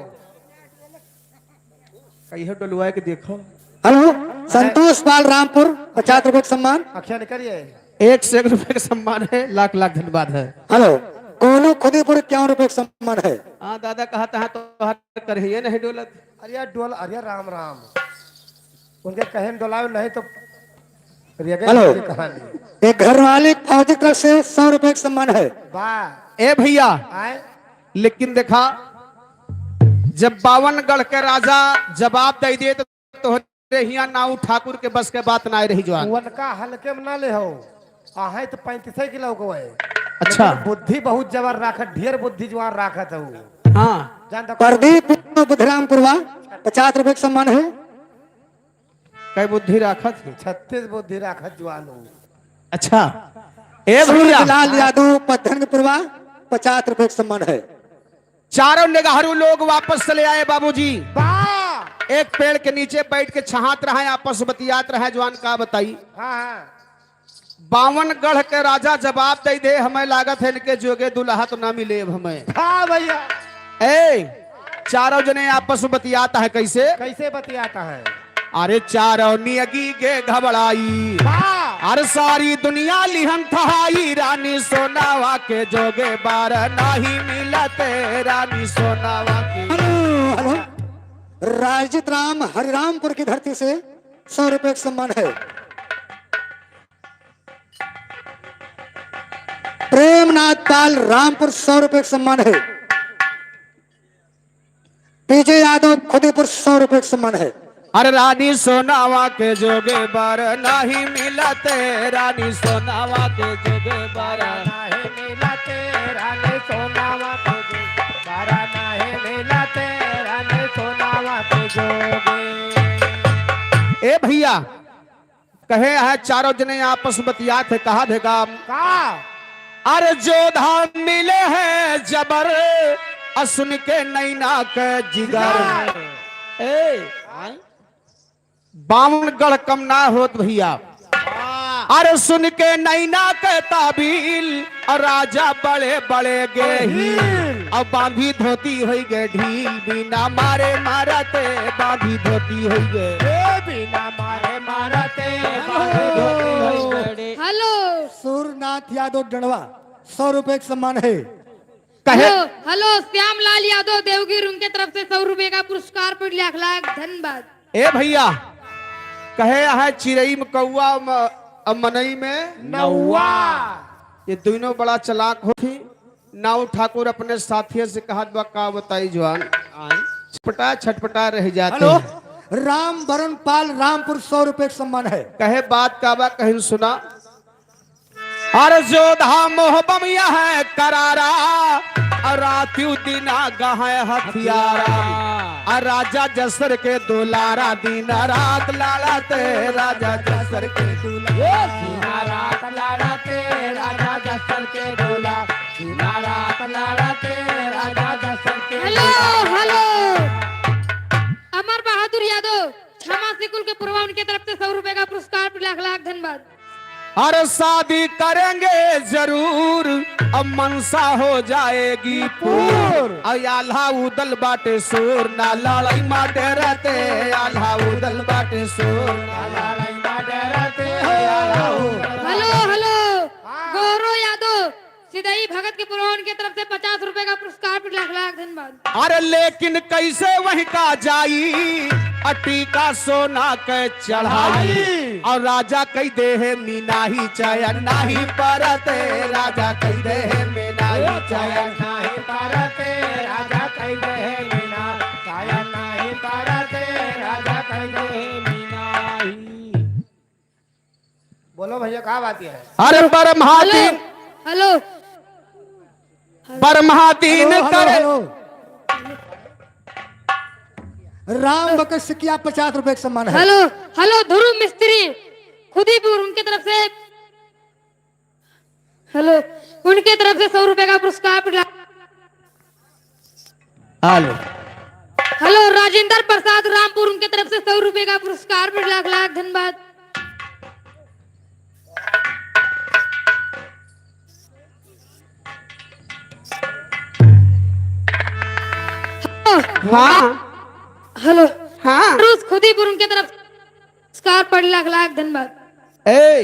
कहिए डोलुआ के देखो। हेलो, संतोष पाल रामपुर, पचास रुपए का सम्मान। अखिया निकलिए। एक से एक रुपए का सम्मान है, लाख लाख धन्यवाद है। हेलो, गोलू खुदीपुर, इक्यावन रुपए का सम्मान है। हाँ दादा, कहता है तो हर कर ही ये नहीं डोलत। अरे यार डोल, अरे राम राम, उनके कहे न डोलावे नहीं तो रेगे हेलो। की कहानी। एक घर मालिक फौजी की तरफ से सौ रुपए का सम्मान है। वाह। ए भैया, आए। लेकिन देखा, जब बावन गढ़ के राजा जवाब दे दिए तो तोहरे हिया नाऊ ठाकुर के बस के बात ना रही जवान। उनका हल्के में ना ले हो, आहे तो पैंतीस किलो को है। अच्छा। लेकिन बुद्धि बहुत जबर राखत, ढेर बुद्धि जवान राखत हो। हाँ। जानता प्रदीप बुधरामपुरवा, पचास रुपए का सम्मान है। कै बुद्धि राखत है? छत्तीस बुद्धि राखत जवान हो। अच्छा। ए भैया। सूरजलाल यादव पद्धनपुरवा, पचास रुपए का सम्मान है। चारों निगहरू लोग वापस चले आए बाबूजी। वाह। एक पेड़ के नीचे बैठ के छहात रहे, आपस बतियात रहे, जवान का बताई। हाँ, हाँ। बावन गढ़ के राजा जवाब दे दे, हमें लागत है इनके जोगे दुल्हा तो ना मिले अब हमें। हाँ भैया। ए, चारों जने आपस में बतियाता है, कैसे? कैसे बतियाता है? अरे चारों नियगी गे घबराई। हाँ। अरे सारी दुनिया लिहन थहाई, रानी सोनावा के जोगे बार नाही मिलते, रानी सोनावा के। Hello, hello. राजजीत राम हरिरामपुर की धरती से सौ रुपए का सम्मान है। प्रेमनाथ पाल रामपुर सौ रुपए का सम्मान है। पीजे यादव खुदीपुर सौ रुपए का सम्मान है। अरे रानी सोनावा के जोगे बर नाही मिलते, रानी सोनावा के जोगे बर नाही मिलते, रानी सोनावा के जोगे बर नाही मिलते, रानी सोनावा के जोगे। ए भैया, कहे है चारों जने आपस बतियात है, कहा थे काम? का? अरे जोधा मिले है जबर, अ सुन के नैना के जिगर। जिगर। ए, आय? बावन गढ़ कम ना होत भैया। वाह। अरे सुन के नैना के ताबील, और राजा बड़े बड़े गे हील। हील। अब बांधी धोती होई गे ढील, बिना मारे मारते बांधी धोती होई गे। ए, बिना मारे मारते बांधी धोती होई गे। हेलो। सूरनाथ यादव डंडवा, सौ रुपए का सम्मान है। कहे हेलो, हेलो, श्यामलाल यादव देवगिर, उनके तरफ से सौ रुपए का पुरस्कार पर लाख लाख धन्यवाद। ए भैया, कहे है चिरई में कौआ म-, अ मनई में नौआ। ये दोनों बड़ा चालाक होती। नाऊ ठाकुर अपने साथियों से कहत बा, का बताई जवान, छटपटा छटपटा रह जाते हेलो, हैं। राम वरुण पाल रामपुर सौ रुपए का सम्मान है। कहे बात का बा, कहीं सुना। अरे जोधा मोहबम यह करारा, और रात्यु दिना गहे हथियारा। और राजा जसर के दुलारा, दिन रात लाड़ते राजा जसर के दुलारा। दिन रात लाड़ते राजा जसर के दुलारा, दिन रात लाड़ते राजा जसर के हेलो, दुलारा। हेलो। अमर बहादुर यादव, छमा सिकुल के पुरवा, उनके तरफ से सौ रुपए का पुरस्कार, लाख लाख धन्यवाद। अरे शादी करेंगे जरूर, अब मनसा हो जाएगी पूर। पूर। और आल्हा उदल बाटे सूर, ना लड़ाई मा डरते, आल्हा उदल बाटे सूर, ना लड़ाई मा डरते, आल्हा उदल हेलो, हेलो। हाँ। गौरव यादव, सिदई भगत के पुरवन के तरफ से पचास रुपए का पुरस्कार, फिर लाख लाख धन्यवाद। अरे लेकिन कैसे वही का जाई, अ टीका सोना के चढ़ाई। चढ़ाई। और राजा कहि देहे मीनाही, चयन नाही परते, राजा कहि देहे मीनाही, चयन नाही परते, राजा कहि देहे मीना, चयन नाही परते, राजा कहि देहे मीनाही। बोलो भैया, का बात है? अरे ब्रह्मा हेलो, दिन, हेलो। ब्रह्मा दिन हेलो, हेलो, करे। हेलो। राम बकस से क्या पचास रुपए का सम्मान है? हेलो, हेलो, ध्रुव मिस्त्री, खुदीपुर, उनके तरफ से, हेलो, उनके तरफ से सौ रुपए का पुरस्कार मिला। हेलो। हेलो, राजेंद्र प्रसाद रामपुर, उनके तरफ से सौ रुपए का पुरस्कार, फिर लाख लाख धन्यवाद। हेलो। हाँ। हेलो। हाँ। रूस खुदीपुर, उनके तरफ से पुरस्कार, पर लाख लाख धन्यवाद। ए,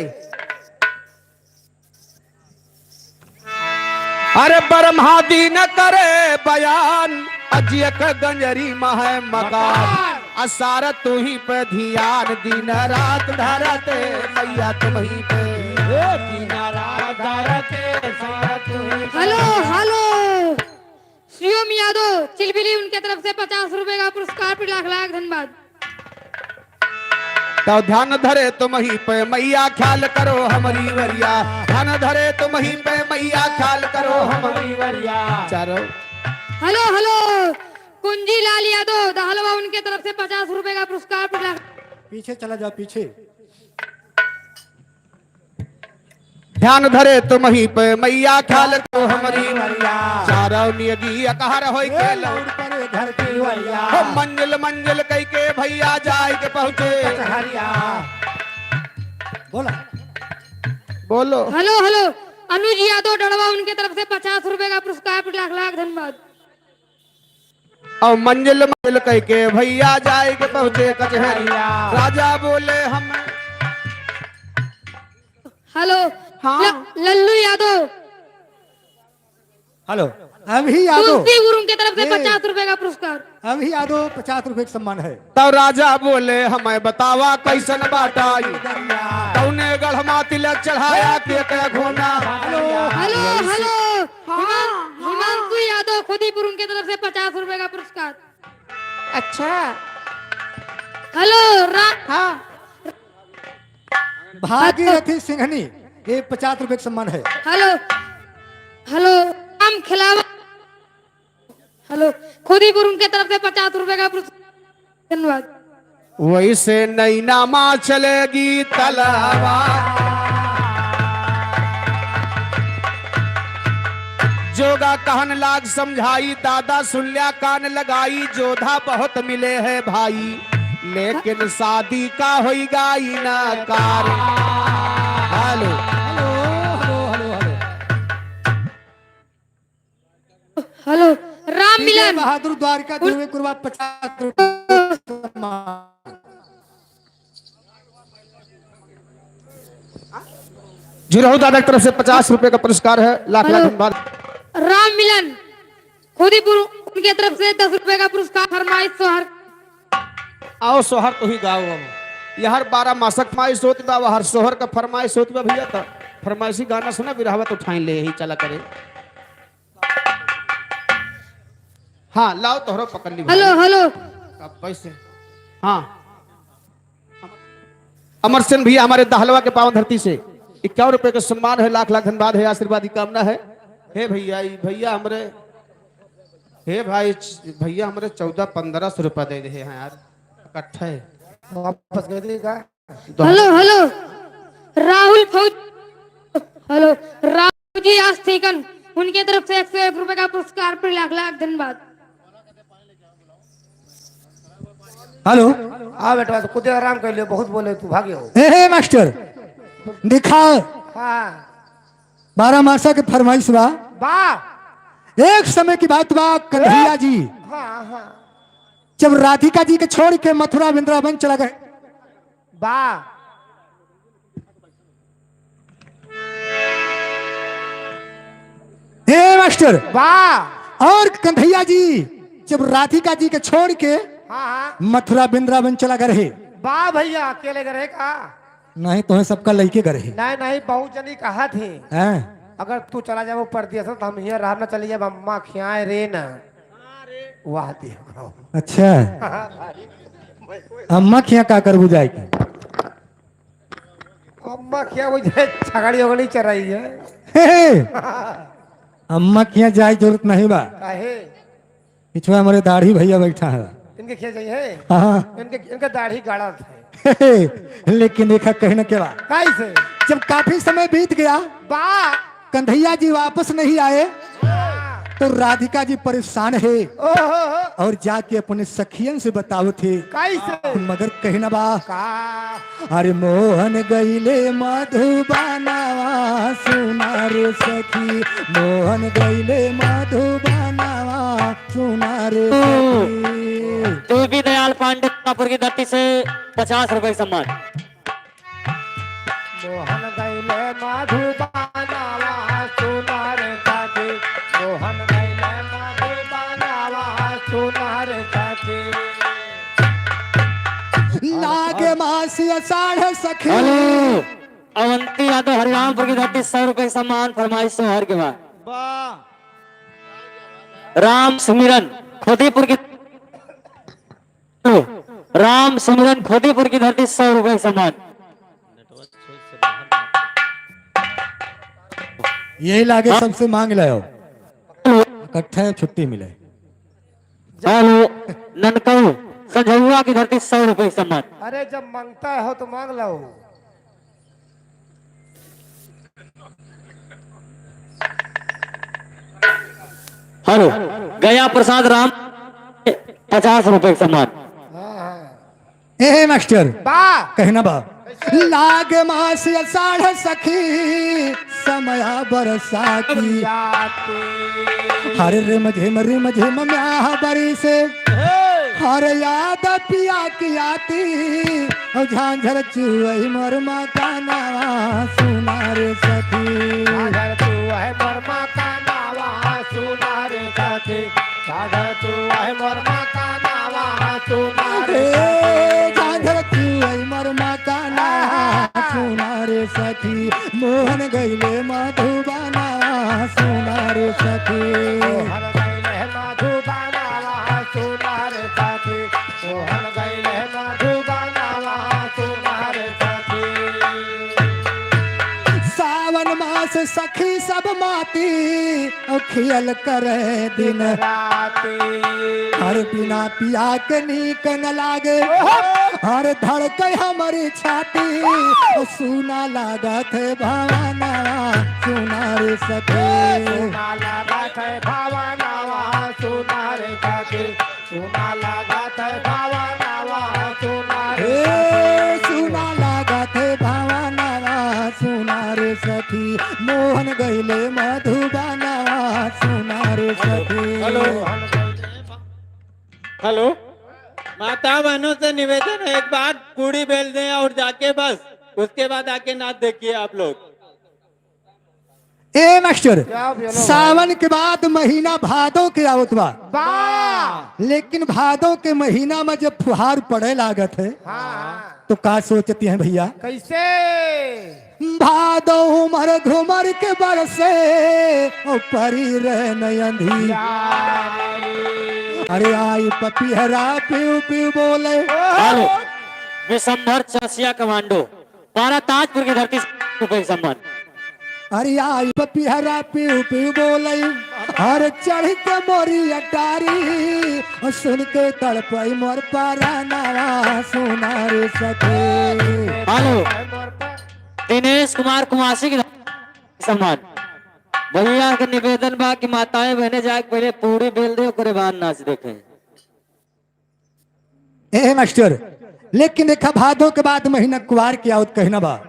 अरे ब्रह्मा दिन करे बयान, अजियक गंजरी महै मकान। मकान। असार तुही पे ध्यान, दिन रात धरते, मैया तुम्ही पे। ए, दिन रात धरते, सारा तुही पे। Hello, hello. शिवम यादव चिलबिली, उनके तरफ से पचास रुपए का पुरस्कार, फिर लाख लाख धन्यवाद। तो ध्यान धरे तुम्ही पे मैया, ख्याल करो हमरी वरिया। ध्यान धरे तुम्ही पे मैया, ख्याल करो हमरी वरिया। चारों। हेलो, हेलो, कुंजी लाल यादव दहलवा, उनके तरफ से पचास रुपए का पुरस्कार, फिर लाख। पीछे चला जाओ, पीछे। ध्यान धरे तुम्ही पे मैया, ख्याल करो हमरी वरिया। चारों नियगी अकहर होई के लौट परे धरती वरिया। हो मंजिल मंजिल कहि के भैया जाए के पहुँचे कचहरिया। बोला। बोलो। हेलो, हेलो, अनुज यादव डड़वा, उनके तरफ से पचास रुपए का पुरस्कार, फिर लाख लाख धन्यवाद। और मंजिल मंजिल कहि के भैया जाए के पहुँचे कचहरिया। राजा बोले हम। हेलो। हाँ। ल-, लल्लू यादव। हेलो। अभी यादव। तुलसी गुरु के तरफ से ए। पचास रुपए का पुरस्कार। अभी यादव पचास रुपए का सम्मान है। तब राजा बोले, "हमें बतावा कैसन बाटा ई? कौने गढ़ मा तिलक चढ़ाया, के के घोना?" हेलो। Hello, hello. हाँ, हिमां-, हाँ। हिमांशु यादव खुदीपुर, उनके तरफ से पचास रुपए का पुरस्कार। अच्छा। हेलो, रा-, हाँ। भागीरथी सिंघनी, ये पचास रुपए का सम्मान है। हेलो, हेलो, राम खिलावा। हेलो, खुदीपुर, उनके तरफ से पचास रुपए का पुरस्कार। धन्यवाद। वैसे नैना मा चलेगी तलवार। जोगा कहन लाग समझाई, दादा सुन ल्या कान लगाई, जोधा बहुत मिले हैं भाई, लेकिन शादी का होई गा इनकार। Hello. Hello, hello, hello, hello. Hello, Ram Vijay Milan. Bahadur Dwarika, उन- दुर्वे कुरबा पचास रुपये। जुरहू दादा की तरफ से पचास रुपये का पुरस्कार है, लाख लाख हेलो। धन्यवाद। राम मिलन, खुदीपुर, उनके तरफ से दस रुपये का पुरस्कार, फरमाइश सोहर। आओ सोहर तू ही गाओ अब। यहर बारह मासा क फरमाइश होत बा, वहर सोहर का फरमाइश होत बा भैया, त फरमाइशी गाना सुना, बिरहवा तो उठाइन ले, यही चला करे। हाँ, लाओ तोहरो पकड़ ली भाई। Hello, hello. अब कैसे? हाँ। अमर सेन भैया हमारे दहलवा के पावन धरती से इक्यावन रुपए का सम्मान है, लाख लाख धन्यवाद है, आशीर्वाद की कामना है। हे भैया, ई भैया हमरे, हे भाई, भैया हमरे चौदह पन्द्रह सौ रुपया दे दे हैं यार, इकट्ठे। वापस कर देगा। हेलो, हेलो, राहुल फौज, हेलो, राहुल जी आस्तीकन, उनके तरफ से एक सौ एक रुपए का पुरस्कार पर लाख लाख धन्यवाद। हेलो। हाँ बेटा, तो कुछ देर आराम कर लियो, बहुत बोले तू, भागे हो। ए, हे मास्टर, दिखाओ। हाँ। बारह मासा के फरमाइश बा। वाह। एक समय की बात बा, कन्हैया जी हाँ, हाँ। जब राधिका जी के छोड़ के मथुरा वृंदावन चला गए। वाह। ए मास्टर। वाह। और कन्हैया जी जब राधिका जी के छोड़ के हाँ, हाँ। मथुरा वृंदावन चला गए रहे। वाह भैया, अकेले गए रहे का? नहीं, तोहे सबका लइके गए रहे। नहीं, नहीं, बहुत जनी कहा थी। हैं? अगर तू चला जाबो परदेस तो हम हियाँ रहब ना, चली जाब अम्मा खियाए रे ना। वाह दिया। अच्छा। अम्मा खियाँ का करबू जाए के? अम्मा खियाँ वो जे छगड़ी ओगड़ी चराई है। हे, हे। अम्मा खियाँ जाए जरूरत नहीं बा। काहे? पिछवा हमारे दाढ़ी भैया बैठा है। इनके खियाँ जाइए? हाँ। इनके, इनके दाढ़ी गाड़ा थे। लेकिन देखा कहने के बाद कैसे? जब काफी समय बीत गया, बा। कन्हैया जी वापस नहीं आए, हाँ। तो राधिका जी परेशान है ओहो हो। और जाके अपने सखियन से बतावत है। कैसे? मगर कहना बा का? अरे मोहन गइले मधुबनवा सुना रे सखी, मोहन गइले मधुबनवा सुना रे सखी। देवी दयाल पांडे तापुर की धरती से पचास रुपए सम्मान। मोहन गइले मधुबनवा सुना रे सखी, मोहन गइले मधुबनवा सुना रे सखी। लागे मास आषाढ़ सखी। हेलो, अवंती यादव हरिरामपुर की धरती, सौ रुपए सम्मान, फरमाइश सोहर के बाद। वाह। राम सुमिरन खोदीपुर की, राम सुमिरन खोदीपुर की धरती, सौ रुपए सम्मान। यही लागे हाँ। सबसे मांग लो, इकट्ठा छुट्टी मिले। हेलो, ननकऊ, संझौआ की धरती, सौ रुपए सम्मान। अरे, जब मांगता हो तो मांग लो। हेलो, गया प्रसाद राम, पचास रुपए सम्मान। हाँ, हाँ। ए मास्टर, बा। कहना बा। कैसे? लाग मास आषाढ़ सखी, समया बरसा की। बरसा की। हर रिम झिम रिम झिम म्याह बरी से। हे। हर याद पिया की आती। और झांझर चुअई मोर मकानवा सुना रे सखी। झांझर चुअई मोर मकानवा सुना रे सखी। झांझर चुअई मोर मकानवा सुना रे ए, सखी। झांझर चुअई मोर मकानवा सुना रे सखी। मोहन गइले मधुबनवा सुना रे सखी। मोहन गइले मधुबनवा सुना रे सखी। मोहन गइले मधुबनवा सुना रे सखी। सावन मास सखी सब माती, और खियल करे दिन राती। हर बिना पिया के नीक न लागे, ओहो। हर धड़के हमरी छाती, सुना लागत है भवनवा सुना रे सखी। सुना लागत है भवनवा सुना रे सखी। सुना लागत है भवनवा सुना रे हे, सखी। सुना लागत है भवनवा सुना रे सखी। मोहन गइले मधुबनवा सुना रे सखी। हेलो। हेलो। माता बहनों से निवेदन है, एक बार पूड़ी बेल दें और जाके बस, उसके बाद आके नाच देखिए आप लोग। ए मास्टर, क्या बोलो? सावन के बाद महीना भादों के आवत बा। बा। लेकिन भादों के महीना में जब फुहार पड़े लागत है, हाँ। तो का सोचती हैं भैया? कैसे? भादो उमर घुमर के बरसे, ओ परी रे नयंधी। यारी। अरे आई पपीहरा पिउ पिउ बोले। हेलो, विशंभर चौसिया कमांडो। बारा ताजपुर की धरती से रुपए सम्मान। अरे आई पपीहरा पिउ पिउ बोलई, हर चढ़ के मोरी अटारी, सुन के तड़पई मोर परानवा, सुना रे सखी। हेलो, दिनेश कुमार कुमासी की धरती से सम्मान। भैया के निवेदन बा कि माताएं बहने जाके पहले पूड़ी बेल दे, ओकरे बाद नाच देखे। ए मास्टर, लेकिन देखा भादो के बाद महीना कुवार के आवत कहना बा।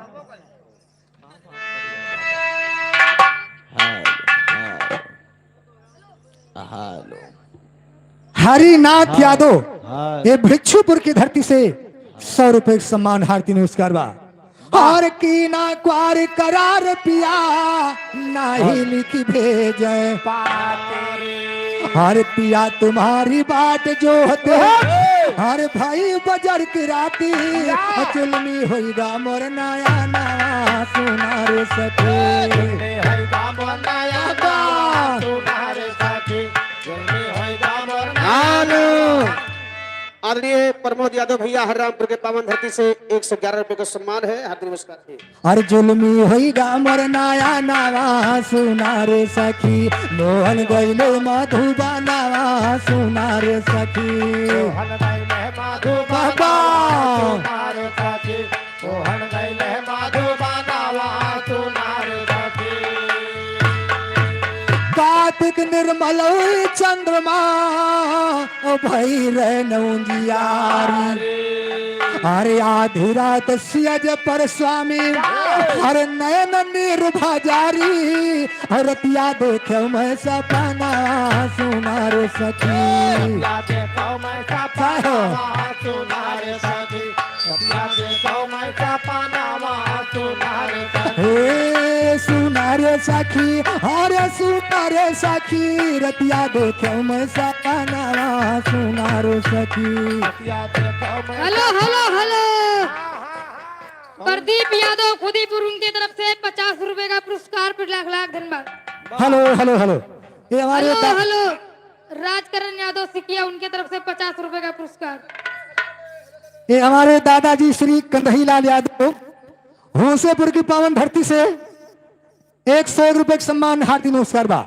हेलो। हरिनाथ हाँ, यादव, हाँ। ये भिक्षुपुर की धरती से सौ रुपए का सम्मान हार्दिक नमस्कार बा। वाह। और कीना क्वार करार पिया, नाही हाँ। लिखि भेजे। हर पिया तुम्हारी बाट जोहते, हाँ। हर भाई बजर की राती, या। जुल्मी होइगा मोर नया नवा सुना रे सखी। जुल्मी होइगा मोर नया नवा सुना रे सखी। जुल्मी होइगा मोर नया नवा। आदरणीय प्रमोद यादव भैया हरिरामपुर के पावन धरती से एक सौ ग्यारह रुपए का सम्मान है, हार्दिक नमस्कार जी। अरे जुल्मी होइगा मोर नया नवा सुना रे सखी, मोहन गइले मधुबनवा सुना रे सखी। मोहन गइले मधुबनवा बाबा। सुना रे सखी, मोहन गइले मधुबनवा सुना रे सखी। कार्तिक निर्मल चंद्रमा ओ भई रहे नौजियारी। अरे आधी रात सियज पर स्वामी, अरे नयन नीर भजारी, अरे रतिया देखे मैं सपना सुना रे सखी। रतिया देखो मैं सपना सुना रे सखी। रतिया देखो मैं सपना सुना रे सखी। हे सुना रे सखी, अरे सुना रे सखी, रतिया देखे मैं सपना सुना रे सखी। Hello, hello, hello. Pradeep Yadav Khudipur उनके तरफ से पचास रुपए का पुरस्कार, फिर लाख लाख धन्यवाद। Hello, hello, hello. ये हमारे हेलो, पा- हेलो। राजकरण यादव सिकिया उनके तरफ से पचास रुपए का पुरस्कार। ये हमारे दादाजी श्री कंदही लाल यादव होसेपुर की पावन धरती से एक सौ एक रुपए का सम्मान हार्दिक नमस्कार बा।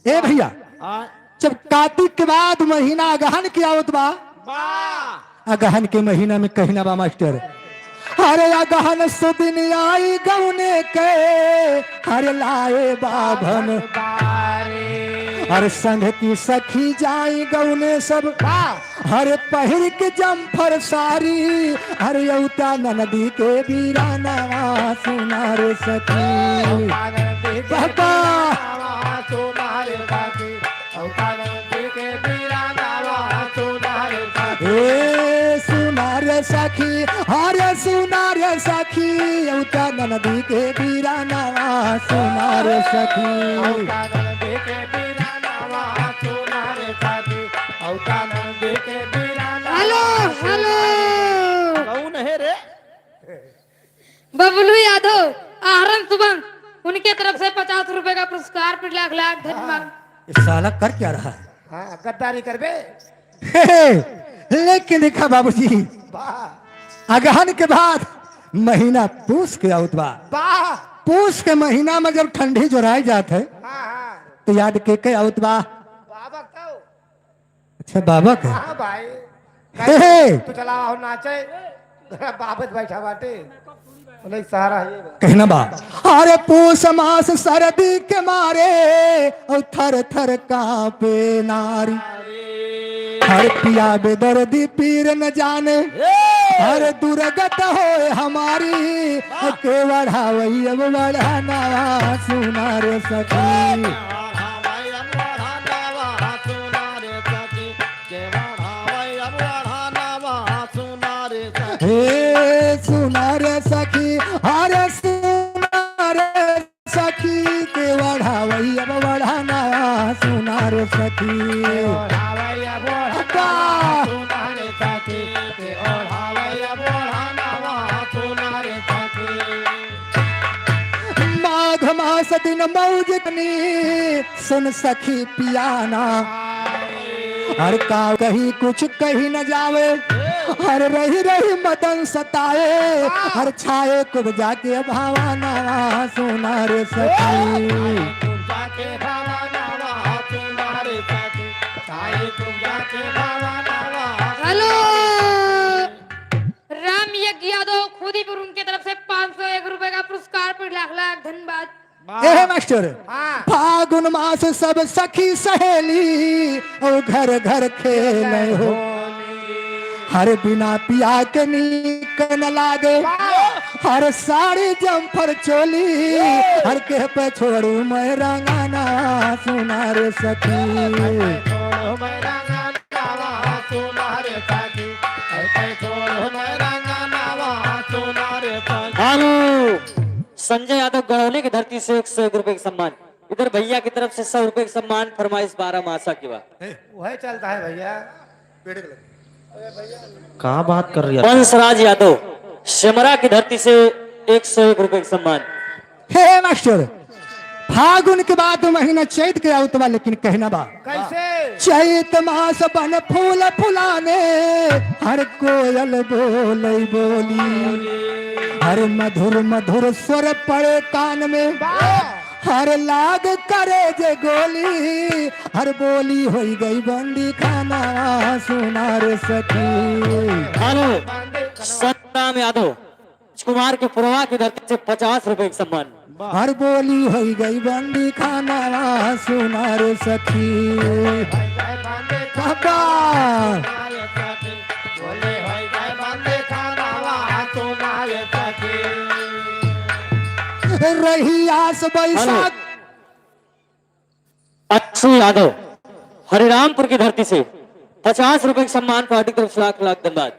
ए भैया, हाँ। जब कार्तिक के बाद महीना अगहन के आवत बा, बा। अगहन के महीना में कहिना बा मास्टर, अरे अगहन सुदिन आई गौने के, अरे लाए बाभन। अरे संग की सखी जाई गौने सब, बा। अरे पहिर के जम्फर सारी, अरे औता ननदी के बीरानवा सुना रे सखी। बाबा। ए सुना रे सखी, अरे सुना रे सखी, औता ननदी के बीरानवा सुना रे सखी। Hello, hello. कौन है रे? बबलू यादव, आहरण सुबंग, उनके तरफ से पचास रुपए का पुरस्कार, फिर लाख लाख धन्यवाद। ये साला कर क्या रहा है? हाँ, गद्दारी करबे। हे, हे, लेकिन देखा बाबूजी, वाह। अगहन के बाद महीना पूस के आवत बा। वाह। पूस के महीना में जब ठंडी जोराई जात है, हाँ, हाँ। तो याद के के आवत बा? बाबा का। अच्छा, बाबा का? हाँ भाई। हे, हे। तू चला हो नाचे, बाबत बैठा बाटे। नहीं, सहारा है ये बा। कहिना बा, अरे पूस मास सर्दी के मारे, और थर थर कांपे नारी। हर पिया बेदर्दी पीर न जाने, हर दुर्गत होए हमारी। के बढ़ावई अब बढ़ानवा सुना रे सखी। हे सुना रे सखी, अरे सुना रे सखी, के बढ़ावई अब बढ़ानवा सुना रे सखी। अब्बा। माघ मास दिन मौज कनी, सुन सखी पियाना। हर का कही कुछ कही न जावे, हर रही रही मदन सताए, हर छाए कुब्जा के भावना सुना रे सखी। हेलो, राम यज्ञ यादव खुदीपुर उनके तरफ से पाँच सौ एक रुपए का पुरस्कार, पर लाख लाख धन्यवाद। वाह। एहे मास्टर, हाँ। फागुन मास सब सखी सहेली और घर घर खेले हो। हर बिना पिया के नीक न लागे, वाह। हर साड़ी जम्फर चोली, हर के पे छोड़ू मैं रंगाना सुना रे सखी। हेलो, संजय यादव गढ़ौली की धरती से एक सौ एक रुपए का सम्मान। इधर भैया की तरफ से सौ रुपए का सम्मान, फरमाइश बारह मासा की बा। वही चलता है भैया। का बात कर रही है? वंशराज यादव, सेमरा की धरती से एक सौ एक रुपए का सम्मान। हे मास्टर, फागुन के बाद महीना चैत के आवत बा, लेकिन कहना बा। कैसे? चैत मास बन फूल फुलाने, हर कोयल बोले बोली, हर मधुर मधुर स्वर पड़े कान में। वाह! हर लाग करे जे गोली, हर बोली होई गई बंदी खाना, सुना रे सखी। हेलो, सतनाम यादव, राजकुमार के पुरवा की धरती से पचास रुपए का सम्मान। हर बोली होई गई बंदी खाना, सुना रे सखी। बाबा। रही आस बैसाख। हेलो। अच्छू यादव, हरिरामपुर की धरती से पचास रुपए का सम्मान, पार्टी की तरफ से लाख लाख धन्यवाद।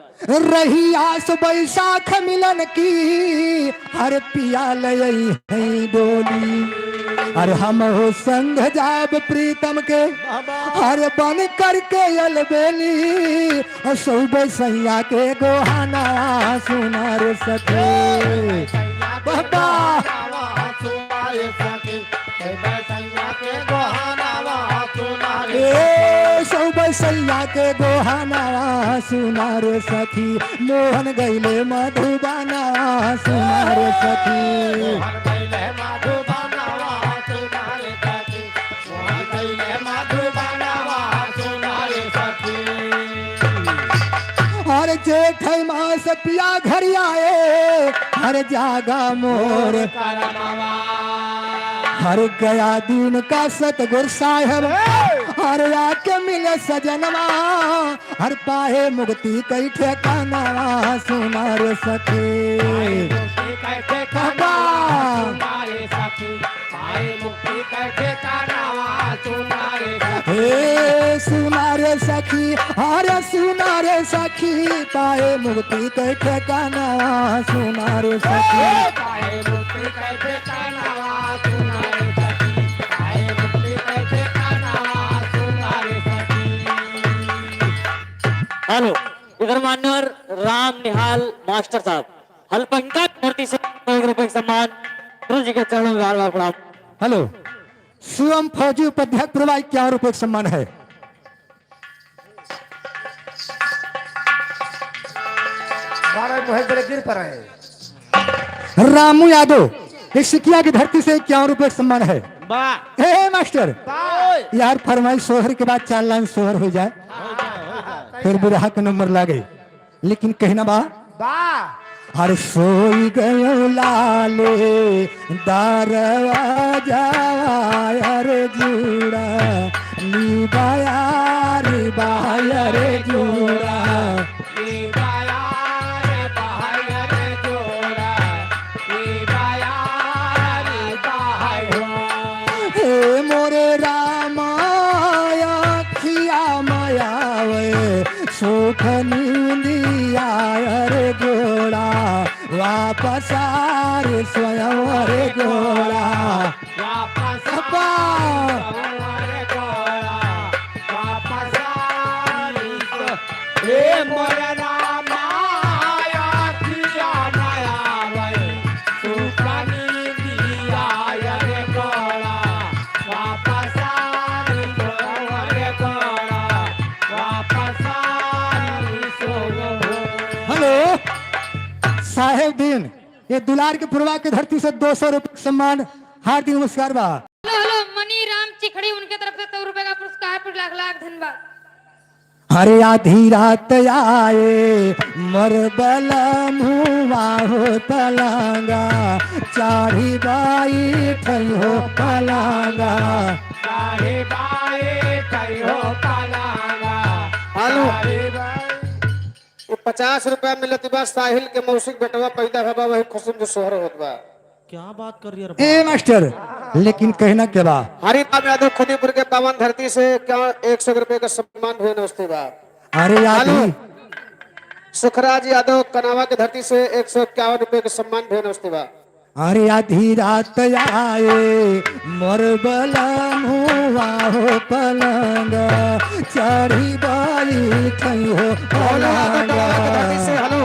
रही आस बैसाख मिलन की, हर पिया लई है डोली। अरे हम हो संग जाब प्रीतम के, हर बन करके अलबेली। सौबे सैया के गोहाना, सुना रे सखी। बाबा। ए, सौबे सैया के गोहाना, सुना रे सखी। मोहन गइले मधुबना, सुना रे सखी। हर जेठ मास पिया घर आए, हर जागा मोर। हर गया दिन का सतगुर साहेब, हर आके मिले सजनवा। हर पाए मुक्ति कई ठेकाना, सुना रे सखी। बाबा। हे सुना रे सखी, अरे सुना रे सखी, पाए मुक्ति कई ठेकाना, सुना रे सखी। हेलो, इधर मान्यवर राम निहाल मास्टर साहब, हलपंका धरती से एक रुपए का सम्मान, गुरु जी के चरणों में बार बार प्रणाम। हेलो, शिवम फौजी उपाध्याय पुरवा इक्यावन रुपए का सम्मान है। बारह मुहे बड़े गिर पर है। रामू यादव, इसिकिया की धरती से इक्यावन रुपए का सम्मान है। वाह। हे, हे मास्टर, वाह। यार फरमाइश सोहर के बाद चार लाइन सोहर हो जाए, फिर बिरहा के नंबर लागे। लेकिन कहना बा, बा। हर सोई गयो लाले दरवाजा, अरे जूड़ा नी बाया रे बाया रे जूड़ा। हे मोरे रामा, अखिया मायावे, सुख नींदिया रे गोड़ा, वापस आ रे स्वयं रे गोड़ा। वापस आ रे गोड़ा, वापस आ रे। ए मोरे रामा, अखिया मायावे, सुख नींदिया रे गोड़ा, वापस आ रे गोड़ा, वापस आ रे। हेलो, साहेब दिन, ये दुलार के पुरवा के धरती से दो सौ रुपये सम्मान, हार्दिक नमस्कार बा। हेलो, हेलो, मनी राम चिखड़ी, उनके तरफ से सौ रुपये का पुरस्कार, फिर लाख लाख धन्यवाद। अरे आधी रात आए मोर बलमुआ हो पलंगा, चाढ़ी बाई ठई हो पलंगा। चाढ़ी बाई ठई हो पलंगा। हेलो। चाढ़ी बाई। ये पचास रुपया मिलत बा, साहिल के मौसी के बेटवा पैदा भवा, वही खुशी में जो सोहर होत बा। क्या बात कर रही है रे ए बाप? मास्टर, लेकिन कहना के बा? हरिराम यादव खुदीपुर के पावन धरती से क्या एक सौ रुपये का सम्मान भी नमस्ते बा। अरे याद हेलो। ही। सुखराज यादव कनावा के धरती से एक सौ इक्यावन रुपये का सम्मान भी नमस्ते बा। अरे आधी रात आए मोर बलमुआ हो पलंग चढ़ी बैठई हो भोले यादव पलंग। डड़वा के धरती से, हेलो।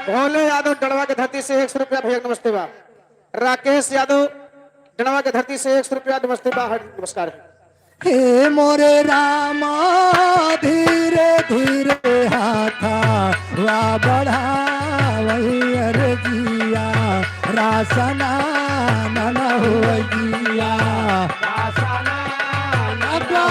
भोले यादव डड़वा के धरती से एक सौ रुपया भैया नमस्ते बा। राकेश यादव डड़वा के धरती से एक सौ रुपया नमस्ते बा। नमस्कार। हे मोरे रामा धीरे धीरे हाथा वा बढ़ावई अरे जिया रासना नन हो जिया। अब्बा।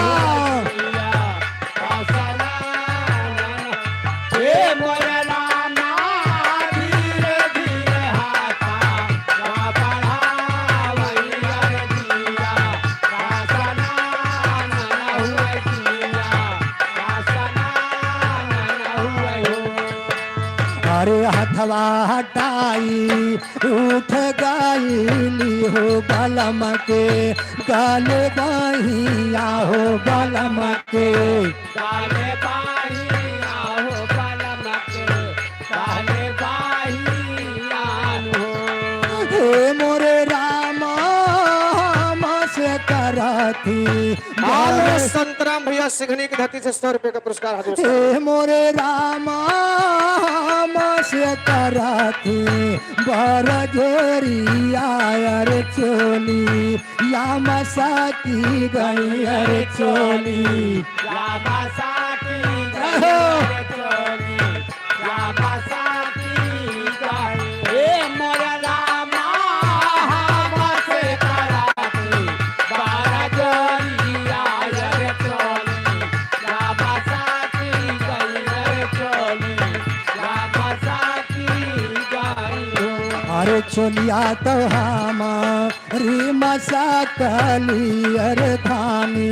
अरे हथवा हटाई उठ गईली हो बलम के, गल बहिया हो बलम के। गल बहिया हो बलम के, गल बहिया हो। हे मोरे रामा हमसे करथी आलो संतराम भैया सिघनी की धरती से सौ रुपए का पुरस्कार हाजिर। हे मोरे रामा हमसे करथी बर जोरिया अरे चोली या मसा की गई अरे चोली। या मसा की गई अरे चोली। या मसा की गई। हे मोरे रामा हमसे करथी बर जोरिया अरे चोली। अरे चोलिया तो हमारी मसा कली अरे धानी,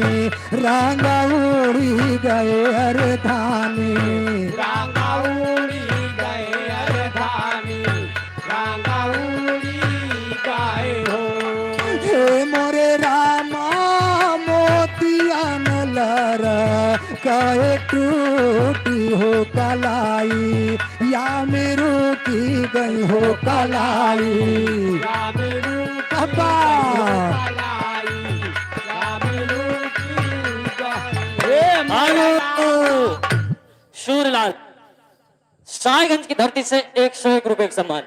रंग उड़ी गए अरे धानी। रंग उड़ी गए अरे धानी। हे मोरे रामा मोतियन लर कहे टूटी हो कलाई, या मेरू की गई हो कलाई। अब्बा। आयो। सूरलाल साहिबगंज की धरती से एक सौ एक रुपए का सम्मान।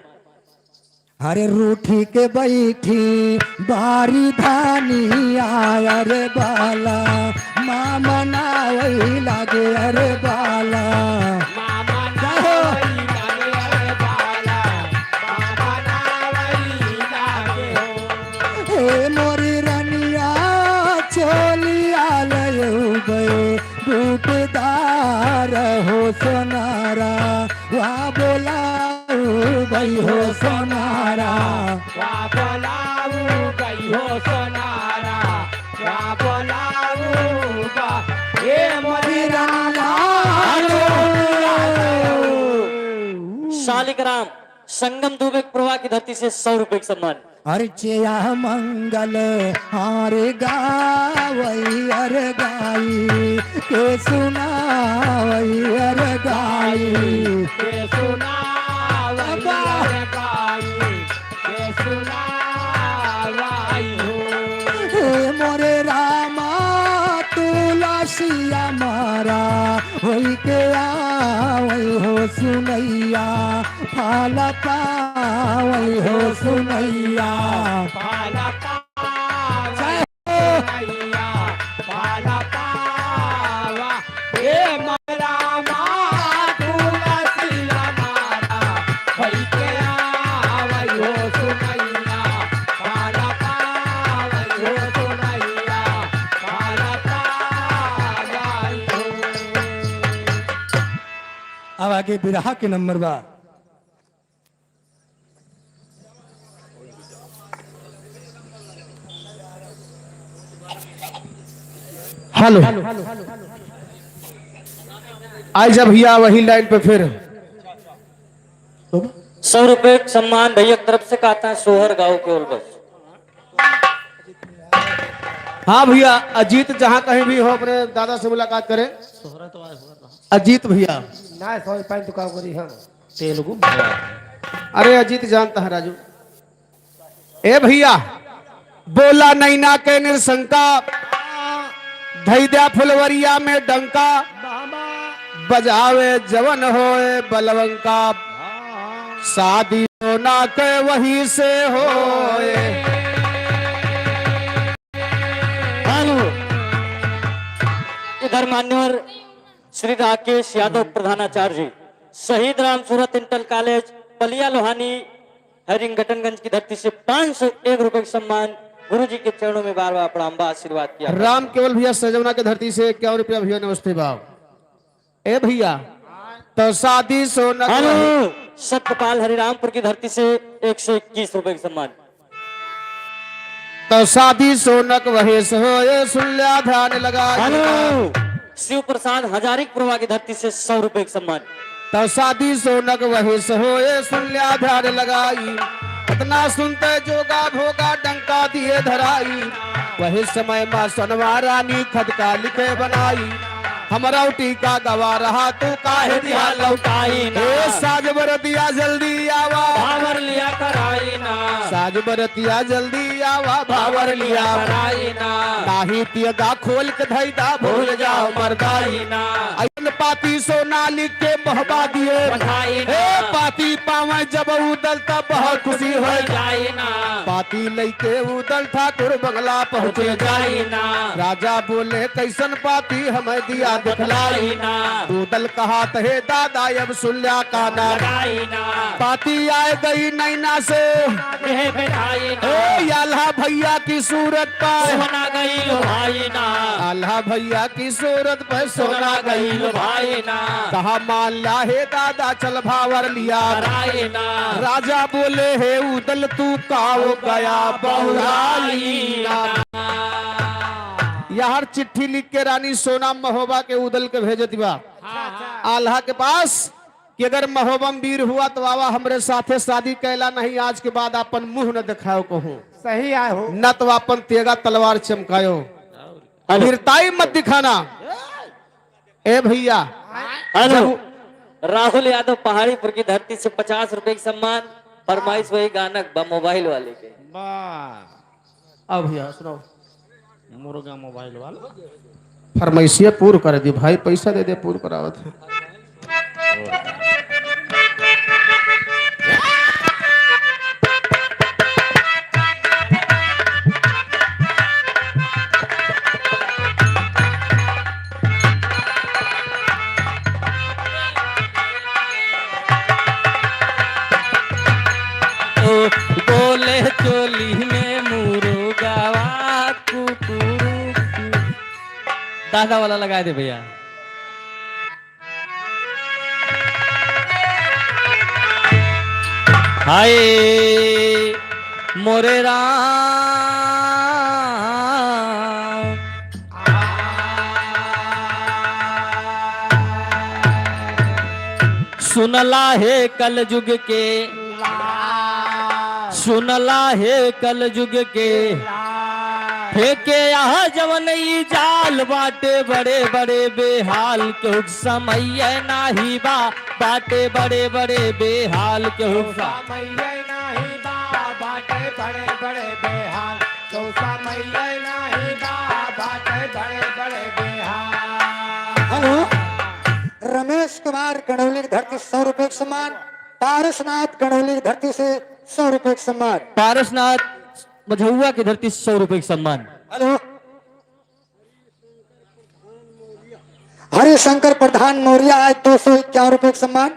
अरे रूठी के बैठी बारी धानी आय अरे बाला, मामा ना वही लागे अरे बाला। हे मोरी रनिया चोलिया ले उबे बूटदार हो सोनारा, वा बोलाऊ गई हो सोनारा। वा बोलाऊ गई हो सोनारा। वा बोलाऊ ग-, ए मोरी रामा। शालिग्राम संगम दुबे प्रवाह की धरती से सौ रुपए का सम्मान। अरे चेया मंगल हार गावई अरे गाई के सुनावई अरे गाई। के सुनावई अरे गाई, के सुनावई हो। हे मोरे रामा तुलसिया मारा होई के आवई हो सुनैया। फल पावई हो सुनैया। फल पावई जय हो। सुनैया। फल पावा। हे मरा मा तुलसी हमारा, भई के आवई हो सुनैया। फल पावई हो सुनैया। फल पावई हो। अब आगे बिरहा के नंबर बा। हेलो, आई जा भैया वही लाइन पे फिर। सौ रुपये सम्मान भैया की तरफ से कहता है, सोहर गाँव के ओर बस। हाँ भैया, अजीत जहाँ कहीं भी हो, अपने दादा से मुलाकात करें। तोहरा तो आए हुआ था। अजीत भैया। ना, सौ रुपये दुकान करी हम। तेलुगु भैया। अरे अजीत जानता है राजू। ए भैया, बोला नैना के निरशंका, धई द्या फुलवरिया में डंका, बजावे जवन होए बलवंका, शादी सोना के वही से होए। हेलो, इधर मान्यवर श्री राकेश यादव प्रधानाचार्य जी, शहीद राम सूरत इंटर कॉलेज, पलिया लोहानी, हरिंगटनगंज की धरती से पाँच सौ एक रुपए का सम्मान। गुरु जी के चरणों में बार बार प्रणाम बा, आशीर्वाद किया। राम केवल भैया सजवना के धरती से इक्यावन रुपया भैया, नमस्ते बाप। ए भैया, तो शादी सोनक हेलो, वही सत्यपाल हरिरामपुर की धरती से एक सौ इक्कीस रुपए का सम्मान। तो शादी सोनक वहेस होए, सुन ल्या ध्यान लगाई। हेलो, शिव प्रसाद हजारीपुरवा की धरती से सौ रुपए का सम्मान। तो शादी सोनक वहेस होए, सुन ल्या ध्यान लगाई। इतना सुनते जोगा भोगा डंका दिए धराई। वही समय मा सोनवा रानी खदका लिखे बनाई। हमरौटी का गवा रहा तू काहे दिहा लौटाई ना। ए साज बरतिया जल्दी आवा। भावर लिया कराई ना। साज बरतिया जल्दी आवा, भावर लिया कराई ना। नाही तियगा खोल के धई दा, भूल जाओ मरदाई ना। अइसन पाती सोना लिख के मोहबा दिए। बधाई ना। ए पाती पावे जब उदल तब बहुत खुशी हो जाई ना। पाती लइके उदल ठाकुर बंगला पहुँचे जाई ना। राजा बोले, "कैसन पाती हमें दिया दिखलाई ना।" उदल कहा, "तहे दादा अब सुन ल्या काना।" लगाई ना। पाती आए गई नैना से। देह पे ढाई ना। ए, आल्हा भैया की सूरत पर। सोना गई लो भाई ना। आल्हा भैया की सूरत पर सोना गई लो भाई ना। कहा, "मान ला हे दादा, चल भावर लिया कराई ना।" राजा बोले, "हे उदल तू काओ गया बहुराई ना।" यार चिट्ठी लिख के रानी सोना महोबा के उदल के भेजत बा। अच्छा, अच्छा। आल्हा के पास कि अगर महोबा में वीर हुआ तो आवा हमरे साथे शादी कैला, नहीं आज के बाद आपन मुँह न देखायो कहूँ। सही आए हो। न तो आपन तेगा तलवार चमकायो। हेलो। वीरताई मत दिखाना। ए भैया। हेलो। जब राहुल यादव पहाड़ीपुर की धरती से पचास रुपए की सम्मान, फरमाइश वही गाना बा मोबाइल वाले के। वाह। अब भैया सुनाओ। मुर्गा मोबाइल वाला। फरमाइशिया पूर कर दी भाई, पैसा दे दे, पूर करावत है। ओ, बोले चोली में मुर्गावा कुकुरू। दादा वाला लगा दे भैया। हाय मोरे राम। सुनला हे कलजुग के, सुनला हे कलजुग के, फेंके यहाँ जवन ई जाल, बाटे बड़े बड़े बेहाल, केहू समय नाही बा, बाटे बड़े बड़े बेहाल, केहू समये नाही बा, बाटे बड़े बड़े बेहाल, तो समये नाही बा, बाटे बड़े बड़े बेहाल। हेलो, रमेश कुमार गणौली की धरती से सौ रुपए का सम्मान, पारसनाथ गणौली की धरती से सौ रुपए का सम्मान। पारसनाथ मझौवा की धरती से सौ रुपए का सम्मान। हेलो, हरिशंकर प्रधान मौर्य आए दो सौ इक्यावन रुपए का सम्मान।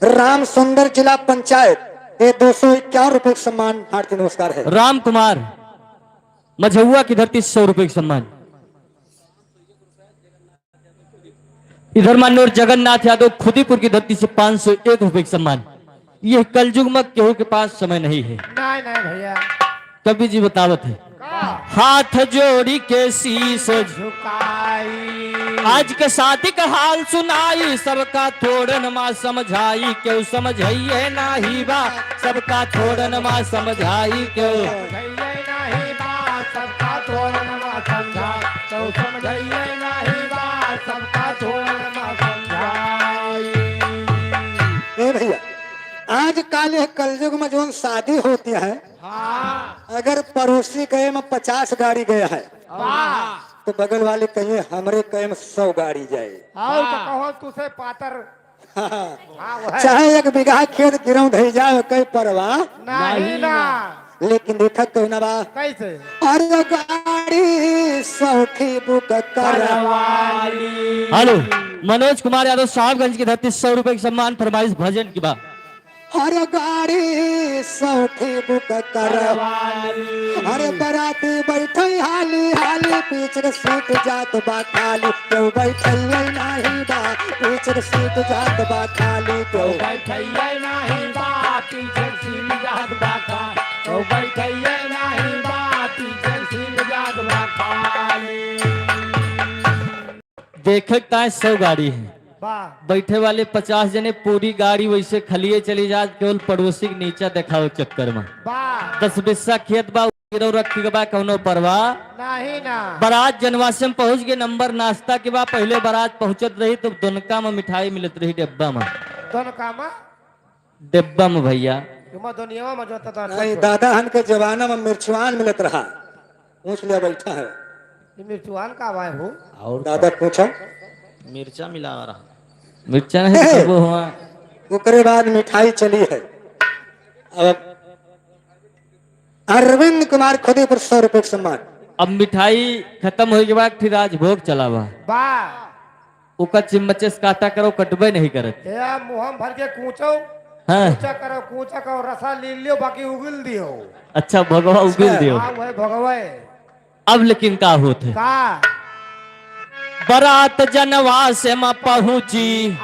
राम सुंदर जिला पंचायत ये दो सौ इक्यावन रुपए का सम्मान, हार्दिक नमस्कार है। राम कुमार मझौवा की धरती से सौ रुपए का सम्मान। इधर मान्यवर जगन्नाथ यादव खुदीपुर की धरती से पाँच सौ एक रुपए का सम्मान। यह कलयुग में केहू के पास समय नहीं है। नहीं, नहीं भैया। कवि जी बतावत है। का? हाथ जोड़ी के शीश झुकाई। आज के शादी का हाल सुनाई, सबका थोड़न मा समझाई, केहू समझइये नाही बा, सबका थोड़न मा समझाई, केहू समझइये नाही बा, समझइए नहीं बात, सबका छोड़ न समझाई। ए भइया, आजकल यह कलयुग में जौन शादी होती है, हाँ। अगर पड़ोसी कहे में पचास गाड़ी गया है, वाह। तो बगल वाले कहिए, "हमरे कहे में सौ गाड़ी जाए।" आओ तो वाह। कहो, तुसे पातर हाँ, वह। चाहे एक बीघा खेत गिरौं धई जाए, कई परवाह। नहीं ना। लेकिन देखत तो ना बा। कैसे? अरे गाड़ी सौठी बुक करवाली। हेलो, मनोज कुमार यादव, साहबगंज की धरती, सौ रुपए की सम्मान फरमाइश भजन की बा। अरे गाड़ी सौठी बुक करवाली। अरे बराती बैठे हाली हाली, पीछे के सीट जात बा खाली, केहू बैठइए नाही बा, पीछे के सीट जात बा खाली, केहू बैठइए नाही बा, पीछे के सीट जात बा खाली, केहू बैठइए नाही बा, पीछे के सीट जात बा खाली। देखक ताए सौ गाड़ी है, वाह। बैठे वाले पचास जने, पूरी गाड़ी वैसे खलिए चली जात, केवल पड़ोसी के नीचा देखावे चक्कर में। वाह। दस बिस्सा खेत बा, गिरव रख के बा, कौनो परवाह। नहीं ना। बारात जनवासे में पहुंच गए, नंबर नाश्ता के बा, पहले बारात पहुंचत रही तो दोनका में मिठाई मिलत रही डिब्बा में। दोनका में? डिब्बा में भइया। तुम दुनिया में जो तो नहीं, दादा हन के जमाना में मिर्चवान मिलत रहा। पूछ लिया, बैठा है। ये मिर्चवान का आवाज हो? और दादा का? पूछा। मिर्चा मिला रहा। मिर्चा नहीं हे! तो वो हुआ। ओकरे बाद मिठाई चली है। अब अरविंद कुमार खुदीपुर, सौ रुपए के सम्मान। अब मिठाई खत्म होए के बाद फिर राजभोग चला बा। बा। ओकर चिम्मचे से काटा करो, कटबे नहीं करत। ए, मुँह में भर के कूचो, हाँ। कूचा करो, कूचा करो, रसा ले लियो, बाकी उगिल दियो। अच्छा, भगवा उगिल अच्छा। दियो। हाँ, वही भगवे। अब लेकिन का होत है? का? बारात जनवासे में पहुँची,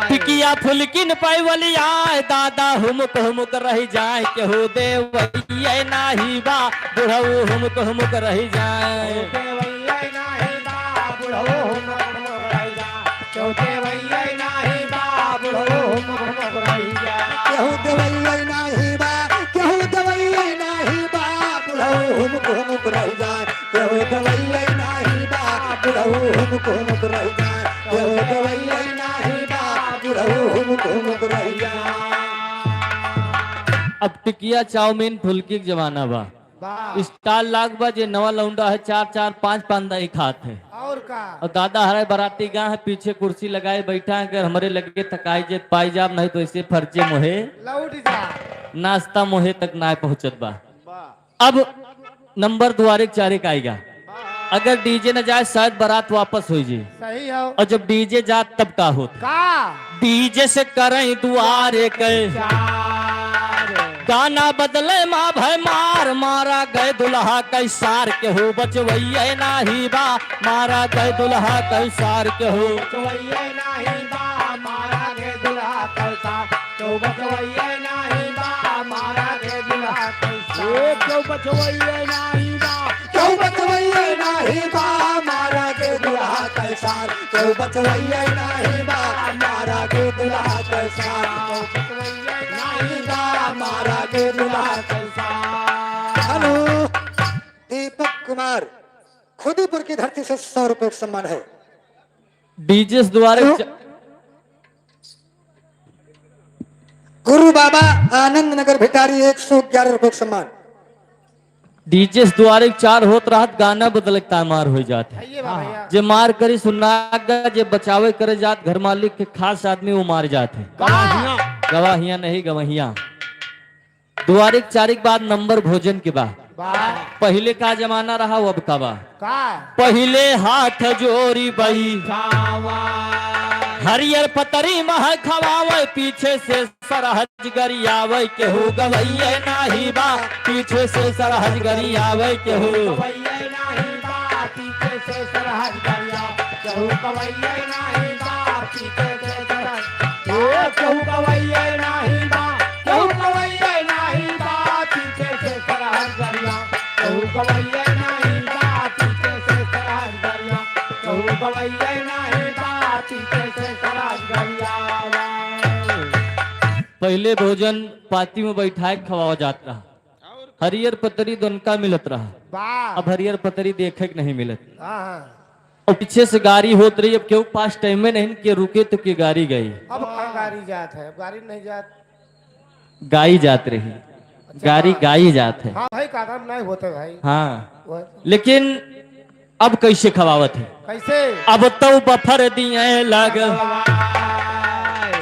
टिकिया फुलकिन पैवली आए, दादा हुमुक हुमुक रहि जाए, केहू देवइये नाही बा, बुढ़ऊ हुमुक हुमुक रहि जाए। केहू देवइये नाही बा, बुढ़ऊ हुमुक हुमुक रहि जाए। केहू देवइये नाही बा, बुढ़ऊ हुमुक हुमुक रहि जाए। केहू देवइये नाही बा, केहू देवइये नाही बा, बुढ़ऊ हुमुक हुमुक रहि जाए। केहू देवइये नाही बा, बुढ़ऊ हुमुक हुमुक रहि जाए। केहू देवइये नाही बा, बुढ़ऊ हुमुक हुमुक रहि जाए। अब टिकिया चाउमीन फुलकी के जमाना बा। वाह। स्टाल लाग बा जे नवा लौंडा है, चार चार पाँच पाँच दाई खात है। और का? और दादा हरे बराती गा है, पीछे कुर्सी लगाए बैठा है, अगर हमरे लगे तकाई जे पाई जाब, नहीं तो ऐसे फर्जे मोहे लौट जा। नाश्ता मोहे तक ना पहुँचत बा। वाह। अब नंबर दुआरे के चारे का आएगा। अगर डीजे न जाए, शायद बारात वापस हो जाए। सही हो। और जब डीजे जात, तब का होत? का? डीजे से करें दुआरे के, गाना बदले मा भय मार, मारा गए दुल्हा कै सार, केहू बचवइये नाही बा, मारा गए दुल्हा कै सार, केहू बचवइये नाही बा, मारा गए दुल्हा कै सार। केहू बचवइये नाही बा, मारा के दुल्हा कै सार। ए, केहू बचवइये नाही बा। केहू बचवइये नाही बा, मारा के दुल्हा कै सार। केहू बचवइये नाही बा, मारा के दुल्हा कै सार। केहू बचवइये नाही बा, मारा के दुल्हा कै सार। हेलो, दीपक कुमार, खुदीपुर की धरती से सौ रुपए का सम्मान है। डीजे द्वारे हेलो। च- गुरु बाबा आनंद नगर भिटारी एक सौ ग्यारह रुपए का सम्मान। डीजे द्वारे चार होत रहत, गाना बदले के तामार हो जात है। आइए बा भैया। जे मार करी सुन्नागा, जे बचावे करे जात घर मालिक के खास आदमी, वो मार जात है। वाह। गवाहियां नहीं, गवहियां। दुआरिक चारिक बाद नंबर भोजन के बा। बा। पहिले का जमाना रहा, अब का बा? का? पहिले हाथ जोरी बई। हरियर पतरी मह खवावे, पीछे से सरहज गरियावे, केहू गवइये नाही बा, पीछे से सरहज गरियावे, केहू गवइये नाही बा, पीछे से सरहज गरिया, केहू गवइये नाही बा, पीछे से सरहज, ए, केहू गवइये नाही बा, केहू गवइये नाही बा, पीछे से सरहज गरिया, केहू गवइये नाही बा, पीछे से सरहज गरिया, केहू गवइये नाही बा, पीछे से सरहज गरिया। पहिले भोजन पाती में बैठाए के खवावा जात रहा। और हरियर पतरी दोनका मिलत रहा। वाह। अब हरियर पतरी देखे के नहीं मिलत। हाँ, हाँ। और पीछे से गारी होत रही, अब केहू पास टाइम में नहीं के रुके तो के गारी गई। अब कहाँ गारी जात है, अब गारी नहीं जात। गाई जात रही। अच्छा, गारी हाँ। गाई जात है। हाँ भाई, का काम नहीं होते भाई। हाँ। वह तो। लेकिन अब कैसे खवावत है? कैसे? अब तो बफर दिए लग,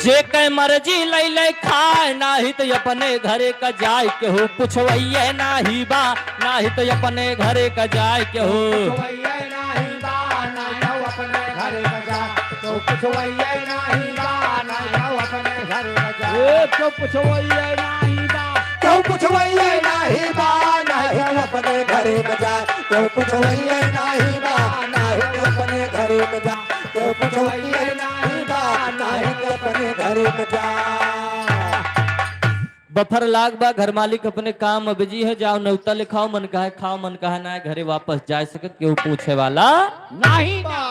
जे कै मर्जी लई ले खाए, नाही तो अपने घरे का जाए, केहू पुछवैये नाही बा, नाही तो अपने घरे का जाए, केहू। पुछवैये नाही बा, नाही तो अपने घरे का जाए, केहू पुछवैये नाही बा, नाही तो अपने घरे का जाए। ए, केहू पुछवैये नाही बा। केहू पुछवैये नाही बा, नाही अपने घरे क जाए। केहू पुछवैये नाही बा, नाही अपने घरे क जाए। केहू पुछवैये नाही बा, नाही अपने घरे क जाए। बफर लाग बा, घर मालिक अपने काम में बिजी है, जाओ नेवता लिखाओ, मन कहे खाओ, मन कहे ना, घरे वापस जा सकत, केहू पूछे वाला नहीं बा।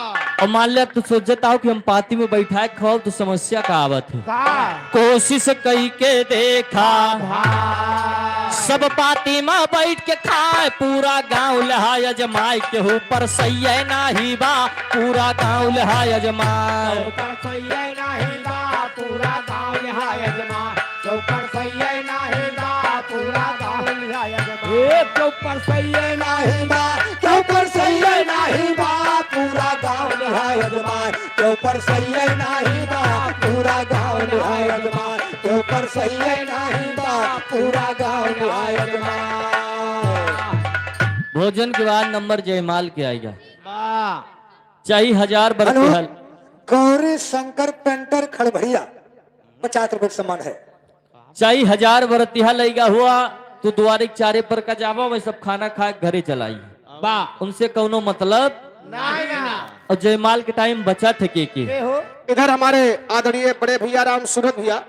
और मान ले, अब तू सोचता हो कि हम पाती में बैठाए खाओ, तो समस्या का आवत है? का? कोशिश कई के देखा, भाई। सब पाती में बैठ के खाए, पूरा गांव लिहा अजमाए, केहू परसैये नाही बा, पूरा गांव लिहा अजमाए। केहू परसैये नाही बा, पूरा गांव लिहा अजमाए। केहू परसैये नाही बा, पूरा गांव लिहा अजमाए। ए, केहू परसैये नाही बा, केहू परसैये नाही बा, पूरा गांव लिहा अजमाए। केहू परसैये नाही बा, पूरा गांव लिहा अजमाए। केहू परसैये नाही बा, पूरा गांव लिहा अजमाए। भोजन के बाद नंबर जयमाल के आएगा। वाह। चाही हजार हेलो, बरतिहल। गौरी शंकर पेंटर खड़भैया, पचास रुपए का सम्मान है। चाही हजार बरतिहा लइगा हुआ, तू दुआरे के चारे पर का जावा, वही सब खाना खा के घरे चलाई। बा। उनसे कौनो मतलब नहीं ना। और जयमाल के टाइम बचा थे के के। के हो? इधर हमारे आदरणीय बड़े भैया राम सूरत भैया,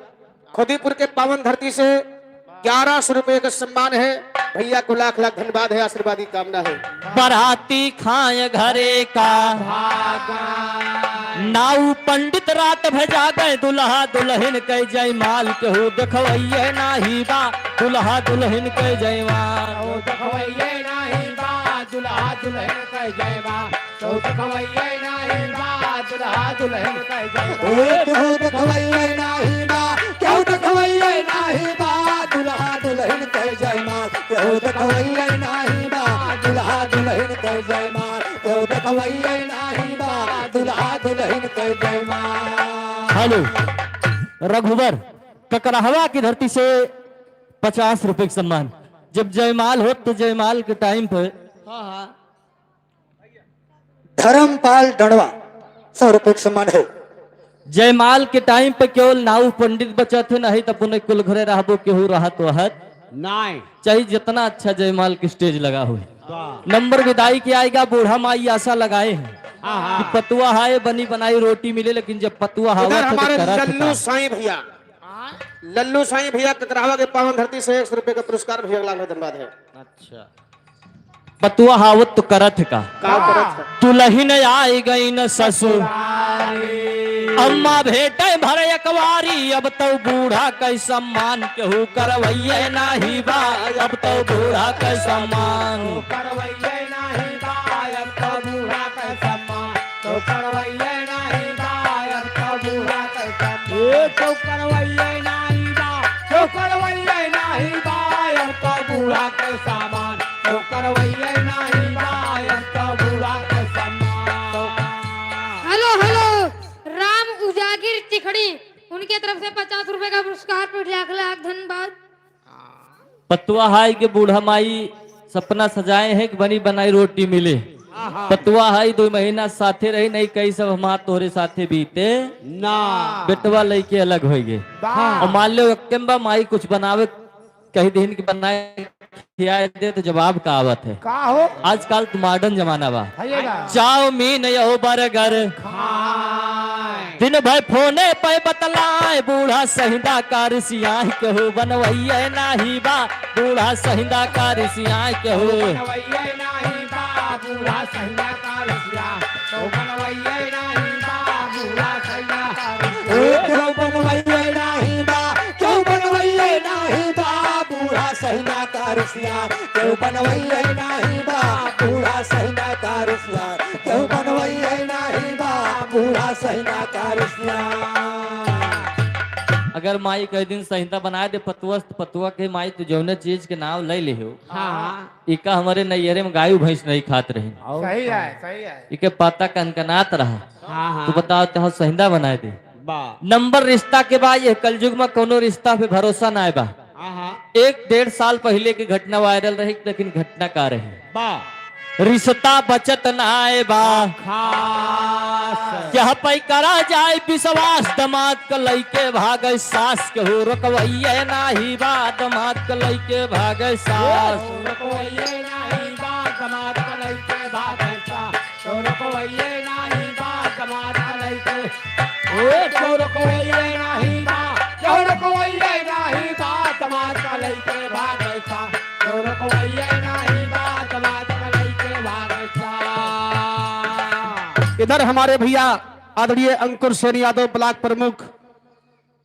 खुदीपुर के पावन धरती से ग्यारह सौ रुपए का सम्मान है। भैया को लाख लाख धन्यवाद है, आशीर्वाद की कामना है। बराती खाए घरे का। नाऊ पंडित रात भर जागे, दुल्हा दुल्हन के जयमाल केहू देखवैये नाही बा, दुल्हा दुल्हन के जयमाल। केहू देखवैये नाही बा, दुल्हा दुल्हन के जयमाल। केहू देखवैये नाही बा, दुल्हा दुल्हन के जयमाल। ओ, केहू देखवैये नाही बा, केहू देखवैये नाही बा, दुल्हा दुल्हन के जयमाल। केहू देखवैये नाही बा, दुल्हा दुल्हन के जयमाल। केहू देखवैये नाही बा, दुल्हा दुल्हन के जयमाल। हेलो, रघुवर, ककरहवा की धरती से पचास रुपए का सम्मान। जब जयमाल होत तो जयमाल के टाइम पे हाँ, हाँ। धर्मपाल डंडवा, सौ रुपए का सम्मान है। जयमाल के टाइम पे केवल नाऊ पंडित बचत है, नहीं तो अपने कुल घरे रहबो, केहू रहत वहत नहीं। चाहे जितना अच्छा जयमाल के स्टेज लगा हो। वाह। नंबर विदाई के आएगा, बूढ़ा माई आशा लगाए हैं हाँ, हाँ। कि पतुआ हाय बनी बनाई रोटी मिले, लेकिन जब पतुआ उधर हावत है तो हमारे करत लल्लू का? साईं भैया, लल्लू साईं भैया ककरहवा के पावन धरती से एक सौ रुपए का पुरस्कार भैया, लाख लाख धन्यवाद है। अच्छा। पतुआ हावत तो करत है का? का करत है? दुल्हन आई गई न ससुर। अम्मा भेटे भर अकवारी, अब तो बूढ़ा कै सम्मान केहू करवैये नाही बा, अब तो बूढ़ा कै सम्मान। करवैये नाही बा, अब तो बूढ़ा कै सम्मान। तो करवैये नाही बा, अब तो बूढ़ा कै सम्मान। ए, तो करवैये नाही बा, तो करवैये नाही बा, अब तो बूढ़ा कै सम्मान। तो करवैये नाही बा, अब तो बूढ़ा कै सम्मान। हेलो, हेलो, राम उजागिर चिखड़ी, उनके तरफ से पचास रुपए का पुरस्कार, फिर लाख लाख धन्यवाद। पतुआ हाय के बूढ़ा माई सपना सजाए हैं कि बनी बनाई रोटी मिले। आहा। पतुआ हाय दो महीना साथे रही, नहीं कही सब हमार तोहरे साथे बीते। ना। बेटवा लइके अलग होइ गए। बा। और मान लो एक्के में बा माई कुछ बनावे, कही दिन कि बनाए खियाए दे तो जवाब का आवत है। का हो? आजकल तो मॉडर्न जमाना बा। है ये बा। चाउमीन यहो बर्गर। खाए। दिन भर फोने पे बतलाए, बूढ़ा सहिंदा का रिसियाए केहू बनवैये नाही बा, बूढ़ा सहिंदा का रिसियाए केहू। बनवैये नाही बा, बूढ़ा सहिंदा का रिसियाए, तो बनवैये नाही बा, बूढ़ा सहिंदा का रिसियाए। ए, केहू बनवैये नाही बा, केहू बनवैये नाही बा, बूढ़ा सहिना का रसिया, केहू बनवइये नाही बा, बूढ़ा सहिना का रसिया, केहू बनवइये नाही बा, बूढ़ा सहिना का रसिया। अगर माई कह दिन सहिना बनाए दे पतुआ से, तो पतुआ के माई तू जौने चीज के नाम ले लिहो। हाँ। इका हमरे नैहरे में गाय भैंस नहीं खात रही। सही है, सही है। इके पता कनकनात रहा। हाँ, हाँ। तू बताओ, तो सहिना बनाए दे। बा। नंबर रिश्ता के बा, ये कलयुग में कोनो रिश्ता पे भरोसा ना बा। हाँ, हाँ। एक डेढ़ साल पहिले के घटना वायरल रही, लेकिन घटना का रही? बा। रिश्ता बचत ना बा। खास। क्या पै करा जाए विश्वास, दमाद क लइके भागे सास, केहू रोकवइये नाही बा, दमाद क लइके भागे सास। रोकवइये नाही बा, दमाद क लइके भागे सास। केहू रोकवइये नाही बा, दमाद क लइके। ए, केहू रोकवइये नाही बा, केहू रोकवइये नाही बा, दमाद क लइके भागे सास। केहू रोकवइये नाही बा, दमाद क लइके भागे सास। इधर हमारे भैया आदरणीय अंकुर सेन यादव, ब्लॉक प्रमुख,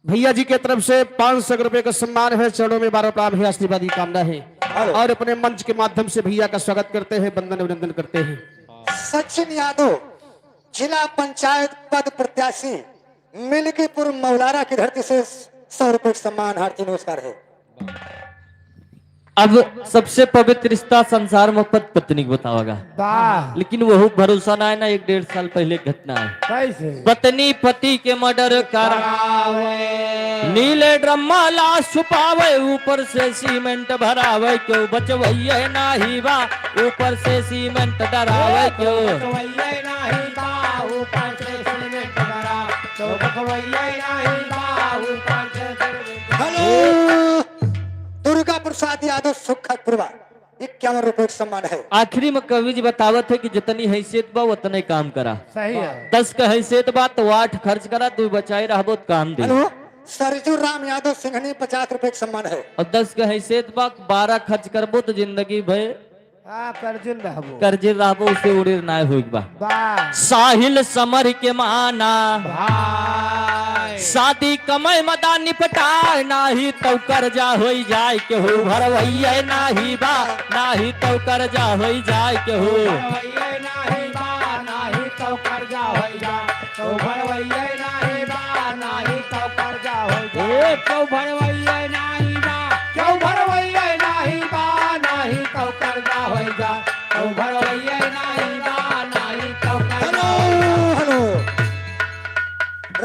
भैया जी के तरफ से पाँच सौ रुपए का सम्मान है। चरणों में बार बार प्रणाम है, आशीर्वाद की कामना है। हेलो। और अपने मंच के माध्यम से भैया का स्वागत करते हैं, वंदन अभिनंदन करते हैं। सचिन यादव, जिला पंचायत पद प्रत्याशी, मिल्कीपुर मौलारा की धरती से सौ रुपए का सम्मान, हार्दिक नमस्कार है। अब सबसे पवित्र रिश्ता संसार में पति पत्नी के बतावा गा। वाह। लेकिन वहू भरोसा ना है ना, एक डेढ़ साल पहिले घटना है। कैसे? पत्नी पति के मर्डर करावे। नीले ड्रम में लाश छुपावे, ऊपर से सीमेंट भरावे, केहू बचवइये नाही बा, ऊपर से सीमेंट डरावे, केहू बचवइये नाही बा, ऊपर से सीमेंट डरा, केहू बचवइये नाही बा, ऊपर से सीमेंट। हेलो, दुर्गा प्रसाद यादव सुखतपुरवा, इक्यावन रुपए का सम्मान है। आखिरी में कवि जी बतावत है कि जितनी हैसियत बा, उतने काम करा। सही है। दस का हैसियत बा, तो आठ खर्च करा, दो बचाए रहबो, तो काम दे। हेलो, सरजू राम यादव सिंघनी, पचास रुपए का सम्मान है। और दस का हैसियत बा, बारह खर्च करबो, तो जिंदगी भर हाँ, कर्जिन रहबो। कर्जिन रहबो, उसे उड़ेर नाय होइक बा। बा। साहिल समर के माना। भाई। शादी कमाई मदा निपटाए, नाही तौ कर्जा होई जाए, केहू भरवइये नाही बा, नाही तौ कर्जा होई जाए, केहू भरवइये नाही बा, नाही तौ कर्जा होई जाए, केहू भरवइये नाही बा, नाही तौ कर्जा होई जाए। ए, केहू भरवइये नाही बा, केहू भरवइये नाही बा, नाही तौ कर्जा होई जाए। Hello, hello.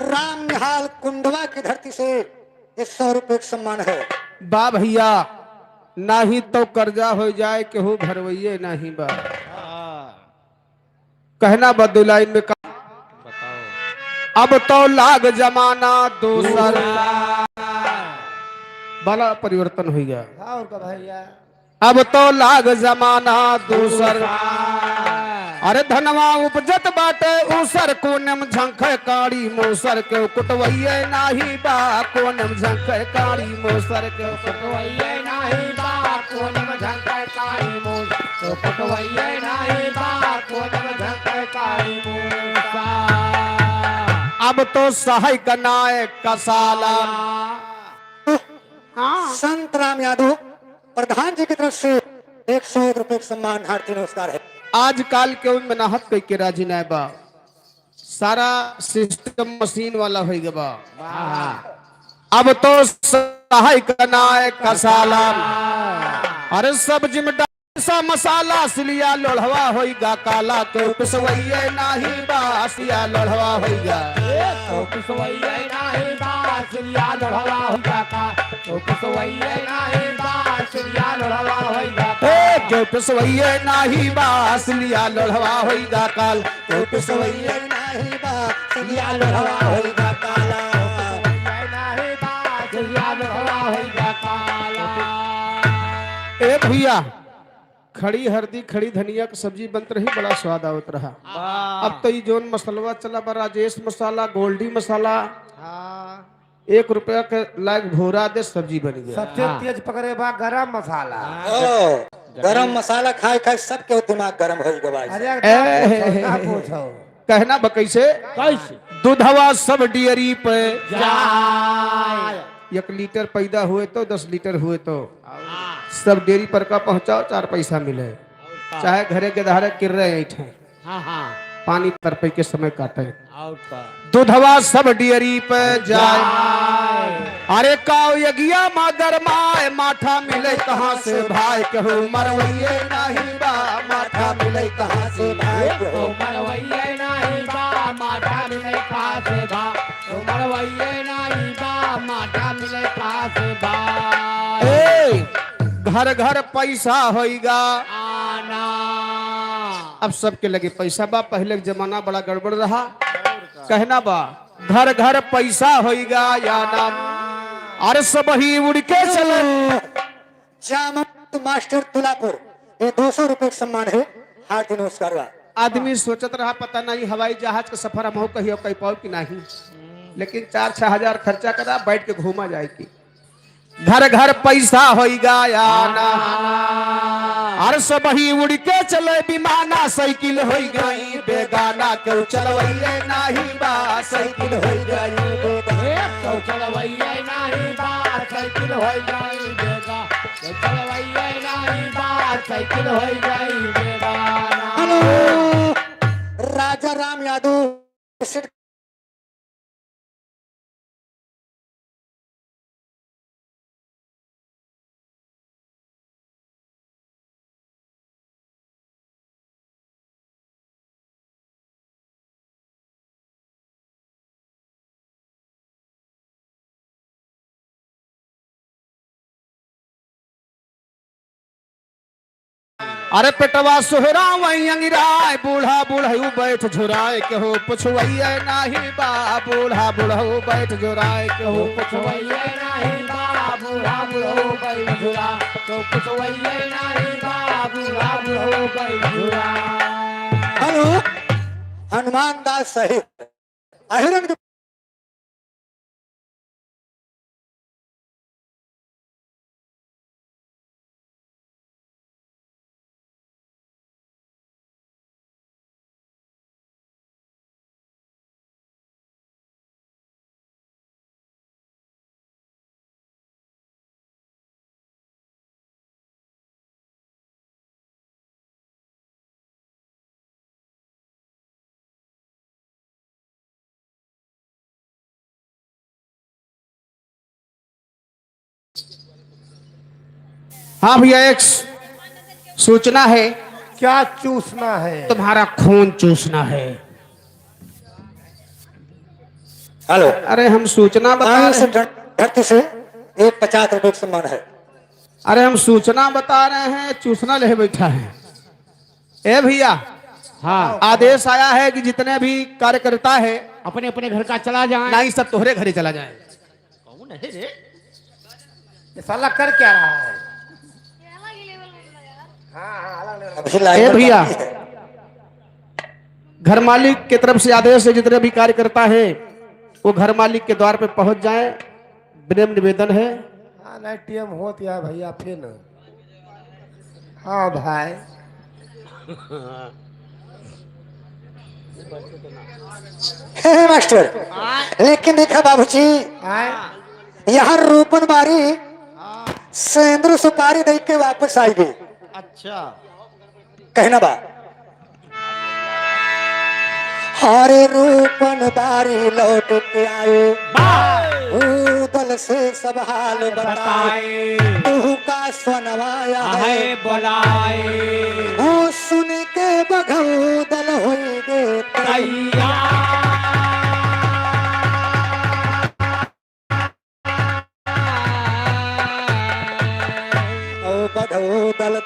राम निहाल कुंडवा की धरती से ये सौ रुपए का सम्मान है। बा भैया, नाही तौ कर्जा होई जाए, केहू भरवइये नाही बा। कहना बा दो लाइन में का? बताओ। अब तौ लाग जमाना दूसर। दूसर। बड़ा परिवर्तन होइगा। हाँ, और का भैया? अब तौ लाग जमाना दूसर। दूसर। अरे धनवा उपजत बाटे ऊसर, कोने में झंखे काड़ी मूसर, केहू कुटवइये नाही बा, कोने में झंखे काड़ी मूसर, केहू कुटवइये नाही बा, कोने में झंखे काड़ी मूसर, केहू कुटवइये नाही बा, कोने में झंखे काड़ी मूसर। अब तौ सहायक नायक कसाला। हाँ। संत राम यादव प्रधान जी की तरफ से एक सौ एक रुपए का सम्मान, हार्दिक नमस्कार है। आजकल केहू मेहनत कइके राजी नाय बा, सारा सिस्टम मशीन वाला होइ गवा बा। वाह। अब तौ सहायक नायक कसाला। अरे सब्जी में सा मसाला सिलिया लोढ़वा होइगा काला, केहू पिसवइये नाही बा, सिया लोढ़वा होइगा। ए, केहू पिसवइये नाही बा, सिलिया लोढ़वा होइगा का, केहू पिसवइये नाही बा, सिलिया लोढ़वा होइगा का। ए, केहू पिसवइये नाही बा, सिलिया लोढ़वा होइगा काल, केहू पिसवइये नाही बा, सिलिया लोढ़वा होइगा काला। केहू पिसवइये नाही बा, सिलिया लोढ़वा होइगा काला। ए भैया, खड़ी हरदी, खड़ी धनिया क सब्जी बनत रही, बड़ा स्वाद आवत रहा। वाह। अब तो ई जौन मसलवा चला बा, राजेश मसाला, गोल्डी मसाला, हाँ। एक रुपया के लायक भोरा दे, सब्जी बन गया। सबसे हाँ। तेज पकड़े बा गरम मसाला। हाँ। ओ, गरम मसाला खाए खाए सबके दिमाग गरम होइ गवा। अरे, ए, ना पूछो। कहना बा कैसे? कैसे? दूधवा सब डेयरी पे जाए। एक लीटर पैदा हुए तो, दस लीटर हुए तो। हाँ। सब डेरी पर का पहुँचाओ, चार पैसा मिले। और का? चाहे घरे के धारे किर्रे ऐंठे। हाँ, हाँ। पानी तरपे के समय काटे। और का? दुधवा सब डेरी पे जाए। जाए। अरे काव यगिया मादर माय, माठा मिले कहाँ से भाई, केहू मरवइये नाही बा, माठा मिले कहाँ से भाई, केहू मरवइये नाही बा, माठा मिले कहाँ से भाई, केहू मरवइये नाही बा, माठा मिले कहाँ से भाई। ए, घर घर पैसा होइगा। आना। अब सबके लगे पैसा बा, पहिले के जमाना बड़ा गड़बड़ रहा। कहना बा, घर घर पैसा होइगा या ना। अरे सबही उड़ के चले। जामवंत मास्टर तुलापुर, ये दो सौ रुपए का सम्मान है, हार्दिक नमस्कार बा। आदमी सोचत रहा, पता नहीं हवाई जहाज का सफर हमहू कहियो कइ पाउब कि नहीं, लेकिन चार छह हजार खर्चा करा, बैठ के घूमा जाए कि। घर घर पैसा होइगा या ना। अरे सबही उड़ के चले विमाना, साइकिल होइगा ई बेगाना, केहू चलवइये नाही बा, साइकिल होइगा ई बेगाना। ए, केहू चलवइये नाही बा, साइकिल होइगा ई बेगाना, केहू चलवइये नाही बा, साइकिल होइगा ई बेगाना। हेलो, राजा राम यादव। अरे पेटवा सोहरा वही अंगिराय, बूढ़ा बूढ़ऊ बैठ झुराय, केहू पुछवइये नाही बा, बूढ़ा बूढ़ऊ बैठ झुराय, केहू पुछवइये नाही बा, बूढ़ा बूढ़ऊ बैठ झुराय, केहू पुछवइये नाही बा, बूढ़ा बूढ़ऊ बैठ झुराय। हेलो, हनुमान दास सहित अहिरन के हाँ भैया, एक सूचना है। क्या चूसना है? तुम्हारा खून चूसना है। हेलो। अरे हम सूचना बता रहे हैं। धरती से एक पचास रुपए का सम्मान है। अरे हम सूचना बता रहे हैं, चूसना ले बैठा है। ए भैया, हाँ। आदेश आया है कि जितने भी कार्यकर्ता है, अपने अपने घर का चला जाए। नहीं, सब तोहरे घरे चला जाए। कौन है रे? ये साला कर क्या रहा है? हाँ, हाँ, अलग level। ए भैया, घर मालिक के तरफ से आदेश है, जितने भी कार्यकर्ता हैं, वो घर मालिक के द्वार पे पहुंच जाएं। विनम्र निवेदन है। हाँ, नहीं, टीएम होत या भैया, फिर न। हाँ भाई। हे, हे मास्टर, लेकिन देखा बाबूजी, आए? यहाँ रूपन बारी सेंदुर सुपारी दे के वापस आई गई। अच्छा। कहना बा, हरे रूपन बारी लौट के आए, बाय। ऊदल से सब हाल बताए। बताए। तुहका सोनवाया है है बुलाए। ओ सुन के बघऊदल होई गे तैयार। ओ बघऊदल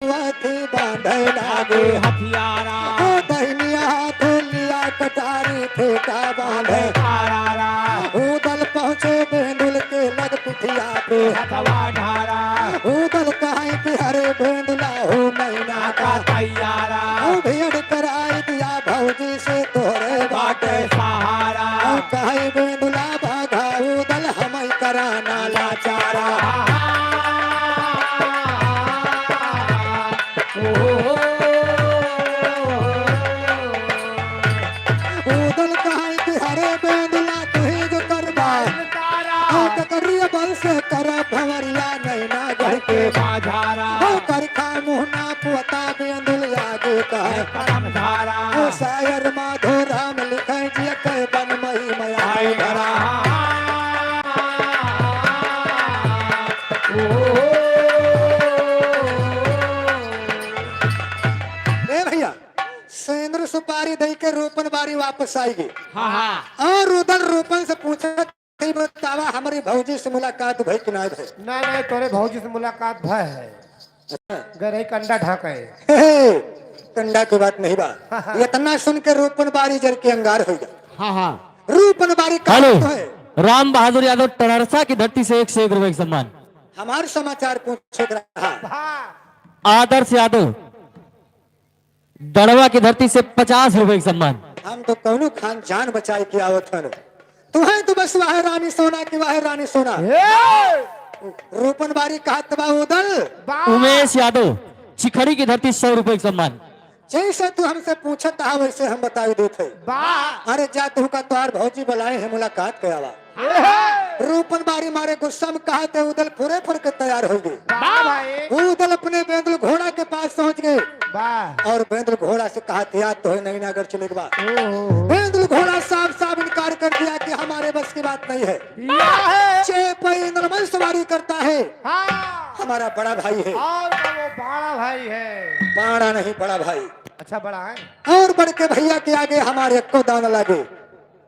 हाथे बांधे लागे हथियारा। ओ दहिनिया हाथे लिया कटारी फेंका बांधे। बांधे कारारा। ऊदल पहुँचे बेंदुल के लग पिठिया पे। हथवा ढारा। ऊदल कहे कि हरे बेंदुला हो मैना का। का तैयारा। ओ भेंट कराई दिया भौजी से तोहरे बाटे। बाटे सहारा। ओ कहे बेंदुला भागा ऊदल हमई कराना लाचारा। ऊदल कहे कि हरे बेंदुला तुही जो करबा। ओ ककरिया बल से करब भंवरिया नैना गढ़ के। झारा। ओ करखा मुहना पोता बेंदुल आगे का। है करम झारा। ओ शायर माधो राम लिखे जिय के बन मही मया आई धरा। ए भैया, सेंदुर सुपारी दई के रूपन बारी वापस आइगे। हाँ, हाँ। और उदल रूपन से पूछत, "ई बतावा, हमरी भौजी से मुलाकात भई कि नाहीं भई?" नहीं, नहीं, तोरे भौजी से मुलाकात भय है। अच्छा। गरई कंडा ढाके। हे, हे, कंडा की बात नहीं बा। हाँ, हाँ। इतना सुन के रूपन बारी जर के अंगार होइगा। हाँ, हाँ। रूपन बारी का हेलो, तो है? राम बहादुर यादव टड़रसा की धरती से एक सौ एक रुपए का सम्मान। हमार समाचार पूछत रहा। हाँ। आदर्श यादव दड़वा की धरती से पचास रुपए का सम्मान। हम तो कौनो खान जान बचाए के आवत हन। तुहैं तो बस वाह रानी सोना की वाह रानी सोना। ए! रूपन बारी कहत बा उदल। बा। उमेश यादव चिखड़ी की धरती सौ रुपए का सम्मान। जैसे तू हमसे पूछत हा वैसे हम बताई देत है। बा। अरे जा तू का तोहार भौजी बुलाए हैं मुलाकात करावा। रूपन बारी मारे गुस्सा में कहत है उदल फुरे फुर के तैयार होइगे। बा भाई। उदल अपने बेंदुल घोड़ा के पास पहुंच गए। बा। और बेंदुल घोड़ा से कहत है, "आज तो है नहीं ना अगर चले के बाद।" ओहो। बेंदुल घोड़ा साफ साफ इनकार कर दिया कि हमारे बस की बात नहीं है। या है। चेपई नरमन सवारी करता है। हाँ। हमारा बड़ा भाई है। और तो वो बड़ा भाई है। बड़ा नहीं, बड़ा भाई। अच्छा, बड़ा है। और बड़के भैया के आगे हमारे को दान लागे।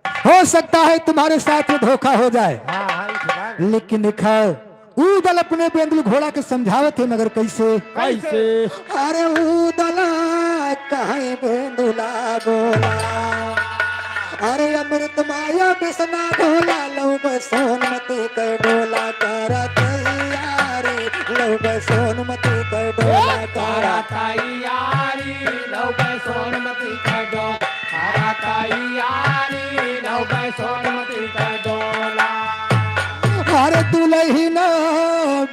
हो सकता है तुम्हारे साथ में धोखा हो जाए। हाँ, हाँ, ई तो बात। लेकिन देखा, ऊदल अपने बेंदुल घोड़ा के समझावत है, मगर कैसे? कैसे? अरे ऊदला कहीं बेंदुला बोला, अरे अमृत माया बिसना घोला, लौब सोनमती के डोला कर तैयारी, लौब सोनमती के डोला कर। तैयारी, लौब सोनमती के डोला। हरा तैयारी, लौबे सोनमती के डोला। हर दुलहिन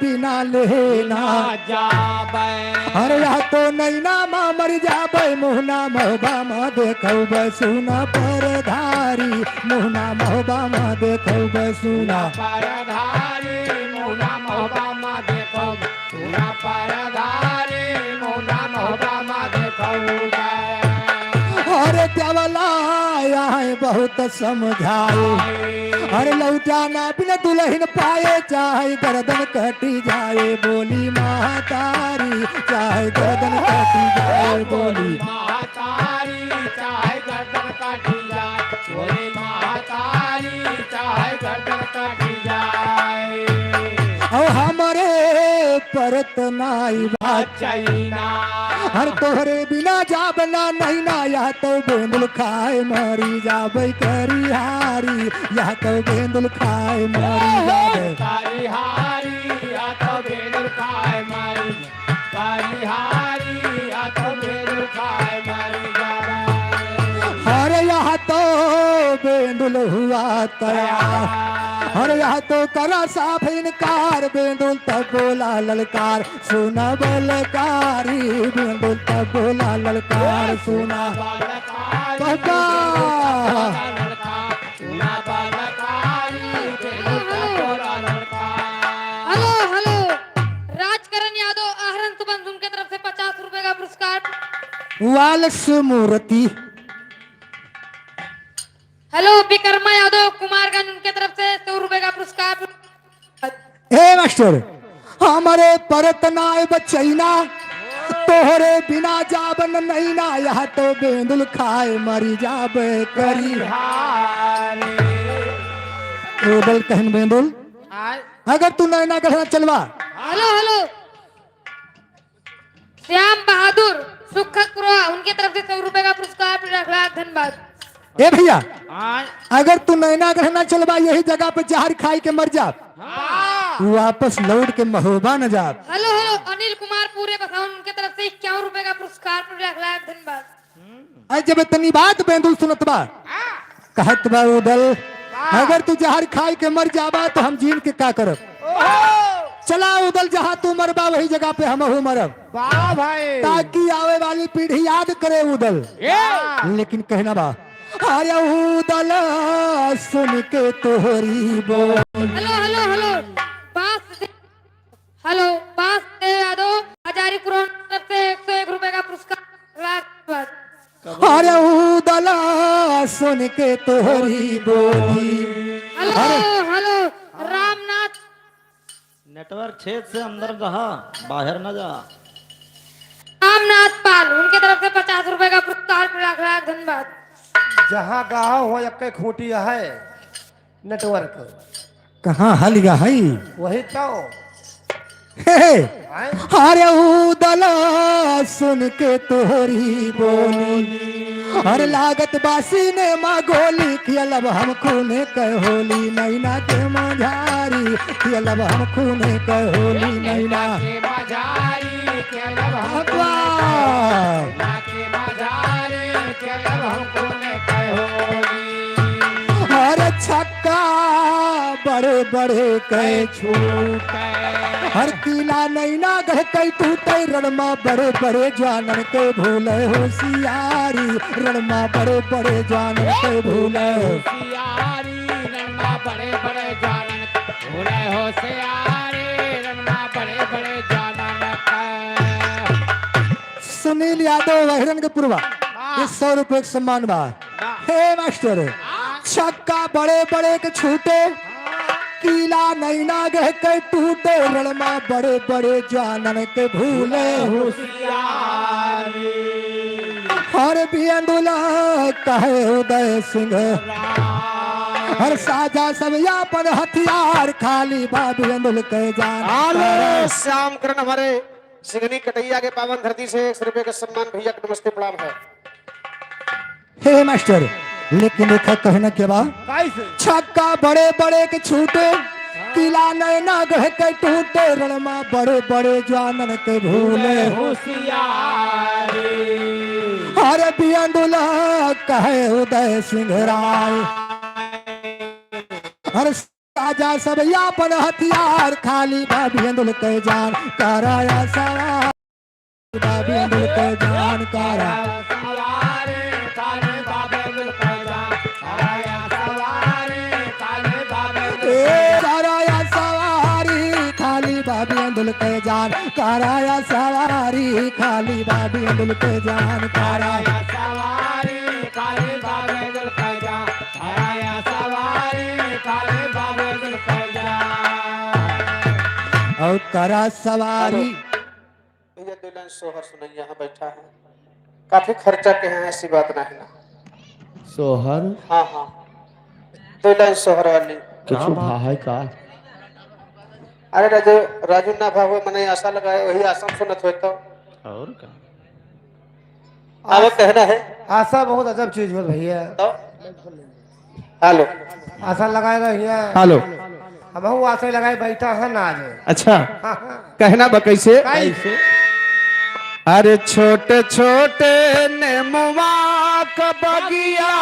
बिना लेना। ना जाबे। हर या तो नैना मा मरि जाबे, मुहना महुबा मा देखौबे सुना परधारी, मुहना महुबा मा देखौबे सुना। परधारी, मुहना महुबा मा देखौबे। सुना परधारी, मुना महुबा मा देखौबे। अरे देवला आए बहुत समझाए। अरे लौटा ना बिन दुलहिन पाए, चाहे गर्दन कटी जाए, बोली महतारी, चाहे गर्दन कटी जाए, बोली। महतारी, चाहे गर्दन कटी जाए, बोली महतारी, चाहे गर्दन कटी जाए। और हमरे परत नाई बा चैना। हर तोहरे बिना जाब ना नैना, या तो बेंदुल खाए मरी जाबे करिहारी, या तो बेंदुल खाए मरी जाबे। करिहारी, या तो बेंदुल खाए मरी, करिहारी, या तो बेंदुल खाए मरी जाबे। हर या तो बेंदुल हुआ तैयार। अरे या तो करा साफ इनकार, बेंदुल तब बोला ललकार, सुना बलकारी, बेंदुल तब बोला ललकार, सुना। कहता। Hello, hello. राजकरण यादव, आहरण सुबंध उनके तरफ से पचास रुपए का पुरस्कार। वाल सुमूर्ति। हेलो, विक्रमा यादव कुमारगंज, उनके तरफ से सौ रुपए का पुरस्कार। हे मास्टर, हमरे परत नाय बचैना, तोहरे बिना जाबन नैना, या तो बेंदुल खाए मरी जाबे करी। ए, बोल कहन बेंदुल, आय। अगर तू नैना गढ़ना चलवा। Hello, hello. श्याम बहादुर सुखत पुरवा, उनके तरफ से सौ रुपए का पुरस्कार, लाख लाख धन्यवाद। ए भैया, आय। अगर तू नैना गढ़ना चलबा, यही जगह पे जहर खाई के मर जा, हाँ। तू वापस लौट के महोबा न जा। हेलो, हेलो, अनिल कुमार पूरे बसावन, उनके तरफ से इक्यावन रुपए का पुरस्कार, लाख लाख धन्यवाद। अरे जब इतनी बात बेंदुल सुनत बा, हाँ। कहत बा उदल, वाह। अगर तू जहर खाई के मर जाबा तो हम जीन के का करब? ओहो। चला उदल, जहाँ तू मरबा वही जगह पे हमहू मरब। वाह भाई। ताकि आवे वाली पीढ़ी याद करे उदल। ये। लेकिन कहना बा, अरे उदल सुन के तोहरी बोल। Hello, hello, hello. पास दे, हेलो, पास दे। यादव हजारी पुरौन तरफ से एक सौ एक रुपए का पुरस्कार। लाख धन्यवाद। अरे उदला सुन के तोहरी बोली। हेलो, अरे। हेलो, रामनाथ। नेटवर्क क्षेत्र से अंदर रहा, बाहर न जा। रामनाथ पाल, उनके तरफ से पचास रुपए का पुरस्कार, लाख लाख धन्यवाद। जहाँ गाँव हो, एक खूंटी है नेटवर्क। कहाँ हलिया है? वही तो। हे, हे। आय? अरे उदला सुन के तोहरी बोली, अरे लागत बा सिनेमा गोली, खेलब हम खूने के होली, नैना के मझारी, खेलब हम खूने के होली, नैना के मझारी, खेलब हम खूने के होली, नैना के मझारी, खेलब हम खूने के होली। अरे छक्का बड़े बड़े के छूटे। हर किला नैना गढ़ के टूटे, रणमा बड़े बड़े जानन के भूले होशियारी, रणमा बड़े बड़े जानन के भूले। होशियारी, रणमा बड़े बड़े जानन के भूले होशियारी, रणमा बड़े बड़े जानन के। सुनील यादव वहरन के पुरवा, हाँ। ये सौ रुपये के सम्मान बा। हाँ। हे मास्टर, हाँ। छक्का बड़े बड़े के छूटे, हाँ। किला नैना गढ़ के टूटे, रणमा बड़े बड़े जानन के भूले होशियारी। हर बियंदुला कहे उदय सिंह, राम। हर साजा सब यापन हथियार, खाली बा बियंदुल के जान। आलो श्याम करण हमारे सिंघनी कटैया के पावन धरती से एक सौ रुपये का सम्मान भैया के नमस्ते प्रणाम है। हे मास्टर, लेकिन देखा कहना के बा, कैसे? छक्का बड़े बड़े के छूटे, किला नैना गढ़ के टूटे, रणमा बड़े बड़े जानन के भूले होशियारी। अरे बियंदुला कहे उदय सिंह राय, हर राजा सब यापन हथियार, खाली बा बियंदुल के जान, कराया सवारी बा बियंदुल के जान, करा। ए, कराया सवारी, खाली बा बियंदुल के जान, कराया सवारी, खाली बा बियंदुल के जान, करा। और करा सवारी। भैया, दो लाइन सोहर सुनैया, यहाँ बैठा है, काफी खर्चा के हैं, ऐसी बात नहीं ना। सोहर? हाँ, हाँ, दो लाइन सोहर वाली। कुछ भा है का? अरे राजू, राजू ना भा हुए, मने आशा लगाए, वही आशा में सुनत होए तो। और का? आवत कहना है। आशा बहुत अजब चीज होत भैया। तो? हेलो। आशा लगाए रहिया। हेलो। हमहू आशा लगाए बैठा है ना आज। अच्छा। हाँ, हाँ। कहना बा कैसे? कैसे? अरे छोटे छोटे नेमुआ क बगिया,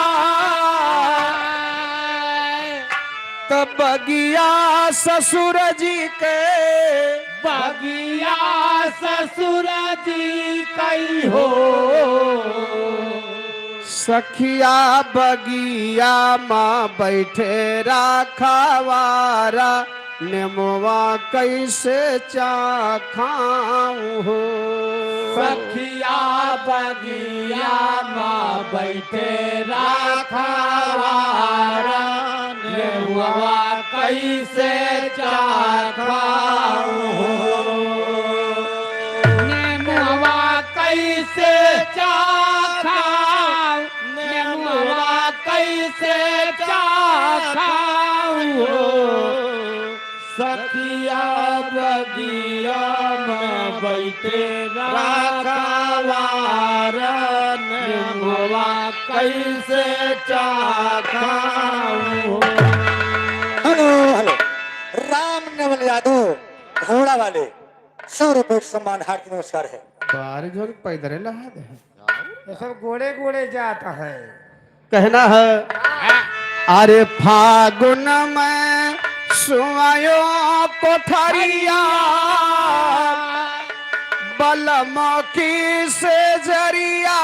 त बगिया ससुर जी के। बगिया ससुर जी कई हो। सखिया बगिया मा बैठे राखवारा, नेमवा कैसे चाखाऊं हो। सखिया बगिया मा बैठे राखवारा, नेमवा कैसे चाखाऊं हो। नेमवा कैसे चाखाऊं, नेमवा कैसे चाखाऊं हो। सखिया बगिया में बैठे राखवार, नेमवा कैसे चाखाऊं हो। हेलो, हेलो, राम नेवल यादव घोड़ा वाले, सौ रुपये सम्मान, हार्दिक नमस्कार है। बाहर जो पैदल रहा दे। ये सब गोड़े गोड़े जात है। कहना है, अरे फागुन में सुआयो कोठरिया, बलम की से जरिया,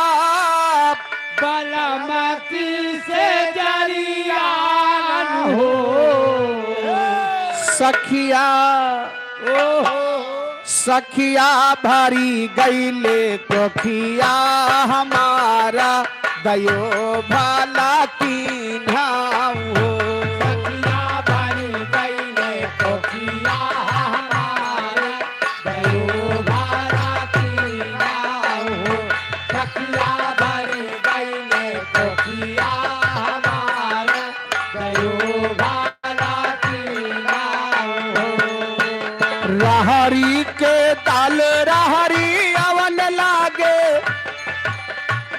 बलम की से जरिया हो। सखिया, ओहो। सखिया भरी गईले कोखिया हमारा, दयो भला कीन्हा हो। सखिया भरी गईले कोखिया हमारा, दयो भला कीन्हा हो। सखिया भरी गईले कोखिया हमारा, दयो भला रहरी के दाल रहरी अवन लागे,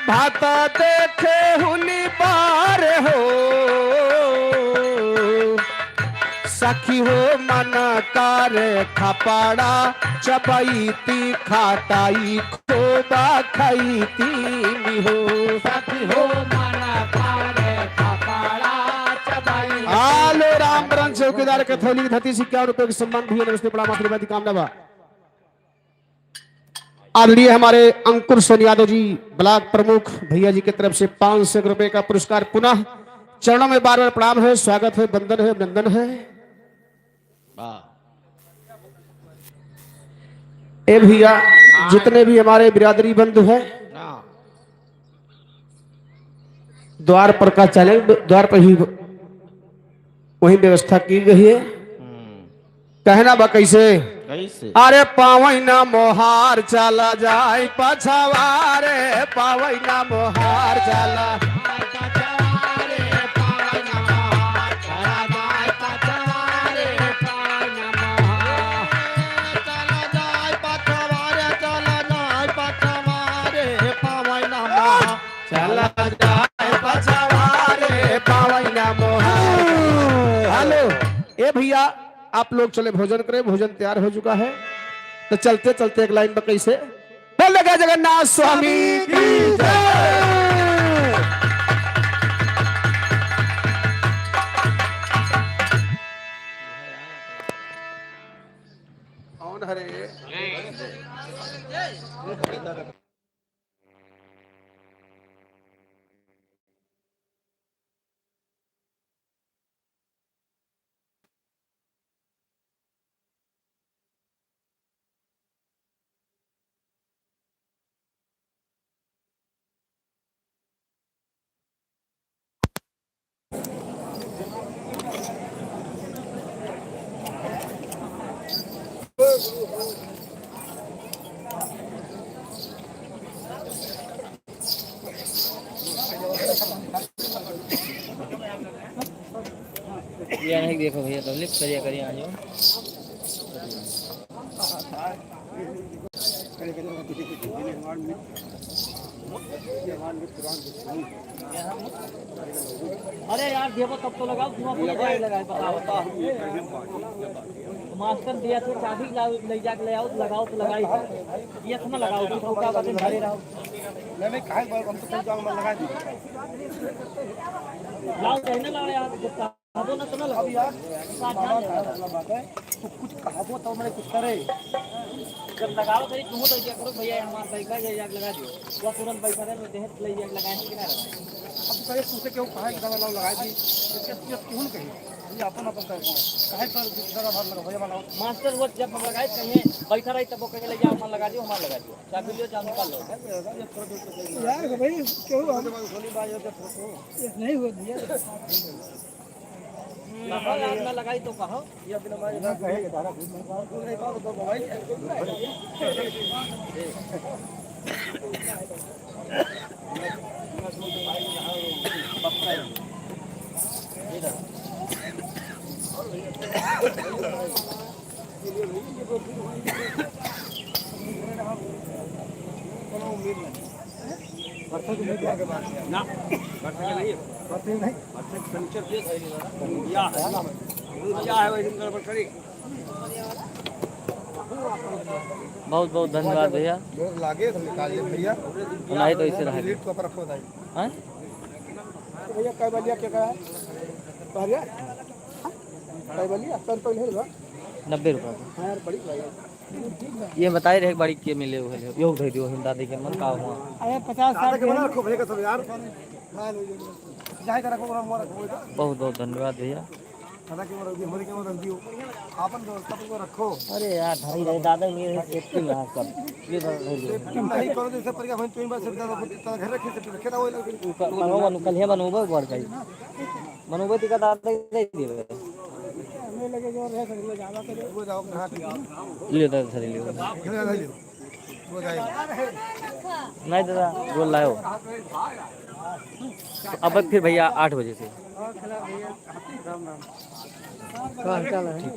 भात देखे हुनी बार हो। सखी हो मन कर खपड़ा चबैती खाटाई खोबा खैती हो। सखी हो मन कर खपड़ा चबैती। आलो रामबरन चौकीदार के थैली की धरती से इक्यावन रुपये के सम्मान भी है। नमस्ते, प्रणाम, आशीर्वाद की कामना बा। आदरणीय हमारे अंकुर सोन यादव जी, ब्लॉक प्रमुख, भैया जी की तरफ से पाँच सौ रुपए का पुरस्कार। पुनः चरणों में बार बार प्रणाम है, स्वागत है, वंदन है, अभिनंदन है। वाह। ए भैया, जितने भी हमारे बिरादरी बंधु हैं, हाँ। द्वार पर का चैलेंज, द्वार पर ही वही व्यवस्था की गई है। हम्म। कहना बा कैसे? कैसे? अरे पावई ना मोहार चला जाए पछवारे, पावई ना मोहार चला। चला जाए पछवारे पावैया मोहार। हेलो, ए भैया, आप लोग चले भोजन करें, भोजन तैयार हो चुका है, तो चलते चलते एक लाइन में कैसे बोल लगा जगन्नाथ स्वामी की जय। कौन हरे? ये नहीं देखो भैया, तब लिफ्ट करिया करिया आ जाओ। अरे यार, देबो तब तो लगाओ, धुआं पूरा जाए लगा है, बताओ, बताओ। मास्टर दिया थे, चाबी लाओ, ले जाके ले आओ, तो लगाओ, तो लगाई। ये तो ना लगाओ, तो क्या बात है, धरे रहो। नहीं, नहीं, काहे बार हम तो कोई जाओ, मैं लगा दी। लाओ, कहने लाओ यार, जितना अब यार, बाबा का मतलब बात है, तू कुछ कहबो तो हमरे कुछ करे। जब लगाओ तो तुम तो क्या करो भैया, हमारा पैसा ये जाके लगा दियो। वो तुरंत पैसा दे, मैं देहत ले जाके लगाए कि ना लगाए। अब करे तू से क्यों कहा कि दादा लाओ लगा दी, इसके तुझे क्यों नहीं कही? ये अपन अपन कर, काहे कर दादा बाहर लगा भैया बनाओ। मास्टर वो जब हम लगाए कहीं बैठा रही तब वो कहे ले जाओ, हमारा लगा दियो, हमारा लगा दियो। चाबी लियो, चाबी निकाल लो। यार भाई, क्यों हम नहीं हो भैया। लगाओ, लाग ना लगाई तो कहो। ना, बरसात के नहीं है। बरसात के नहीं। बरसात के शनिचर के या है। या है, वही दिन गड़बड़ करी। बहुत बहुत धन्यवाद भैया। जोर लागे तो निकाल ले भैया। नहीं तो ऐसे रह लेट को पर रखो दाई। हैं? तो भैया, कै बलिया के का है? बहरिया? कै बलिया? सौ रुपये ले लो। नब्बे रुपये। हाँ यार, बड़ी भाई। ये बताए रहे, बड़ी के मिले हुए ले। यो दे दियो, हम दादी के मन का हुआ। अरे, पचास साठ के बना रखो भैया, कसम यार। जाए का रखो, मोर रखो। बहुत बहुत धन्यवाद भैया। दादा के मरौदी, हमरे के मरौदी हो। आपन व्यवस्था पर रखो। अरे यार, धरी रहे दादा, ये सेफ्टी में हाथ कर। ये धर, धर, धर। सेफ्टी नहीं करो, जैसे परिका भाई, तुम बस सेफ्टी दादा, दादा घर रखे, सेफ्टी रखे, दादा, वो लगे। उनका बनोबा, उनका लिए बनोबा, बढ़ जाए। बनोबा, तिका दादा दे देवे। वो जाओ, कहाँ ठीक है? ले दादा, धरी ले। ले दादा, ले। वो जाए। नहीं दादा, गोल लाओ। अब फिर भैया आठ बजे से। का हाल चाल है?